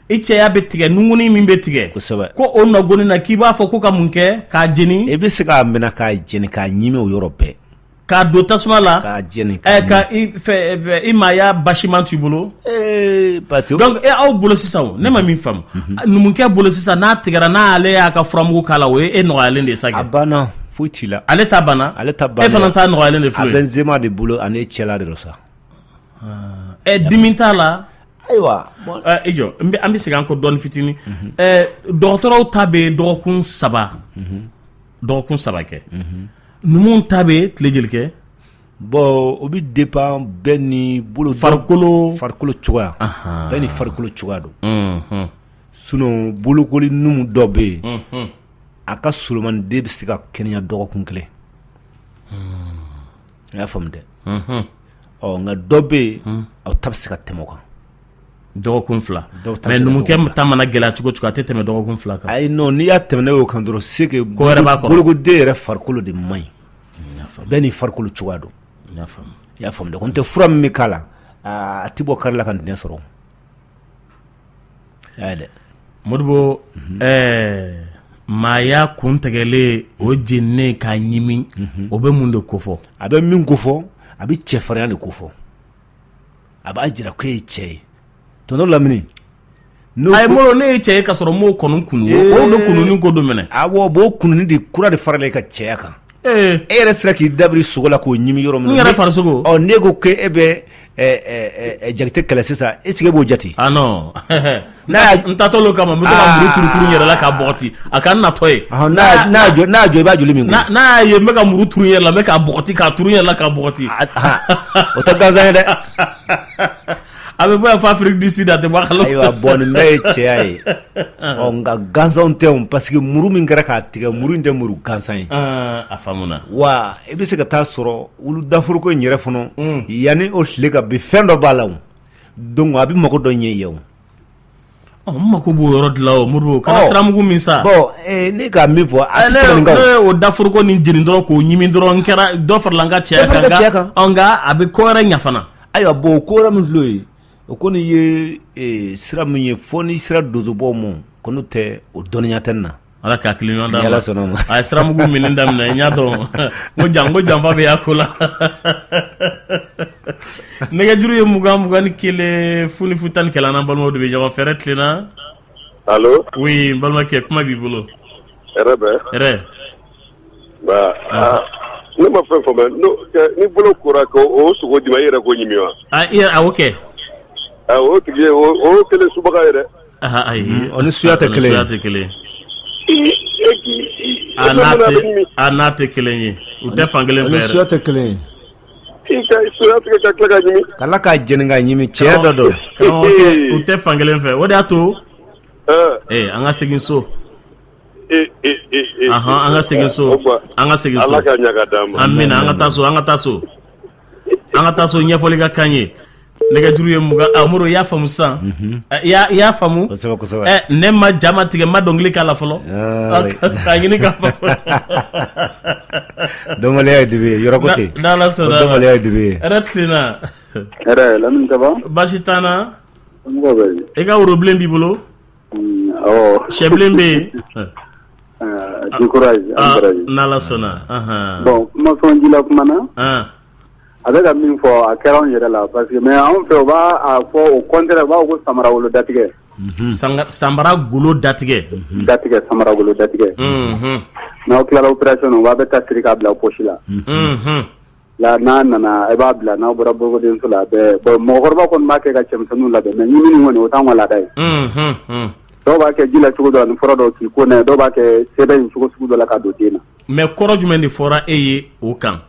i cɛya bɛ tigɛ nunguni min bɛ tigɛ ko o nɔgɔni na k'i b'a fɔ ko ka mun kɛ k'a jeni i bɛ se k'a minɛ k'a jeni k'a ɲimi o yɔrɔ bɛɛ K'a don tasuma la k'a jeni ka i maaya basiman t'i bolo donc e aw bolo sisan ne ma min faamu numukɛ bolo sisan n'a tigɛra n'ale y'a ka furamugu k'a la o ye e nɔgɔyalen de ye sa a banna foyi t'i la ale ta banna ale ta banna e fana ta nɔgɔyalen de a bɛ nzema de bolo ani cɛla de sa ɛ dimi t'a la ayiwa i jɔ an bɛ segin an kɔ dɔɔnin fitinin dɔgɔtɔrɔw ta bɛ dɔgɔkun 3 dɔgɔkun 3 kɛ numuw ta bɛ tile joli kɛ bon o bɛ dépend bɛɛ ni bolo farikolo farikolo cogoya bɛɛ ni farikolo cogoya don sinon bolokoli numu dɔ bɛ yen a ka solomani bɛ se ka kɛnɛya dɔgɔkun kelen i y'a faamu dɛ ɔ nka dɔ bɛ yen aw ta bɛ se ka tɛmɛ o kan dɔgɔkun 2 mais numukɛ ta mana gɛlɛya cogo cogo a tɛ tɛmɛ dɔgɔkun 2 kan ayi non n'i y'a tɛmɛ o kan dɔrɔn c'est que ko wɛrɛ b'a kɔrɔ bolokoden yɛrɛ farikolo de man ɲi bɛɛ ni farikolo cogoya don i y'a faamu dɛ ko n tɛ fura min bɛ k'a la a tɛ bɔ kari la ka ntɛnɛn sɔrɔ y'a ye dɛ Modibo ɛɛ maaya kuntigɛlen o jeninen k'a ɲimi o bɛ mun de kofɔ a bɛ min kofɔ a bɛ cɛfarinya de kofɔ a b'a jira ko e ye cɛ ye tonton Lamini ayi Modibo ne ye cɛ ye ka sɔrɔ n m'o kɔni kunu o de kununi ko don minɛ awɔ b'o kununi de kura de farala e ka cɛya kan e yɛrɛ sera k'i dabiri sogo la k'o ɲimi yɔrɔ min n yɛrɛ farisogo ɔ n'e ko k'e bɛ Jakite kɛlɛ sisan est-ce que e b'o jate ah non n'a n taatɔ l'o kama n bɛ to ka muru turu turu n yɛrɛ la k'a bɔgɔti a ka n natɔ ye n'a y'a jɔ i b'a joli min n'a y'a ye n bɛ ka muru turu n yɛrɛ la n bɛ k'a bɔgɔti k'a turu n yɛrɛ la k'a bɔgɔti o tɛ gansan ye dɛ. A bɛ bɔ yan fo Afrique du Sud, a tɛ bɔ a kalama. Ayiwa, bon, nin bɛɛ ye cɛya ye. Ɔ, nka gansanw tɛ o, parce que muru min kɛra k'a tigɛ, muru in tɛ muru gansan ye. A faamuna. Wa i bɛ se ka taa sɔrɔ wulu daforoko in yɛrɛ fana, yanni o tile ka bin, fɛn dɔ b'a la o, donc a bɛ mago dɔ ɲɛ yen o. Ɔ, n mako b'o yɔrɔ de la o, Modibo, kana siramugu min sa. Bon, ne ka min fɔ, a tɛ tɛmɛ nin kan o. Ne ye o daforoko nin jeni dɔrɔn k'o ɲimi dɔrɔn, n kɛra dɔ farala n ka cɛya kan, nka a bɛ ko wɛrɛ ɲɛ fana. Ayiwa, bon, o ko wɛrɛ min filɛ o ye, o kɔni ye sira min ye, fo n'i sera donsobɔw ma, ko n'o tɛ, o dɔnniya tɛ n na. Ala ka hakili ɲuman d'an ma. Ni Ala sɔnna ma. A ye siramugu minni daminɛ, n y'a dɔn ko jan ko janfa bɛ y'a ko la. Nɛgɛjuru ye 20 21 0 0 11, an balimaw de bɛ ɲɔgɔn fɛ. Hɛrɛ tilenna. Allo. Oui, n balimakɛ, kuma b'i bolo. Hɛrɛ bɛ. Hɛrɛ. Ba, ne ma fɛn faamuya, ni bolo kora ko o sogo d'i ma, i yɛrɛ k'o ɲimi wa? A i yɛrɛ, awɔ kɛ. O tigi o kelen subaga ye dɛ. Ayi, o ni suya tɛ kelen ye. Suya tɛ kelen ye. A n'a tɛ kelen ye, u tɛ fan kelen fɛ yɛrɛ. O ni suya tɛ kelen ye. I ka suya tigɛ ka tila ka ɲimi. Ka tila k'a jeni ka ɲimi, cɛya dɔ don. Karamɔgɔkɛ, u tɛ fan kelen fɛ, o de y'a to. An ka segin so. An ka segin so, an ka segin so. Ala ka ɲa ka d'an ma. Amina, an ka taa so, an ka taa so. An ka taa so, ɲɛfɔli ka kan ye. Nɛgɛjuru ye 20. Amadu, i y'a faamu sisan, i y'a faamu. Ne ma jama tigɛ, n ma dɔnkili k'a la fɔlɔ, k'a ɲini ka faamu. Dɔnbaliya ye dibi ye, yɔrɔ ko ten. N'Ala sɔnna. Dɔnbaliya ye dibi ye. Hɛrɛ tilenna. Hɛrɛ, Lamini, ça va? Baasi t'an na. I ka worobilen b'i bolo? Sɛbilen bɛ yen. Du courage. N'Ala sɔnna. Bon, kuma sɔnjila kuma na. A bɛ ka min fɔ, a kɛra anw yɛrɛ la, parce que mais anw fɛ, u b'a fɔ au contraire, u b'a fɔ ko samara golo datigɛ. Samara golo datigɛ. Datigɛ, samara golo datigɛ. N'aw tilala opération na, u b'a bɛɛ ta siri k'a bila poche la. La n'a nana, i b'a bila, n'aw bɔra bolokodenso la, a bɛɛ. Bon, mɔgɔkɔrɔba kɔni b'a kɛ ka cɛmisɛnninw labɛn, mais ɲimini kɔni, o t'anw ka laada ye. Dɔw b'a kɛ ji la cogo dɔ ni fura dɔw k'i ko n'a ye, dɔw b'a kɛ sɛbɛn in cogo sugu dɔ la ka don den na. Mais kɔrɔ jumɛn de fɔra e ye o kan?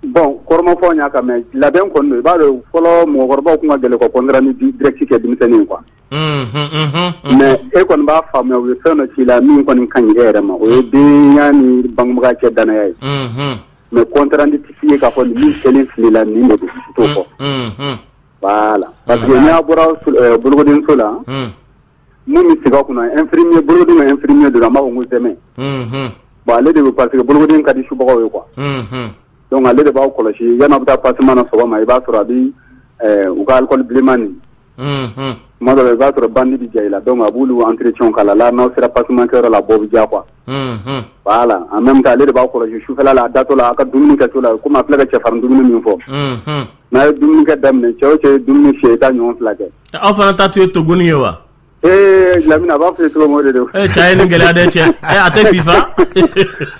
Bon, kɔrɔma fɔ y'a kan, mais labɛn kɔni don. I b'a dɔn, fɔlɔ mɔgɔkɔrɔbaw tun ka gɛlɛn ka compte rendu direct kɛ denmisɛnnin ye quoi. Mais e kɔni b'a faamuya, u ye fɛn dɔ k'i la min kɔni ka ɲi e yɛrɛ ma, o ye denya ni bangebaga cɛ danaya ye. Mais compte rendu tɛ f'i ye k'a fɔ nin min kɛlen fili la, nin de don, i t'o fɔ. Voilà, parce que n'i y'a bɔra bolokodenso la, mun bɛ sigi aw kunna, infirmier, bolokoden ka infirmier don, an b'a fɔ ko zɛmɛ. Bon, ale de bɛ, parce que bolokoden ka di subagaw ye quoi. Donc ale de b'aw kɔlɔsi yanni aw bɛ taa passement na sɔgɔma. I b'a sɔrɔ a bɛ u ka alcool bilenman nin, tuma dɔ la, i b'a sɔrɔ bande bɛ ja i la, donc a b'olu entretien k'a la. La n'aw sera passement kɛyɔrɔ la, bɔ bɛ diya quoi. Voilà, en même temps ale de b'aw kɔlɔsi sufɛla la, a datɔ la, a ka dumuni kɛcogo la, komi a filɛ ka cɛfarin dumuni min fɔ. N'a ye dumuni kɛ daminɛ, cɛ o cɛ ye dumuni fiyɛ, i t'a ɲɔgɔn fila kɛ. Aw fana ta tun ye togoni ye wa? Ee Lamini, a b'a fɔ cogo min, o de don. Ee, cɛ ye nin gɛlɛya dɛ, cɛ a tɛ FIFA.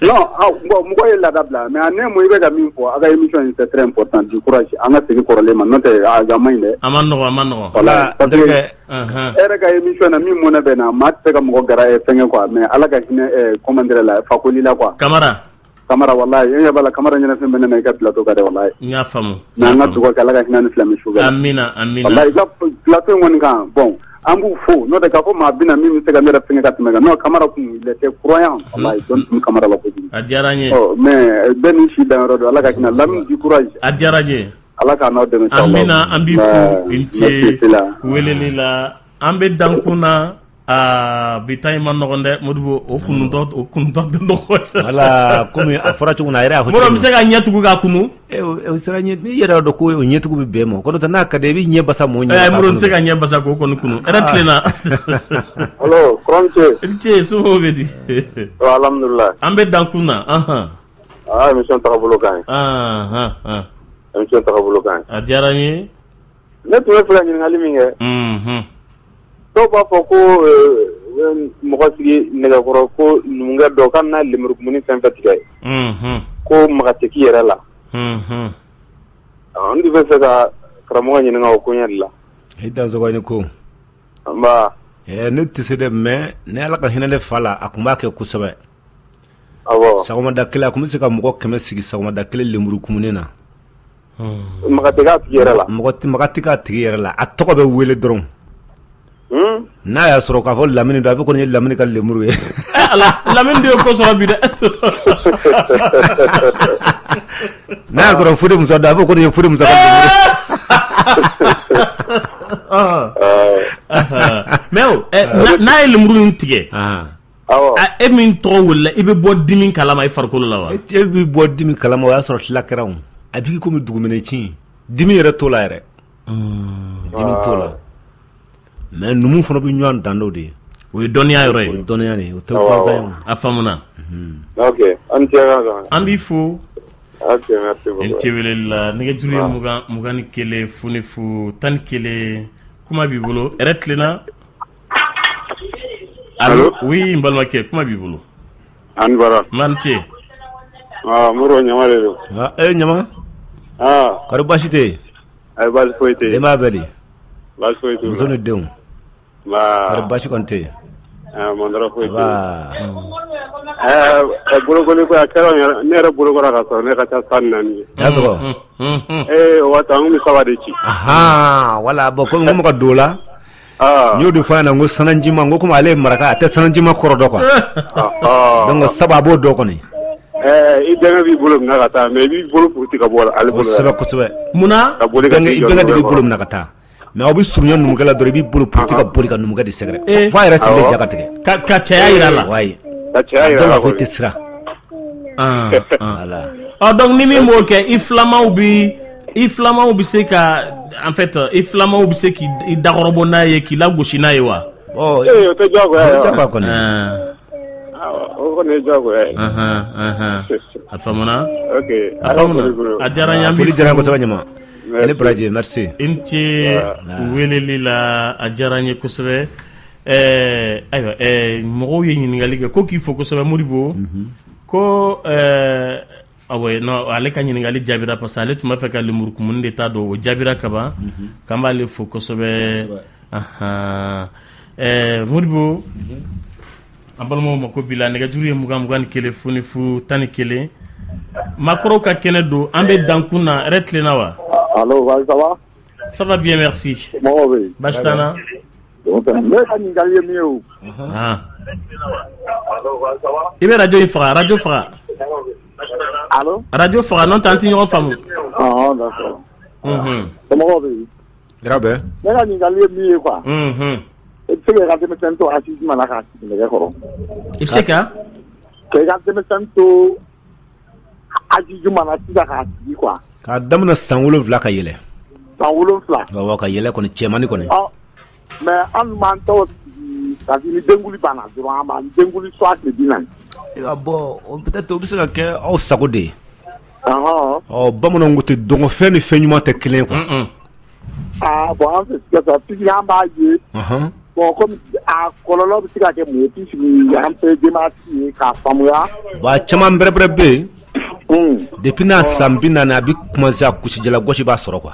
Non, bon, mɔgɔ ye laada bila, mais en un mot, i bɛ ka min fɔ a ka émission in, c'est très important. Du courage, an ka segin kɔrɔlen ma, n'o tɛ a man ɲi dɛ. A ma nɔgɔn, a ma nɔgɔn. Voilà, parce que e yɛrɛ ka émission na, min mɔnɛ bɛ na, maa tɛ se ka mɔgɔ gara fɛngɛ quoi, mais Ala ka hinɛ, comment dire la, Fakoli la quoi. Kamara. Kamara, walahi, e ɲɛ b'a la, Kamara ɲɛnafin bɛ ne na i ka plateau kan dɛ, walahi. N y'a faamu. Mais an ka dugawu kɛ, Ala ka hinɛ ni silamɛ su bɛɛ la. Amina, amina. Walahi, i ka plateau in kɔni kan, bon, an b'u fo, n'o tɛ k'a fɔ maa bɛ na min bɛ se ka ne yɛrɛ fɛngɛ ka tɛmɛ kan, non, Kamara kun, il était croyant, walahi, dɔnni tun bɛ Kamara la kojugu. A diyara n ye. Ɔ, mais bɛɛ n'i si danyɔrɔ don, Ala ka hinɛ. Lamini, du courage. A diyara n ye. Ala k'a n'aw dɛmɛ. Amina, an b'i fo, i ni ce weleli la. An bɛ dankun na. Aa, bi ta in ma nɔgɔn dɛ, Modibo, o kununtɔ, o kununtɔ tɛ nɔgɔn. Wala komi a fɔra cogo min na, a yɛrɛ y'a fɔ. Modibo bɛ se ka ɲɛ tugu k'a kunu. O sera ɲɛ, n'i yɛrɛ y'a dɔn ko o ɲɛtugu bɛ bɛn ma, ko n'o tɛ, n'a ka di i bɛ ɲɛ basa mɔgɔ ɲɛ. Ɛɛ, Modibo tɛ se ka ɲɛ basa k'o kɔni kunu. Hɛrɛ tilenna. Allo, kɔrɔ ce. I ce, somɔgɔw bɛ di? Alhamdulilayi. An bɛ dankun na, anhan. Aa, émission tagabolo ka ɲi. Anhan. Émission tagabolo ka ɲi. A diyara n ye. Ne tun bɛ fɛ ka ɲininkali min kɛ, dɔw b'a fɔ ko mɔgɔ sigi nɛgɛkɔrɔ ko numukɛ dɔ ka na lemurukumuni fɛn fɛn tigɛ, ko maga tɛ k'i yɛrɛ la. N tun bɛ fɛ ka karamɔgɔ ɲininka o koɲɛ de la. I dansɔgɔ ni ko. Nba. Ne tɛ se dɛ, mais ni Ala ka hinɛ ne fa la, a tun b'a kɛ kosɛbɛ. Awɔ. Sɔgɔmada kelen, a tun bɛ se ka mɔgɔ 100 sigi sɔgɔmada kelen lemurukumuni na. Maga tɛ k'a tigi yɛrɛ la. Mɔgɔ tɛ maga tɛ k'a tigi yɛrɛ la, a tɔgɔ bɛ wele dɔrɔn. N'a y'a sɔrɔ k'a fɔ Lamini don, a bɛ kɔni ye Lamini ka lemuru ye. Ala, Lamini de ye ko sɔrɔ bi dɛ. N'a y'a sɔrɔ Fode Musa don, a bɛ kɔni ye Fode Musa ka lemuru ye. Mais n'a ye lemuru in tigɛ, e min tɔgɔ welela, i bɛ bɔ dimi kalama i farikolo la wa? E bɛ bɔ dimi kalama, o y'a sɔrɔ tila kɛra, a b'i komi duguminɛ ci, dimi yɛrɛ t'o la yɛrɛ, dimi t'o la. Mais numu fana bɛ ɲɔgɔn dan dɔ de ye. O ye dɔnniya yɔrɔ ye. O ye dɔnniya de ye, o tɛ gansan ye. A faamuna. Ok, an cɛ an b'i fo. Ok, merci beaucoup. I ni ce weleli la. Nɛgɛjuru ye 20 21 00 11. Kuma b'i bolo. Hɛrɛ tilenna. Allo, oui n balimakɛ, kuma b'i bolo. Ani baara. Nba, ni ce. Ah, Modibo Ɲama de don. Ah, e Ɲama. Ah. Kɔri baasi tɛ yen? Ayi, baasi foyi tɛ yen. Denbaya bɛɛ di? Baasi foyi t'u la. Muso ni denw? Nba. Kɔri baasi kɔni tɛ yen? Ah, mantɔrɔ foyi tɛ yen. Nba. Ɛɛ, bolokoli ko a kɛra ne yɛrɛ bolokora ka sɔrɔ ne ka ca san 4 ye. Y'a sɔrɔ? Ee, o waati an tun bɛ saba de ci. Ahan, voilà, bon komi n ko ma ka don o la. N y'o de fɔ a ɲɛna, n ko sanajima, n ko komi ale ye maraka, a tɛ sanajima kɔrɔ dɔn quoi. Donc saba a b'o dɔn kɔni. I denkɛ b'i bolo minɛ ka taa, mais i b'i bolo puruti ka bɔ ale bolo. Kosɛbɛ kosɛbɛ. Munna? Ka boli ka i bɛnkɛ de b'i bolo minɛ ka taa. Mais aw bɛ surunya numukɛ la dɔrɔn, i b'i bolo puruti ka boli ka numukɛ de sɛgɛrɛ. F'a yɛrɛ sigilen ja ka tigɛ. Ka cɛya jira a la. Wayi. Ka cɛya jira a la. Fo i tɛ siran. Voilà. Ɔ, donc ni min b'o kɛ, i filamaw bɛ se ka, en fait, i filamaw bɛ se k'i dakɔrɔbɔ n'a ye, k'i lagosi n'a ye wa? Ee, o tɛ diyagoya ye wa? Diyagoya kɔni. O kɔni ye diyagoya ye. A faamuna. Ok. A faamuna. A diyara n ye, an b'i foli diyara n ye fo. kosɛbɛ Ɲama. I ni baraji, merci. I ni ce weleli la, a diyara n ye kosɛbɛ. Ayiwa, mɔgɔw ye ɲininkali kɛ ko k'i fo kosɛbɛ Modibo. Ko awɔ, non, ale ka ɲininkali jaabira parce que ale tun b'a fɛ ka lemurukumuni de ta dɔn, o jaabira kaban. K'an b'ale fo kosɛbɛ. Modibo, an balimaw ma ko bi la nɛgɛjuru ye 20 21 00 11. Maakɔrɔw ka kɛnɛ don, an bɛ dankun na. Hɛrɛ tilenna wa? Allo, ça va? Ça va bien, merci. Mɔgɔw bɛ yen? Baasi t'an na. Ne ka ɲininkali ye min ye o. I bɛ radio in faga, radio faga. Allo? Radio faga, n'o tɛ an tɛ ɲɔgɔn faamu. Ɔhɔn, d'accord. Somɔgɔw bɛ yen? Hɛrɛ bɛ. Ne ka ɲininkali ye min ye quoi. I bɛ se k'i ka denmisɛnnin to âge jumɛn na k'a sigi nɛgɛ kɔrɔ? I bɛ se ka? K'i ka denmisɛnnin to âge jumɛn na sisan k'a sigi quoi. K'a daminɛ san 7 ka yɛlɛ. San 7. Awɔ, ka yɛlɛ kɔni, cɛmannin kɔni. Ɔ, mais an dun b'an taw sigi parce que ni denkuli banna dɔrɔn, an b'an denkuli soit tile 40. Bon, peut-être o bɛ se ka kɛ aw sago de ye. Ɔhɔn. Ɔ, bamananw ko ten, dɔngɔfɛn ni fɛn ɲuman tɛ kelen ye quoi. Ah bon, an fɛ Sikaso puisque an b'a ye. Bon, comme a kɔlɔlɔ bɛ se ka kɛ mun ye puisque an bɛɛ denbayatigi ye k'a faamuya. Bon, a caman bɛrɛbɛrɛ bɛ yen. Depuis n'a san 40, a bɛ commencer a kusijala gosi b'a sɔrɔ quoi.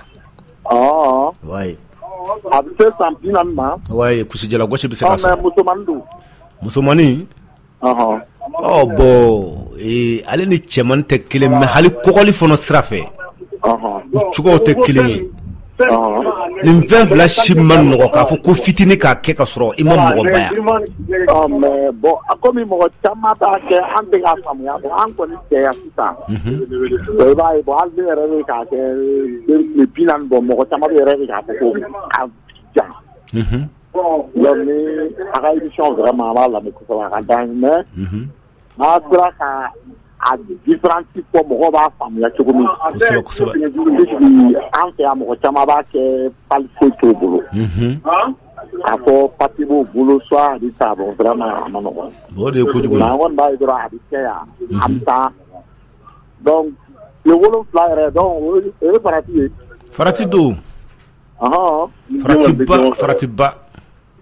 Ɔɔ. Ouais. A bɛ se san 40 ma. Ouais, kusijala gosi bɛ se ka sɔrɔ. Mais musomannin dun? Musomannin. Ɔ bon, ale ni cɛmannin tɛ kelen, mais hali kɔgɔli fana sira fɛ, u cogoyaw tɛ kelen ye. Nin fɛn fila si ma nɔgɔ k'a fɔ ko fitinin k'a kɛ ka sɔrɔ i ma mɔgɔba ya. Mais bon, komi mɔgɔ caman b'a kɛ, an tɛ k'a faamuya. Bon, an kɔni cɛ yan sisan, i b'a ye, bon, hali ne yɛrɛ bɛ k'a kɛ tile 40 bɔ, mɔgɔ caman bɛ yɛrɛ bɛ k'a fɔ ko a jan. Donc ni a ka émission vraiment, an b'a lamɛn kosɛbɛ, a ka d'an ye, mais n'a sera ka a différence fɔ, mɔgɔw b'a faamuya cogo min. Kosɛbɛ kosɛbɛ. An fɛ yan, mɔgɔ caman b'a kɛ pali foyi t'o bolo. K'a fɔ papier b'o bolo soit a bɛ taa, bon, vraiment a ma nɔgɔn. O de ye kojugu ye. Mais an kɔni b'a ye dɔrɔn a bɛ kɛ yan, an bɛ taa. Donc tile 7 yɛrɛ, donc o ye farati ye. Farati don. Faratiba, faratiba.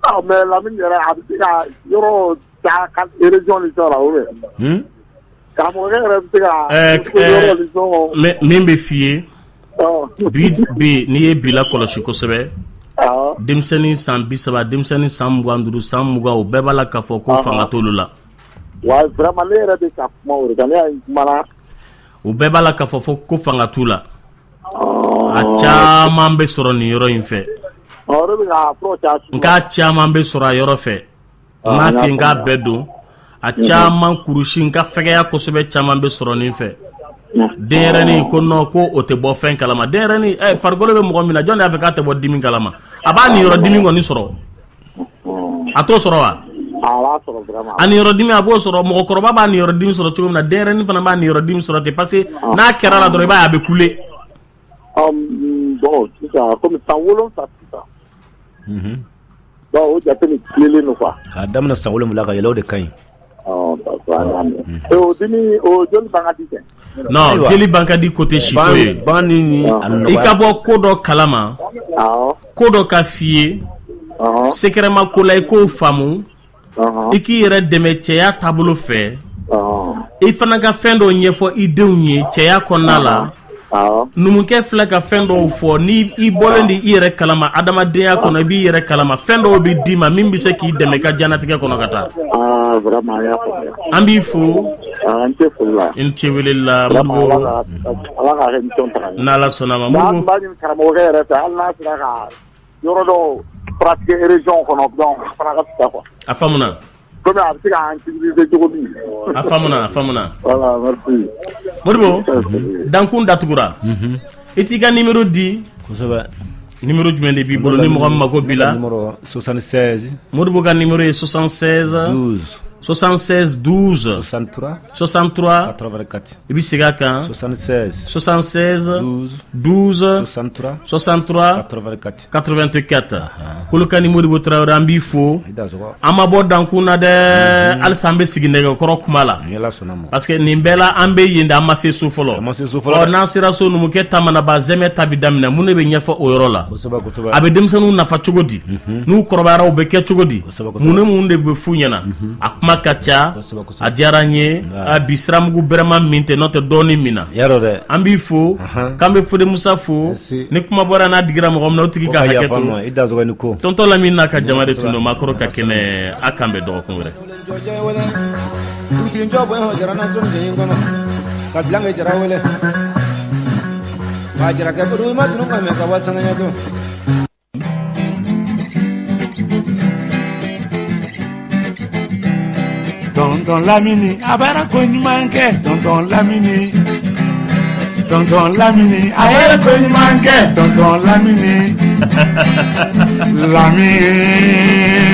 Ah, mais Lamini yɛrɛ, a bɛ se ka yɔrɔ ta ka région ni fɛnw na ou bien? Karamɔgɔkɛ yɛrɛ bɛ se ka yɔrɔ ni fɛnw. Min bɛ f'i ye bi bi, n'i ye bi lakɔlɔsi kosɛbɛ, denmisɛnnin san 30, denmisɛnnin san 25, san 20, o bɛɛ b'a la k'a fɔ ko fanga t'olu la. Wa vraiment, ne yɛrɛ bɛ ka kuma o de kan, ne y'a ye n kumana. U bɛɛ b'a la k'a fɔ ko fanga t'u la. A caman bɛ sɔrɔ nin yɔrɔ in fɛ. N k'a caman bɛ sɔrɔ a yɔrɔ fɛ. N m'a f'i ye n k'a bɛɛ don. A caman kurusi ka fɛgɛya kosɛbɛ caman bɛ sɔrɔ nin fɛ. Denyɛrɛnin ko non ko o tɛ bɔ fɛn kalama. Denyɛrɛnin farikolo bɛ mɔgɔ min na, jɔn de y'a fɔ k'a tɛ bɔ dimi kalama? A b'a niyɔrɔ dimi kɔni sɔrɔ. A t'o sɔrɔ wa? A niyɔrɔ dimi a b'o sɔrɔ. Mɔgɔkɔrɔba b'a niyɔrɔ dimi sɔrɔ cogo min na, denyɛrɛnin fana b'a niyɔrɔ dimi sɔrɔ ten parce que n'a kɛra la dɔrɔn i b'a ye a bɛ kule. Bon sisan komi san 7 sisan. Donc o jate nin tilelen don quoi. K'a daminɛ san 7 ka yɛlɛ o de ka ɲi. O dimi o joli ban ka di kɛ. Non, jeli ban ka di ko tɛ siko ye. Ban ni i ka bɔ ko dɔ kalama, ko dɔ ka f'i ye secrètement ko la, i k'o faamu, i k'i yɛrɛ dɛmɛ cɛya taabolo fɛ, i fana ka fɛn dɔw ɲɛfɔ i denw ye cɛya kɔnɔna la. Numukɛ filɛ ka fɛn dɔw fɔ, ni i bɔlen de i yɛrɛ kalama adamadenya kɔnɔ, i b'i yɛrɛ kalama, fɛn dɔw bɛ d'i ma min bɛ se k'i dɛmɛ i ka diɲɛnatigɛ kɔnɔ ka taa. An b'i fo, i ni ce weleli la Modibo, n'Ala sɔnna a ma. Modibo, n b'a ɲini karamɔgɔkɛ yɛrɛ fɛ, hali n'a sera ka yɔrɔ dɔw pratiquer région kɔnɔ, donc o fana ka fisa quoi. A faamuna. Komi a bɛ se k'an civiliser cogo min. A faamuna, a faamuna. Voilà, merci. Modibo, dankun datugura. I t'i ka numéro di. Kosɛbɛ. Numéro jumɛn de b'i bolo ni mɔgɔ min mako b'i la? Numéro 76. Modibo ka numéro ye 76 12 76 12 63 63 84. I bɛ segin a kan. 76 76 12 12 63 63 84. 84. Kolokani Modibo Tarawele, an b'i fo. An ma bɔ dankun na dɛ, halisa an bɛ sigi nɛgɛkɔrɔ kuma la, parce que nin bɛɛ la an bɛ yen de, an ma se so fɔlɔ. Ɔ n'an sera so, numukɛ ta mana ban, zɛmɛ ta bɛ daminɛ. Mun de bɛ ɲɛfɔ o yɔrɔ la? A bɛ denmisɛnninw nafa cogo di? N'u kɔrɔbayara, u bɛ kɛ cogo di? Mun ni mun de bɛ f'u ɲɛna? A kuma ka ca. A diyara n ye bi. Siramugu bɛrɛma min tɛ, n'o tɛ dɔɔnin min na. An b'i fo, k'an bɛ Fode Musa fo. Ni kuma bɔra n'a digira mɔgɔ min na, o tigi ka hakɛ to. Tonton Lamini n'a ka jama de tun don maakɔrɔ ka kɛnɛ. A k'an bɛn dɔgɔkun wɛrɛ. Dugutigi jɔ bɔ jara kɔnɔ ka bila jara wele k'a jara kɛ ma tun ka mɛn ka wa sanu don. Tonton Lamini a bɛra ko ɲuman kɛ. Tonton Lamini, Tonton Lamini a ye ko ɲuman kɛ. Tonton Lamini, Lamini.